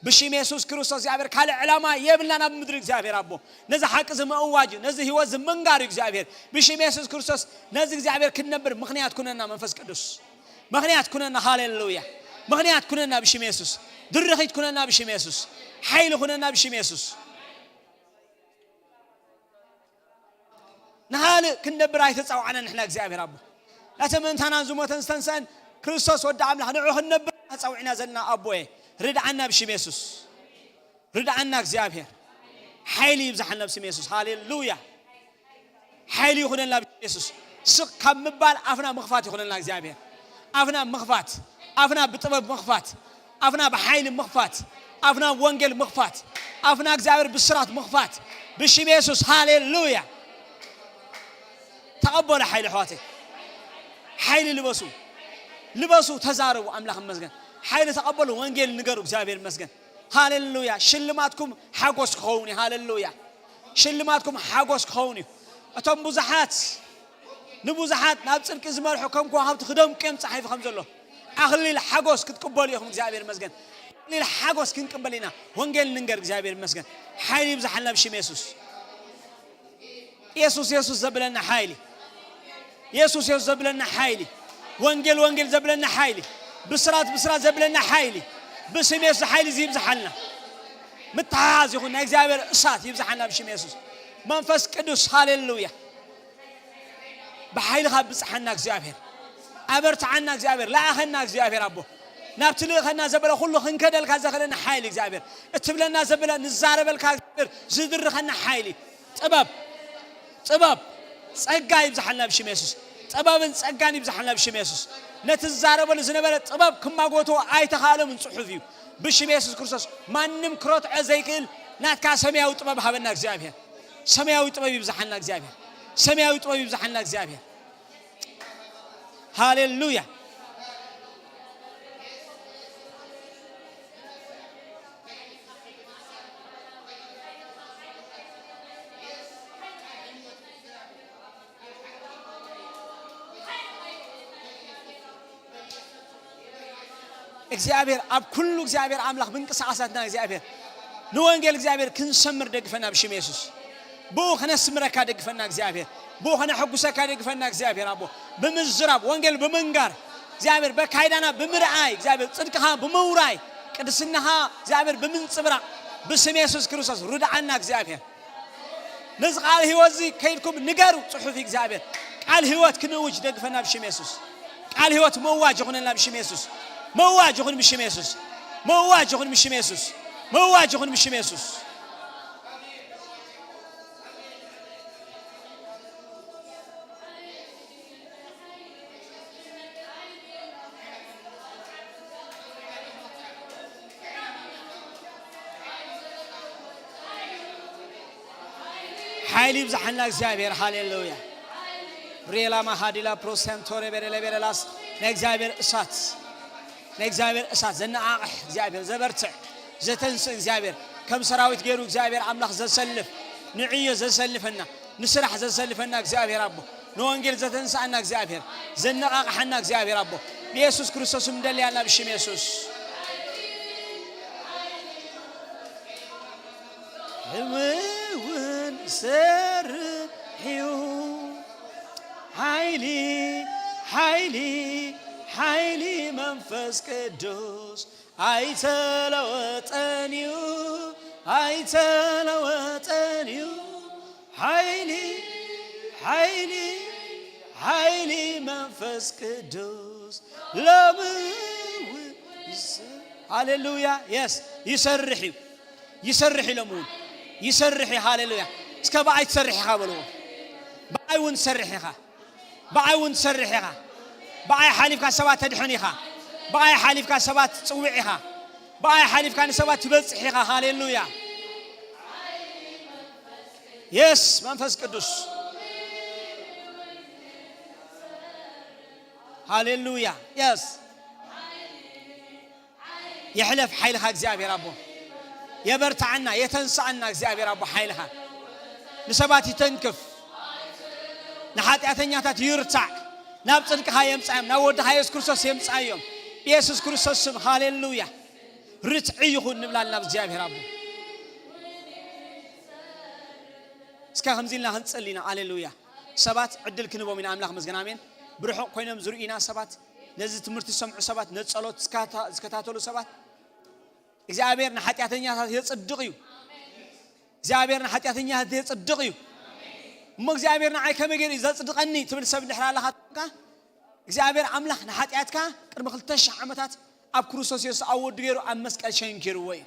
ብሽም የሱስ ክርስቶስ እግዚኣብሔር ካልእ ዕላማ የብልናን ኣብ ምድሪ እግዚኣብሔር ኣቦ። ነዚ ሓቂ እዚ ምእዋጅ እዩ፣ ነዚ ህይወት እዚ ምንጋር እዩ እግዚኣብሔር። ብሽም የሱስ ክርስቶስ ነዚ እግዚኣብሔር ክንነብር ምኽንያት ኩነና መንፈስ ቅዱስ። ምኽንያት ኩነና። ሃሌሉያ። ምኽንያት ኩነና ብሽም የሱስ። ድርኺት ኩነና ብሽም የሱስ። ሓይሊ ኩነና ብሽም የሱስ። ንኻልእ ክንነብር ኣይተጻውዓና ንሕና እግዚኣብሔር ኣቦ። ናተ ምእንታናን ዝሞተን ዝተንስአን ክርስቶስ ወዲ ኣምላኽ ንዑ ክንነብር ኣጻውዒና ዘለና ኣቦ እየ። ርድዓና ብሽም የሱስ። ርድዓና እግዚኣብሔር። ሓይሊ ይብዝሓልና ብስም የሱስ። ሃሌሉያ። ሓይሊ ይኹነልና ብስም የሱስ። ስቕ ካብ ምባል ኣፍና ምኽፋት ይኹነልና እግዚኣብሔር። ኣፍና ምኽፋት፣ ኣፍና ብጥበብ ምኽፋት፣ ኣፍና ብሓይሊ ምኽፋት፣ ኣፍና ወንጌል ምኽፋት፣ ኣፍና እግዚኣብሔር ብስራት ምኽፋት ብሽም የሱስ። ሃሌሉያ። ተቐበሉ ሓይሊ ኣሕዋተይ። ሓይሊ ልበሱ። ልበሱ፣ ተዛረቡ። ኣምላኽ ይመስገን። ሓይሊ ተቐበሉ። ወንጌል ንገሩ። እግዚኣብሔር ይመስገን። ሃሌሉያ። ሽልማትኩም ሓጎስ ክኸውን እዩ። ሃሌሉያ። ሽልማትኩም ሓጎስ ክኸውን እዩ። እቶም ብዙሓት ንብዙሓት ናብ ጽድቂ ዝመርሑ ከም ከዋኽብቲ ክደምቁ እዮም ጸሓፊ ከም ዘሎ። ኣኽሊል ሓጎስ ክትቅበሉ ኢኹም። እግዚኣብሔር ይመስገን። ኣኽሊል ሓጎስ ክንቅበል ኢና። ወንጌል ንንገር። እግዚኣብሔር ይመስገን። ሓይሊ ይብዝሓልና ብሽም የሱስ። የሱስ የሱስ ዘብለና ሓይሊ። የሱስ የሱስ ዘብለና ሓይሊ። ወንጌል ወንጌል ዘብለና ሓይሊ። ብስራት ብስራት ዘብለና ሓይሊ። ብስም የሱስ ሓይሊ እዚ ይብዝሓልና። ምትሓዝ ይኹን ናይ እግዚኣብሔር እሳት ይብዝሓልና ብሽም የሱስ። መንፈስ ቅዱስ ሃሌሉያ። ብሓይልኻ ብጽሓና እግዚኣብሔር። ኣበርትዓና እግዚኣብሔር። ለኣኸና እግዚኣብሔር ኣቦ። ናብቲ ልእኸና ዘበለ ኩሉ ክንከደልካ ዘኽእለና ሓይሊ እግዚኣብሔር። እትብለና ዘበለ ንዛረበልካ እግዚኣብሔር ዝድርኸና ሓይሊ። ጥበብ፣ ጥበብ፣ ጸጋ ይብዝሓልና ብሽም የሱስ። ጥበብን ጸጋን ይብዝሓልና ብሽም የሱስ። ነቲ ዝዛረበሉ ዝነበረ ጥበብ ክማጎቶ ኣይተኻእሎምን ጽሑፍ እዩ። ብሽም የሱስ ክርስቶስ ማንም ክረትዖ ዘይክእል ናትካ ሰማያዊ ጥበብ ሃበና እግዚኣብሔር። ሰማያዊ ጥበብ ይብዝሓልና እግዚኣብሔር። ሰማያዊ ጥበብ ይብዝሓልና እግዚኣብሔር። ሃሌሉያ። እግዚኣብሔር ኣብ ኩሉ እግዚኣብሔር ኣምላኽ ምንቅስቃሳትና እግዚኣብሔር ንወንጌል እግዚኣብሔር ክንሰምር ደግፈና ብሽም የሱስ። ብኡ ከነስምረካ ደግፈና እግዚኣብሔር። ብኡ ከነሐጉሰካ ደግፈና እግዚኣብሔር ኣቦ። ብምዝራብ ወንጌል ብምንጋር እግዚኣብሔር በካይዳና ብምርኣይ እግዚኣብሔር ጽድቅኻ ብምውራይ ቅድስናኻ እግዚኣብሔር ብምንጽብራቕ ብስም የሱስ ክርስቶስ ርድኣና እግዚኣብሔር። ነዚ ቃል ህይወት እዚ ከይድኩም ንገሩ ጽሑፍ እግዚኣብሔር። ቃል ህይወት ክንእውጅ ደግፈና ብሽም የሱስ። ቃል ህይወት መዋጅ ይኹነልና ብሽም የሱስ። መዋጅ ይኹን ብሽም የሱስ። መዋጅ ይኹን ብሽም የሱስ። መዋጅ ይኹን ብሽም የሱስ። ሓይሊ ይብዛሓልና እግዚኣብሔር። ሃሌሉያ። ሬላ ማሃዲላ ፕሮሰንቶሬ ቤረለ ቤረላስ ናይ እግዚኣብሔር እሳት፣ ናይ እግዚኣብሔር እሳት ዘነቓቕሕ እግዚኣብሔር፣ ዘበርትዕ፣ ዘተንስእ እግዚኣብሔር፣ ከም ሰራዊት ገይሩ እግዚኣብሔር ኣምላኽ ዘሰልፍ፣ ንዕዮ ዘሰልፈና፣ ንስራሕ ዘሰልፈና እግዚኣብሔር ኣቦ፣ ንወንጌል ዘተንስኣና እግዚኣብሔር፣ ዘነቓቕሓና እግዚኣብሔር ኣቦ፣ ብየሱስ ክርስቶስ እንደልያና ብሽም የሱስ። ሕምውን ሰርሕዩ ሓይሊ፣ ሓይሊ፣ ሓይሊ መንፈስ ቅዱስ ኣይተለወጠን እዩ፣ ኣይተለወጠን እዩ። ሓይሊ፣ ሓይሊ፣ ሓይሊ መንፈስ ቅዱስ ሎሚ እውን ይሰ-፣ ሃሌሉያ። የስ፣ ይሰርሕ እዩ፣ ይሰርሕ እዩ። ሎሚ እውን ይሰርሕ እዩ። ሃሌሉያ። እስከ ብኣይ ትሰርሕ ኢኻ በልዎ። ብኣይ እውን ትሰርሕ ኢኻ። ብኣይ እውን ትሰርሕ ኢኻ። ብኣይ ሓሊፍካ ሰባት ተድሕን ኢኻ። ብኣይ ሓሊፍካ ሰባት ትጽውዕ ኢኻ። ብኣይ ሓሊፍካ ንሰባት ትበጽሕ ኢኻ። ሃሌሉያ። የስ፣ መንፈስ ቅዱስ። ሃሌሉያ። የስ። ይሕለፍ ሓይልኻ እግዚኣብሔር ኣቦ። የበርትዓና፣ የተንስኣና እግዚኣብሔር ኣቦ ሓይልኻ። ንሰባት ይተንክፍ። ንሓጢኣተኛታት ይርታዕ። ናብ ጽድቅኻ የምጻዮም፣ ናብ ወድኻ የሱስ ክርስቶስ የምጻዮም። ብየሱስ ክርስቶስ ስም፣ ሃሌሉያ። ርትዒ ይኹን ንብላልና ብእግዚኣብሔር ኣቦ። እስከ ከምዚ ኢልና ክንጽሊ ኢና። ሃሌሉያ። ሰባት ዕድል ክንህቦም ኢና። ኣምላኽ መስገን። ኣሜን። ብርሑቕ ኮይኖም ዝርእዩና ሰባት፣ ነዚ ትምህርቲ ዝሰምዑ ሰባት፣ ነዚ ጸሎት ዝከታ-፣ ዝከታተሉ ሰባት፣ እግዚኣብሔር ንሓጢኣተኛታት የጽድቕ እዩ። እግዚኣብሔር ንሓጢኣተኛታት የጽድቕ እዩ። እሞ እግዚኣብሔር ንዓይ ከመይ ገይሩ እዩ ዘጽድቐኒ ትብል ሰብ እንድሕር ኣለኻ፣ እግዚኣብሔር ኣምላኽ ንሓጢኣትካ ቅድሚ ክልተ ሽሕ ዓመታት ኣብ ክርስቶስ የሱስ ኣብ ወዱ ገይሩ ኣብ መስቀል ሸንኪርዎ እዩ።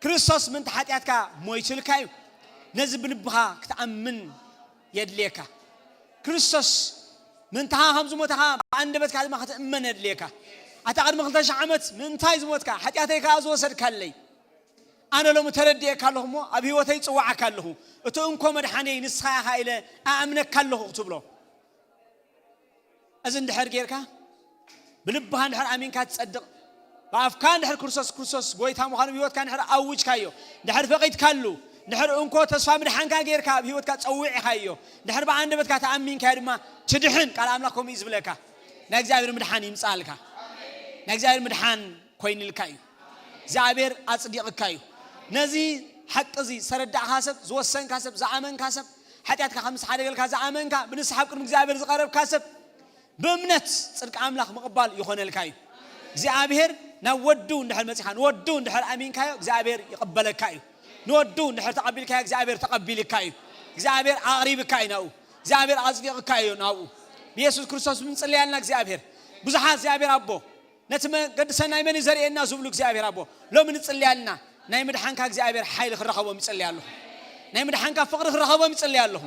ክርስቶስ ምእንቲ ሓጢኣትካ ሞይቱልካ እዩ። ነዚ ብልብኻ ክትኣምን የድልየካ። ክርስቶስ ምእንታኻ ከም ዝሞተ ኸኣ ብኣንደበትካ ድማ ክትእመን የድልየካ። ኣታ ቅድሚ ክልተ ሽሕ ዓመት ምእንታይ ዝሞትካ? ሓጢኣተይ ከኣ ዝወሰድካለይ። ኣነ ሎሚ ተረዲኤካ ኣለኹ እሞ ኣብ ህይወተይ ይጽውዓካ ኣለኹ። እቲ እንኮ መድሓኒየይ ንስኻ ኢኻ ኢለ እኣምነካ ኣለኹ ክትብሎ። እዚ እንድሕር ጌርካ፣ ብልብኻ እንድሕር ኣሚንካ ትጸድቕ፣ ብኣፍካ እንድሕር ክርስቶስ፣ ክርስቶስ ጎይታ ምዃኑ ኣብ ህይወትካ እንድሕር ኣውጅካዮ፣ እንድሕር ፈቒድካሉ፣ እንድሕር እንኮ ተስፋ ምድሓንካ ጌርካ ኣብ ህይወትካ ጸዊዕኻዮ፣ እንድሕር ብኣንደበትካ ተኣሚንካዮ ድማ ትድሕን። ቃል ኣምላኽ ከምኡ እዩ ዝብለካ። ናይ እግዚኣብሔር ምድሓን ይምጻልካ። ናይ እግዚኣብሔር ምድሓን ኮይንልካ እዩ። እግዚኣብሔር ኣጽዲቕካ እዩ። ነዚ ሓቂ እዚ ዝተረዳእካ ሰብ፣ ዝወሰንካ ሰብ፣ ዝኣመንካ ሰብ፣ ሓጢኣትካ ከም ዝተሓደገልካ ዝኣመንካ፣ ብንስሓ ኣብ ቅድሚ እግዚኣብሔር ዝቐረብካ ሰብ፣ ብእምነት ጽድቂ ኣምላኽ ምቕባል ይኾነልካ እዩ። እግዚኣብሔር ናብ ወዱ እንድሕር መጺኻ፣ ንወዱ እንድሕር ኣሚንካዮ፣ እግዚኣብሔር ይቕበለካ እዩ። ንወዱ እንድሕር ተቐቢልካዮ፣ እግዚኣብሔር ተቐቢልካ እዩ። እግዚኣብሔር ኣቕሪብካ እዩ ናብኡ። እግዚኣብሔር ኣጽዲቕካ እዩ ናብኡ። ብየሱስ ክርስቶስ ምንጽለያልና እግዚኣብሔር። ብዙሓት እግዚኣብሔር ኣቦ፣ ነቲ መገዲ ሰናይ መን እዩ ዘርእየና ዝብሉ እግዚኣብሔር ኣቦ፣ ሎሚ ንጽለያልና። ናይ ምድሓንካ እግዚኣብሔር ሓይሊ ክረኸቦም ይጽልያ ኣለኹ። ናይ ምድሓንካ ፍቕሪ ክረኸቦም ይጽልያ ኣለኹ።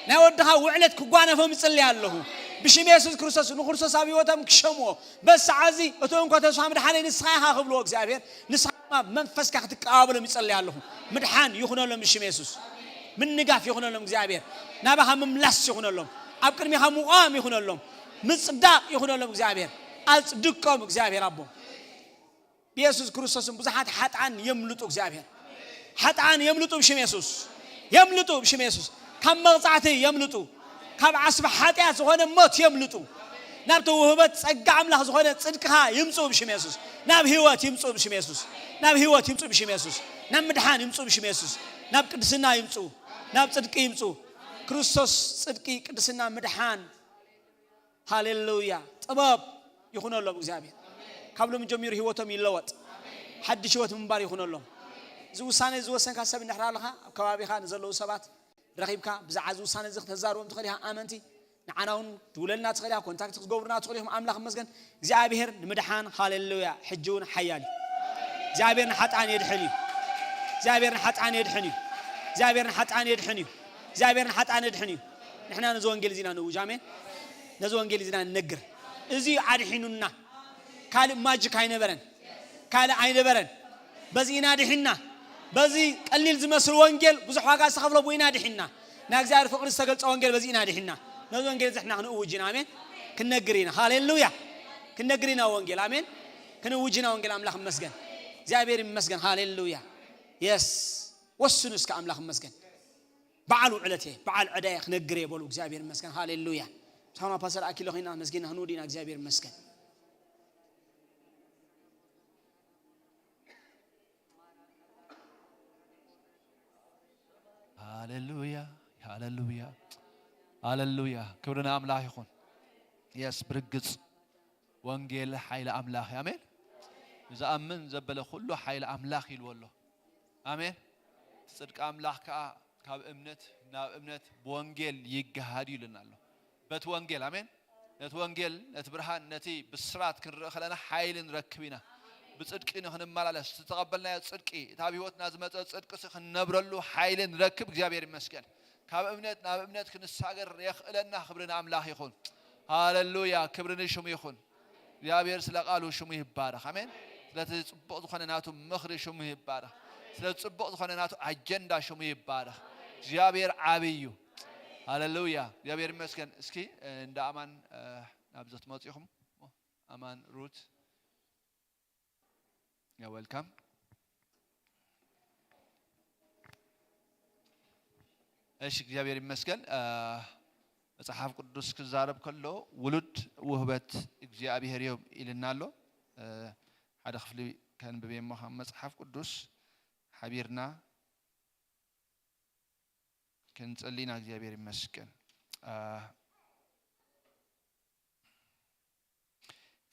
ናይ ወድኻ ውዕለት ክጓነፎም ይጽልያ ኣለኹ። ብሽም የሱስ ክርስቶስ ንክርስቶስ ኣብ ህይወቶም ክሸምዎ። በዚ ሰዓት እዚ እቲ እንኮ ተስፋ ምድሓነይ ንስኻ ኢኻ ክብልዎ እግዚኣብሔር፣ ንስኻ ድማ መንፈስካ ክትቀባበሎም ይጽልያ ኣለኹ። ምድሓን ይኹነሎም ብሽም የሱስ። ምንጋፍ ይኹነሎም እግዚኣብሔር። ናባኻ ምምላስ ይኹነሎም። ኣብ ቅድሚኻ ምቋም ይኹነሎም። ምጽዳቕ ይኹነሎም እግዚኣብሔር። ኣጽድቆም እግዚኣብሔር ኣቦ። ብየሱስ ክርስቶስን ብዙሓት ሓጥኣን የምልጡ እግዚኣብሔር። ሓጥኣን የምልጡ ብሽም የሱስ። የምልጡ ብሽም የሱስ። ካብ መቕጻዕቲ የምልጡ። ካብ ዓስቢ ሓጢኣት ዝኾነ ሞት የምልጡ። ናብ ተውህበት ጸጋ ኣምላኽ ዝኾነ ጽድቅኻ ይምጽኡ ብሽም የሱስ። ናብ ህይወት ይምጽኡ ብሽም የሱስ። ናብ ህይወት ይምጽኡ ብሽም የሱስ። ናብ ምድሓን ይምጽኡ ብሽም የሱስ። ናብ ቅድስና ይምጽኡ። ናብ ጽድቂ ይምጽኡ። ክርስቶስ ጽድቂ፣ ቅድስና፣ ምድሓን። ሃሌሉያ። ጥበብ ይኹነሎም እግዚኣብሔር። ካብ ሎሚ ጀሚሩ ህይወቶም ይለወጥ። ሓድሽ ህይወት ምንባር ይኹነሎም። እዚ ውሳነ ዝወሰንካ ሰብ እንድሕር ኣለኻ፣ ኣብ ከባቢኻ ንዘለዉ ሰባት ረኺብካ ብዛዕባ እዚ ውሳነ እዚ ክተዛርቦም ትኽእል ኢኻ። ኣመንቲ ንዓና እውን ትውለልና ትኽእል ኢኻ፣ ኮንታክት ክትገብሩና ትኽእሉ ኢኹም። ኣምላኽ ይመስገን። እግዚኣብሔር ንምድሓን፣ ሃሌሉያ፣ ሕጂ እውን ሓያል እዩ። እግዚኣብሔር ንሓጥኣን የድሕን እዩ። እግዚኣብሔር ንሓጥኣን የድሕን እዩ። እግዚኣብሔር ንሓጥኣን የድሕን እዩ። እግዚኣብሔር ንሓጥኣን የድሕን እዩ። ንሕና ነዚ ወንጌል እዚና ንእውጅ። ኣሜን። ነዚ ወንጌል እዚና ንነግር። እዚ እዩ ኣድሒኑና። ካልእ ማጅክ ኣይነበረን። ካልእ ኣይነበረን። በዚ ኢና ድሒንና። በዚ ቀሊል ዝመስል ወንጌል ብዙሕ ዋጋ ዝተኸፍሎ ብኡ ኢና ድሒንና። ናይ እግዚኣብሔር ፍቕሪ ዝተገልጸ ወንጌል በዚ ኢና ድሒንና። ነዚ ወንጌል እዚ ንሕና ክንእውጅ ኢና። ኣሜን። ክንነግር ኢና። ሃሌሉያ። ክንነግር ኢና ወንጌል። ኣሜን። ክንእውጅ ኢና ወንጌል። ኣምላኽ ይመስገን። እግዚኣብሔር ይመስገን። ሃሌሉያ። የስ። ወስኑ እስከ ኣምላኽ ይመስገን። በዓል ውዕለት እየ፣ በዓል ዕዳ እየ፣ ክነግር እየ በሉ። እግዚኣብሔር ይመስገን። ሃሌሉያ። ምሳና ፓስተር ኣኪሎ ኮይና መስጊድና ክንውድ ኢና። እግዚኣብሔር ይመስገን። ሃሌሉያ፣ ሃሌሉያ፣ ሃሌሉያ። ክብሪ ንኣምላኽ ይኹን። የስ፣ ብርግጽ ወንጌል ሓይሊ ኣምላኽ እዩ። ኣሜን። ዝኣምን ዘበለ ኩሉ ሓይሊ ኣምላኽ ኢልዎ ኣሎ። ኣሜን። ጽድቂ ኣምላኽ ከኣ ካብ እምነት ናብ እምነት ብወንጌል ይገሃድ እዩ ኢሉና ኣሎ። በቲ ወንጌል፣ ኣሜን። ነቲ ወንጌል፣ ነቲ ብርሃን፣ ነቲ ብስራት ክንርኢ ከለና ሓይሊ ንረክብ ኢና። ብጽድቂ ንኽንመላለስ፣ ዝተቐበልናዮ ጽድቂ፣ እቲ ኣብ ህይወትና ዝመጸ ጽድቂ ሲ ክንነብረሉ ሓይሊ ንረክብ። እግዚኣብሔር ይመስገን። ካብ እምነት ናብ እምነት ክንሳገር የኽእለና። ክብሪ ንኣምላኽ ይኹን። ሃሌሉያ። ክብሪ ንሽሙ ይኹን። እግዚኣብሔር ስለ ቃሉ ሽሙ ይባረኽ። ኣሜን። ስለቲ ጽቡቕ ዝኾነ ናቱ ምኽሪ ሽሙ ይባረኽ። ስለ ጽቡቕ ዝኾነ ናቱ ኣጀንዳ ሽሙ ይባረኽ። እግዚኣብሔር ዓብይ እዩ። ሃሌሉያ። እግዚኣብሔር ይመስገን። እስኪ፣ እ፣ እንዳ ኣማን፣ እ፣ ናብ ዘትመጽ ኢኹም። ኣማን ሩት። You're welcome። እሺ፣ እግዚኣብሔር ይመስገን። እ፣ መጽሓፍ ቅዱስ ክዛረብ ከሎ ውሉድ ውህበት እግዚኣብሔር እዮም ኢልና ኣሎ። እ፣ ሓደ ክፍሊ ከንብብ እየ እሞ ካብ መጽሓፍ ቅዱስ ሓቢርና ክንጽሊ ኢና። እግዚኣብሔር ይመስገን። እ፣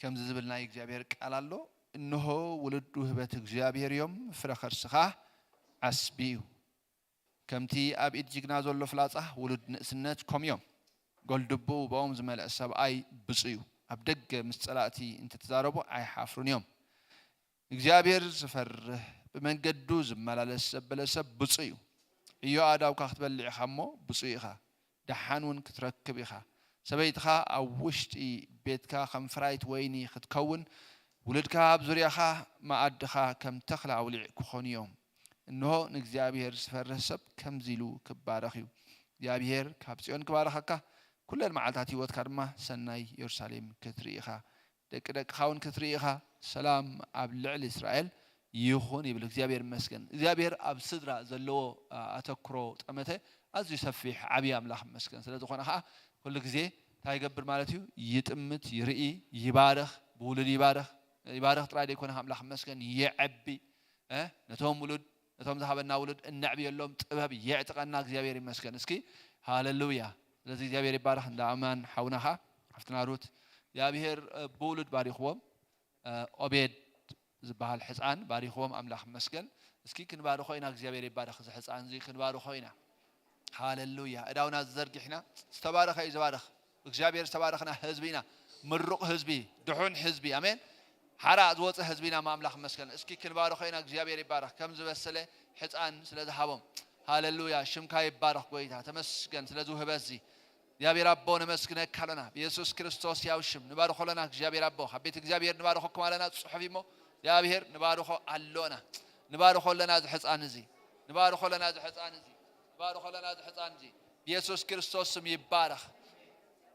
ከምዚ ዝብል ናይ እግዚኣብሔር ቃል ኣሎ፣ "እንሆ ውሉድ ውህበት እግዚኣብሔር እዮም፣ ፍረ ከርስኻ ዓስቢ እዩ። ከምቲ ኣብ ኢድ ጅግና ዘሎ ፍላጻ ውሉድ ንእስነት ከምኡ እዮም። ጎል ድብኡ ብኦም ዝመልአ ሰብኣይ ብፁዕ እዩ። ኣብ ደገ ምስ ጸላእቲ እንተተዛረቡ ኣይሓፍሩን እዮም። እግዚኣብሔር ዝፈርህ ብመንገዱ ዝመላለስ ዘበለ ሰብ ብፁዕ እዩ። ዕዮ ኣእዳውካ ክትበልዕ ኢኻ እሞ ብፁዕ ኢኻ፣ ደሓን እውን ክትረክብ ኢኻ። ሰበይትኻ ኣብ ውሽጢ ቤትካ ከም ፍራይት ወይኒ ክትከውን፣ ውሉድካ ኣብ ዙርያኻ መኣድኻ ከም ተኽሊ ኣውሊዕ ክኾኑ እዮም። እንሆ ንእግዚኣብሔር ዝፈርህ ሰብ ከምዚ ኢሉ ክባረኽ እዩ። እግዚኣብሔር ካብ ጽዮን ክባርኸካ፣ ኩለን መዓልታት ህይወትካ ድማ ሰናይ የሩሳሌም ክትርኢ ኢኻ። ደቂ ደቅኻ እውን ክትርኢ ኢኻ። ሰላም ኣብ ልዕሊ እስራኤል ይኹን" ይብል። እግዚኣብሔር ይመስገን። እግዚኣብሔር ኣብ ስድራ ዘለዎ፣ ኣ-፣ ኣተኩሮ ጠመተ ኣዝዩ ሰፊሕ ዓብዪ ኣምላኽ ይመስገን። ስለ ዝኾነ ኸዓ ኩሉ ግዜ እንታይ ይገብር ማለት እዩ? ይጥምት፣ ይርኢ፣ ይባርኽ፣ ብውሉድ ይባርኽ። ይባርኽ ጥራይ ዘይኮነ ኣምላኽ ይመስገን፣ የዕቢ፣ እ፣ ነቶም ውሉድ፣ ነቶም ዝሃበና ውሉድ እነዕብየሎም ጥበብ የዕጥቀና። እግዚኣብሔር ይመስገን። እስኪ ሃሌሉያ። ስለዚ እግዚኣብሔር ይባረኽ። እንዳ ኣማን ሓውና ኸዓ፣ ሓፍትና ሩት፣ እግዚኣብሔር፣ እ፣ ብውሉድ ባሪኽዎም። እ፣ ኦቤድ ዝበሃል ሕፃን ባሪኽዎም ኣምላኽ ይመስገን። እስኪ ክንባርኾ ኢና፣ እግዚኣብሔር ይባረኽ። እዚ ሕፃን እዚ ክንባርኾ ኢና። ሃሌሉያ። እዳውና ዝዘርጊሕና፣ ዝተባረኸ እዩ ዝባርኽ። እግዚኣብሔር ዝተባረኽና ህዝቢ ኢና። ምሩቕ ህዝቢ፣ ድሑን ህዝቢ። ኣሜን። ሓራ ዝወፀ ህዝቢ ኢና። ኣምላኽ ይመስገን። እስኪ ክንባርኾ ኢና። እግዚኣብሔር ይባረኽ። ከም ዝበሰለ ሕፃን ስለ ዝሃቦም። ሃሌሉያ። ሽምካ ይባረኽ ጎይታ። ተመስገን ስለዚ ውህበት እዚ። እግዚኣብሔር ኣቦ ነመስግነካ ኣለና። ብየሱስ ክርስቶስ ያው ሽም ንባርኾ ኣለና። እግዚኣብሔር ኣቦ፣ ካብ ቤት እግዚኣብሔር ንባርኾኩም ኣለና። ጽሑፍ እሞ እግዚኣብሔር ንባርኾ ኣሎና። ንባርኾ ኣለና እዚ ሕፃን እዚ። ንባርኾ ኣለና እዚ ሕፃን እዚ። ንባርኾ ኣለና እዚ ሕፃን እዚ። ብየሱስ ክርስቶስ ስም ይባረኽ።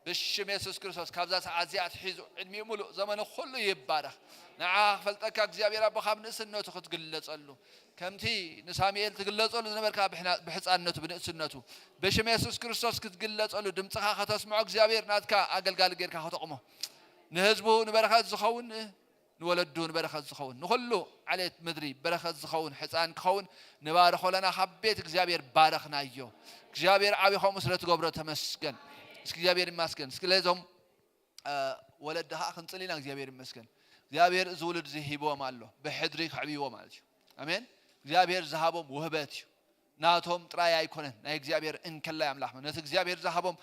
ብሽም የሱስ ክርስቶስ ካብዛ ሰዓት እዚኣ ኣትሒዙ ዕድሚኡ ሙሉእ ዘመኑ ኩሉ ይባረኽ። ንዓ ክፈልጠካ እግዚኣብሔር ኣቦ ካብ ንእስነቱ ክትግለጸሉ ከምቲ ንሳሙኤል ትግለጸሉ ዝነበርካ ብሕና- ብሕፃንነቱ ብንእስነቱ ብሽም የሱስ ክርስቶስ ክትግለጸሉ ድምፅኻ ከተስምዖ እግዚኣብሔር ናትካ ኣገልጋሊ ጌርካ ከተቕሞ ንህዝቡ ንበረኸት ዝኸውን ንወለዱ ንበረኸት ዝኸውን ንኹሉ ዓሌት ምድሪ በረኸት ዝኸውን ሕፃን ክኸውን ንባርኾ ኣለና። ካብ ቤት እግዚኣብሔር ባረኽናዮ። እግዚኣብሔር ዓብዪ ከምኡ ስለ ትገብሮ ተመስገን። እስኪ እግዚኣብሔር ይመስገን። እስኪ ለዞም ወለዲ ከዓ ክንፅል ኢና። እግዚኣብሔር ይመስገን። እግዚኣብሔር እዚ ውሉድ እዚ ሂብዎም ኣሎ ብሕድሪ ክዕብይዎ ማለት እዩ። ኣሜን። እግዚኣብሔር ዝሃቦም ውህበት እዩ። ናቶም ጥራይ ኣይኮነን፣ ናይ እግዚኣብሔር እንከላይ ኣምላኽ ነቲ እግዚኣብሔር ዝሃቦም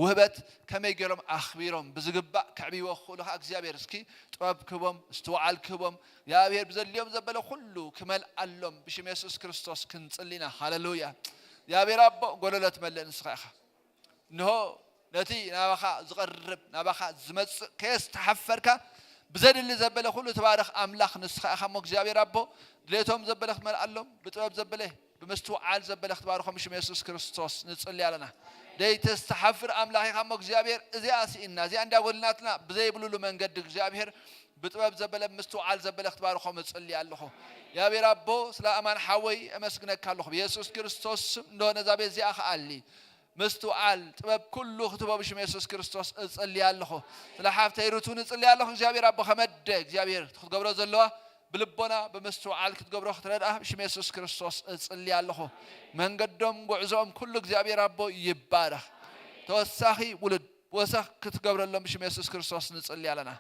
ውህበት ከመይ ገይሮም ኣኽቢሮም ብዝግባእ ከዕብይዎ ክኽእሉ ከዓ እግዚኣብሔር እስኪ ጥበብ ክህቦም፣ ምስትውዓል ክህቦም፣ እግዚኣብሔር ብዘድልዮም ዘበለ ኩሉ ክመልኣሎም ብሽም የሱስ ክርስቶስ ክንጽሊ ኢና። ሃለሉያ። እግዚኣብሔር ኣቦ ጎደሎ ትመልእ ንስኻ ኢኻ። እንሆ ነቲ ናባኻ ዝቐርብ ናባኻ ዝመጽእ ከየስተሓፈርካ ብዘድሊ ዘበለ ኩሉ ትባርኽ ኣምላኽ ንስኻ ኢኻ እሞ እግዚኣብሔር ኣቦ ድሌቶም ዘበለ ክትመልኣሎም ብጥበብ ዘበለ ብምስትውዓል ዘበለ ክትባርኾም ብሽም የሱስ ክርስቶስ ንጽሊ ኣለና። ደይተስተሓፍር ኣምላኽ ኢኻ እሞ እግዚኣብሔር እዚኣ ስኢንና እዚኣ እንዳጎድልናትና ብዘይብሉሉ መንገዲ እግዚኣብሔር ብጥበብ ዘበለ ብምስትውዓል ዘበለ ክትባርኾም እጽሊ ኣለኹ። እግዚኣብሔር ኣቦ ስለ ኣማን ሓወይ እመስግነካ ኣለኹ ብየሱስ ክርስቶስ ስም እንዶ ነዛ ቤት እዚኣ ከኣሊ ምስትውዓል ጥበብ ኩሉ ክትቦ ብሽም የሱስ ክርስቶስ እጽሊ ኣለኹ። ስለ ሓፍተይ ርቱ ንጽሊ ኣለኹ እግዚኣብሔር ኣቦ ከመደ እግዚኣብሔር ክትገብሮ ዘለዋ ብልቦና ብምስትውዓል ክትገብሮ ክትረድኣ ብሽም የሱስ ክርስቶስ እጽሊ ኣለኹ። መንገዶም ጉዕዞኦም ኩሉ እግዚኣብሔር ኣቦ ይባረኽ። ተወሳኺ ውሉድ ወሰኽ ክትገብረሎም ብሽም የሱስ ክርስቶስ ንጽሊ ኣለና።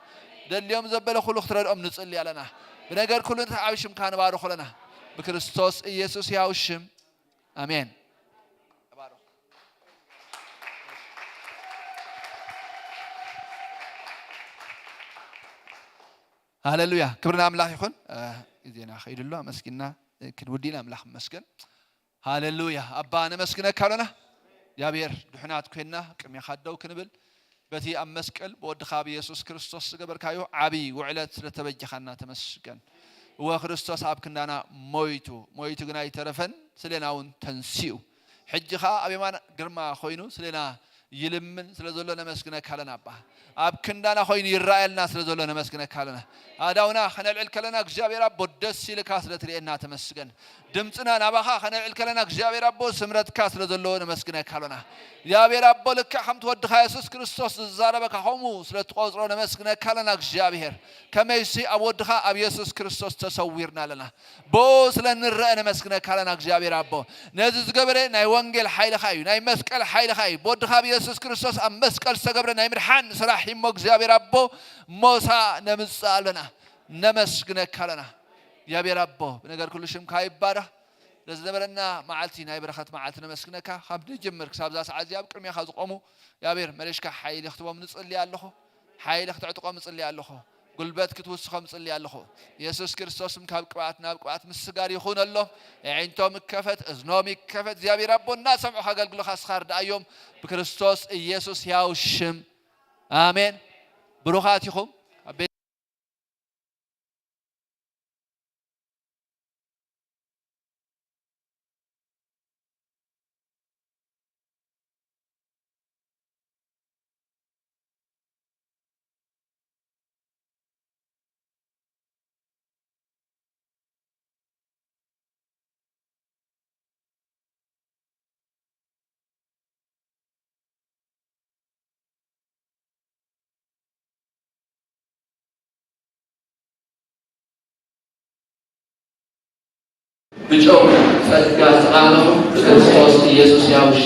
ደልዮም ዘበለ ኩሉ ክትረድኦም ንጽሊ ኣለና። ብነገር ኩሉ ንተዓቢ ሽምካ ንባርኹ ኣለና። ብክርስቶስ ኢየሱስ ያው ሽም ኣሜን። ሃሌሉያ ክብሪ ንኣምላኽ ይኹን። ግዜና ከይዱ ኣሎ ኣመስጊና ክንውዲ ኢና ኣምላኽ መስገን። ሃሌሉያ ኣባ ነመስግነካ ኣሎና። እግዚኣብሔር ድሑናት ኮይንና ቅድሜኻ ደው ክንብል በቲ ኣብ መስቀል ብወድኻ ብየሱስ ክርስቶስ ዝገበርካዮ ዓብዪ ውዕለት ስለተበጀኻና ተመስገን። እወ ክርስቶስ ኣብ ክንዳና ሞይቱ ሞይቱ ግና ኣይተረፈን ስሌና እውን ተንሲኡ ሕጂ ኸዓ ኣብ የማን ግርማ ኮይኑ ስሌና ይልምን ስለ ዘሎ ነመስግነካ ኣለና ኣባ። ኣብ ክንዳና ኮይኑ ይረኣየልና ስለ ዘሎ ነመስግነካ ኣለና። ኣዳውና ከነልዕል ከለና እግዚኣብሔር ኣቦ ደስ ኢልካ ስለ ትርእየና ተመስገን። ድምፅና ናባኻ ከነልዕል ከለና እግዚኣብሔር ኣቦ ስምረትካ ስለ ዘለዎ ነመስግነካ ኣለና። እግዚኣብሔር ኣቦ ልክዕ ከምቲ ወድኻ የሱስ ክርስቶስ ዝዛረበካ ከምኡ ስለ ትቆፅሮ ነመስግነካ ኣለና እግዚኣብሔር። ከመይሲ ኣብ ወድኻ ኣብ የሱስ ክርስቶስ ተሰዊርና ኣለና። ብኡ ስለ ንረአ ነመስግነካ ኣለና እግዚኣብሔር ኣቦ። ነዚ ዝገበረ ናይ ወንጌል ሓይልኻ እዩ ናይ መስቀል ሓይልኻ እዩ ብወድኻ ብየሱስ ክርስቶስ ኣብ መስቀል ዝተገብረ ናይ ምድሓን ስራሕ እሞ እግዚኣብሔር ኣቦ ሞሳ ነምፅእ ኣለና። ነመስግነካ ኣለና እግዚኣብሔር ኣቦ። ብነገር ኩሉ ሽምካ ይባረኽ። ለዝነበረና መዓልቲ ናይ በረኸት መዓልቲ ነመስግነካ ካብ ንጅምር ክሳብ ዛ ሰዓት እዚኣ ኣብ ቅድሜኻ ዝቆሙ እግዚኣብሔር መለሽካ ሓይሊ ክትቦም ንፅሊ ኣለኹ። ሓይሊ ክትዕጥቆም እጽሊ ኣለኹ። ጉልበት ክትውስኾም እጽሊ ኣለኹ። የሱስ ክርስቶስም ካብ ቅብኣት ናብ ቅብኣት ምስጋር ይኹነሎም። ኣዒንቶም ይከፈት፣ እዝኖም ይከፈት። እግዚኣብሔር ኣቦ እናሰምዑ ከገልግሉኻ ስኻ ርድኣዮም። ብክርስቶስ ኢየሱስ ሕያው ሽም ኣሜን። ብሩኻት ኢኹም። ብጨው ጸጋ ዝተቓነኹም ብክርስቶስ ኢየሱስ ያውሽ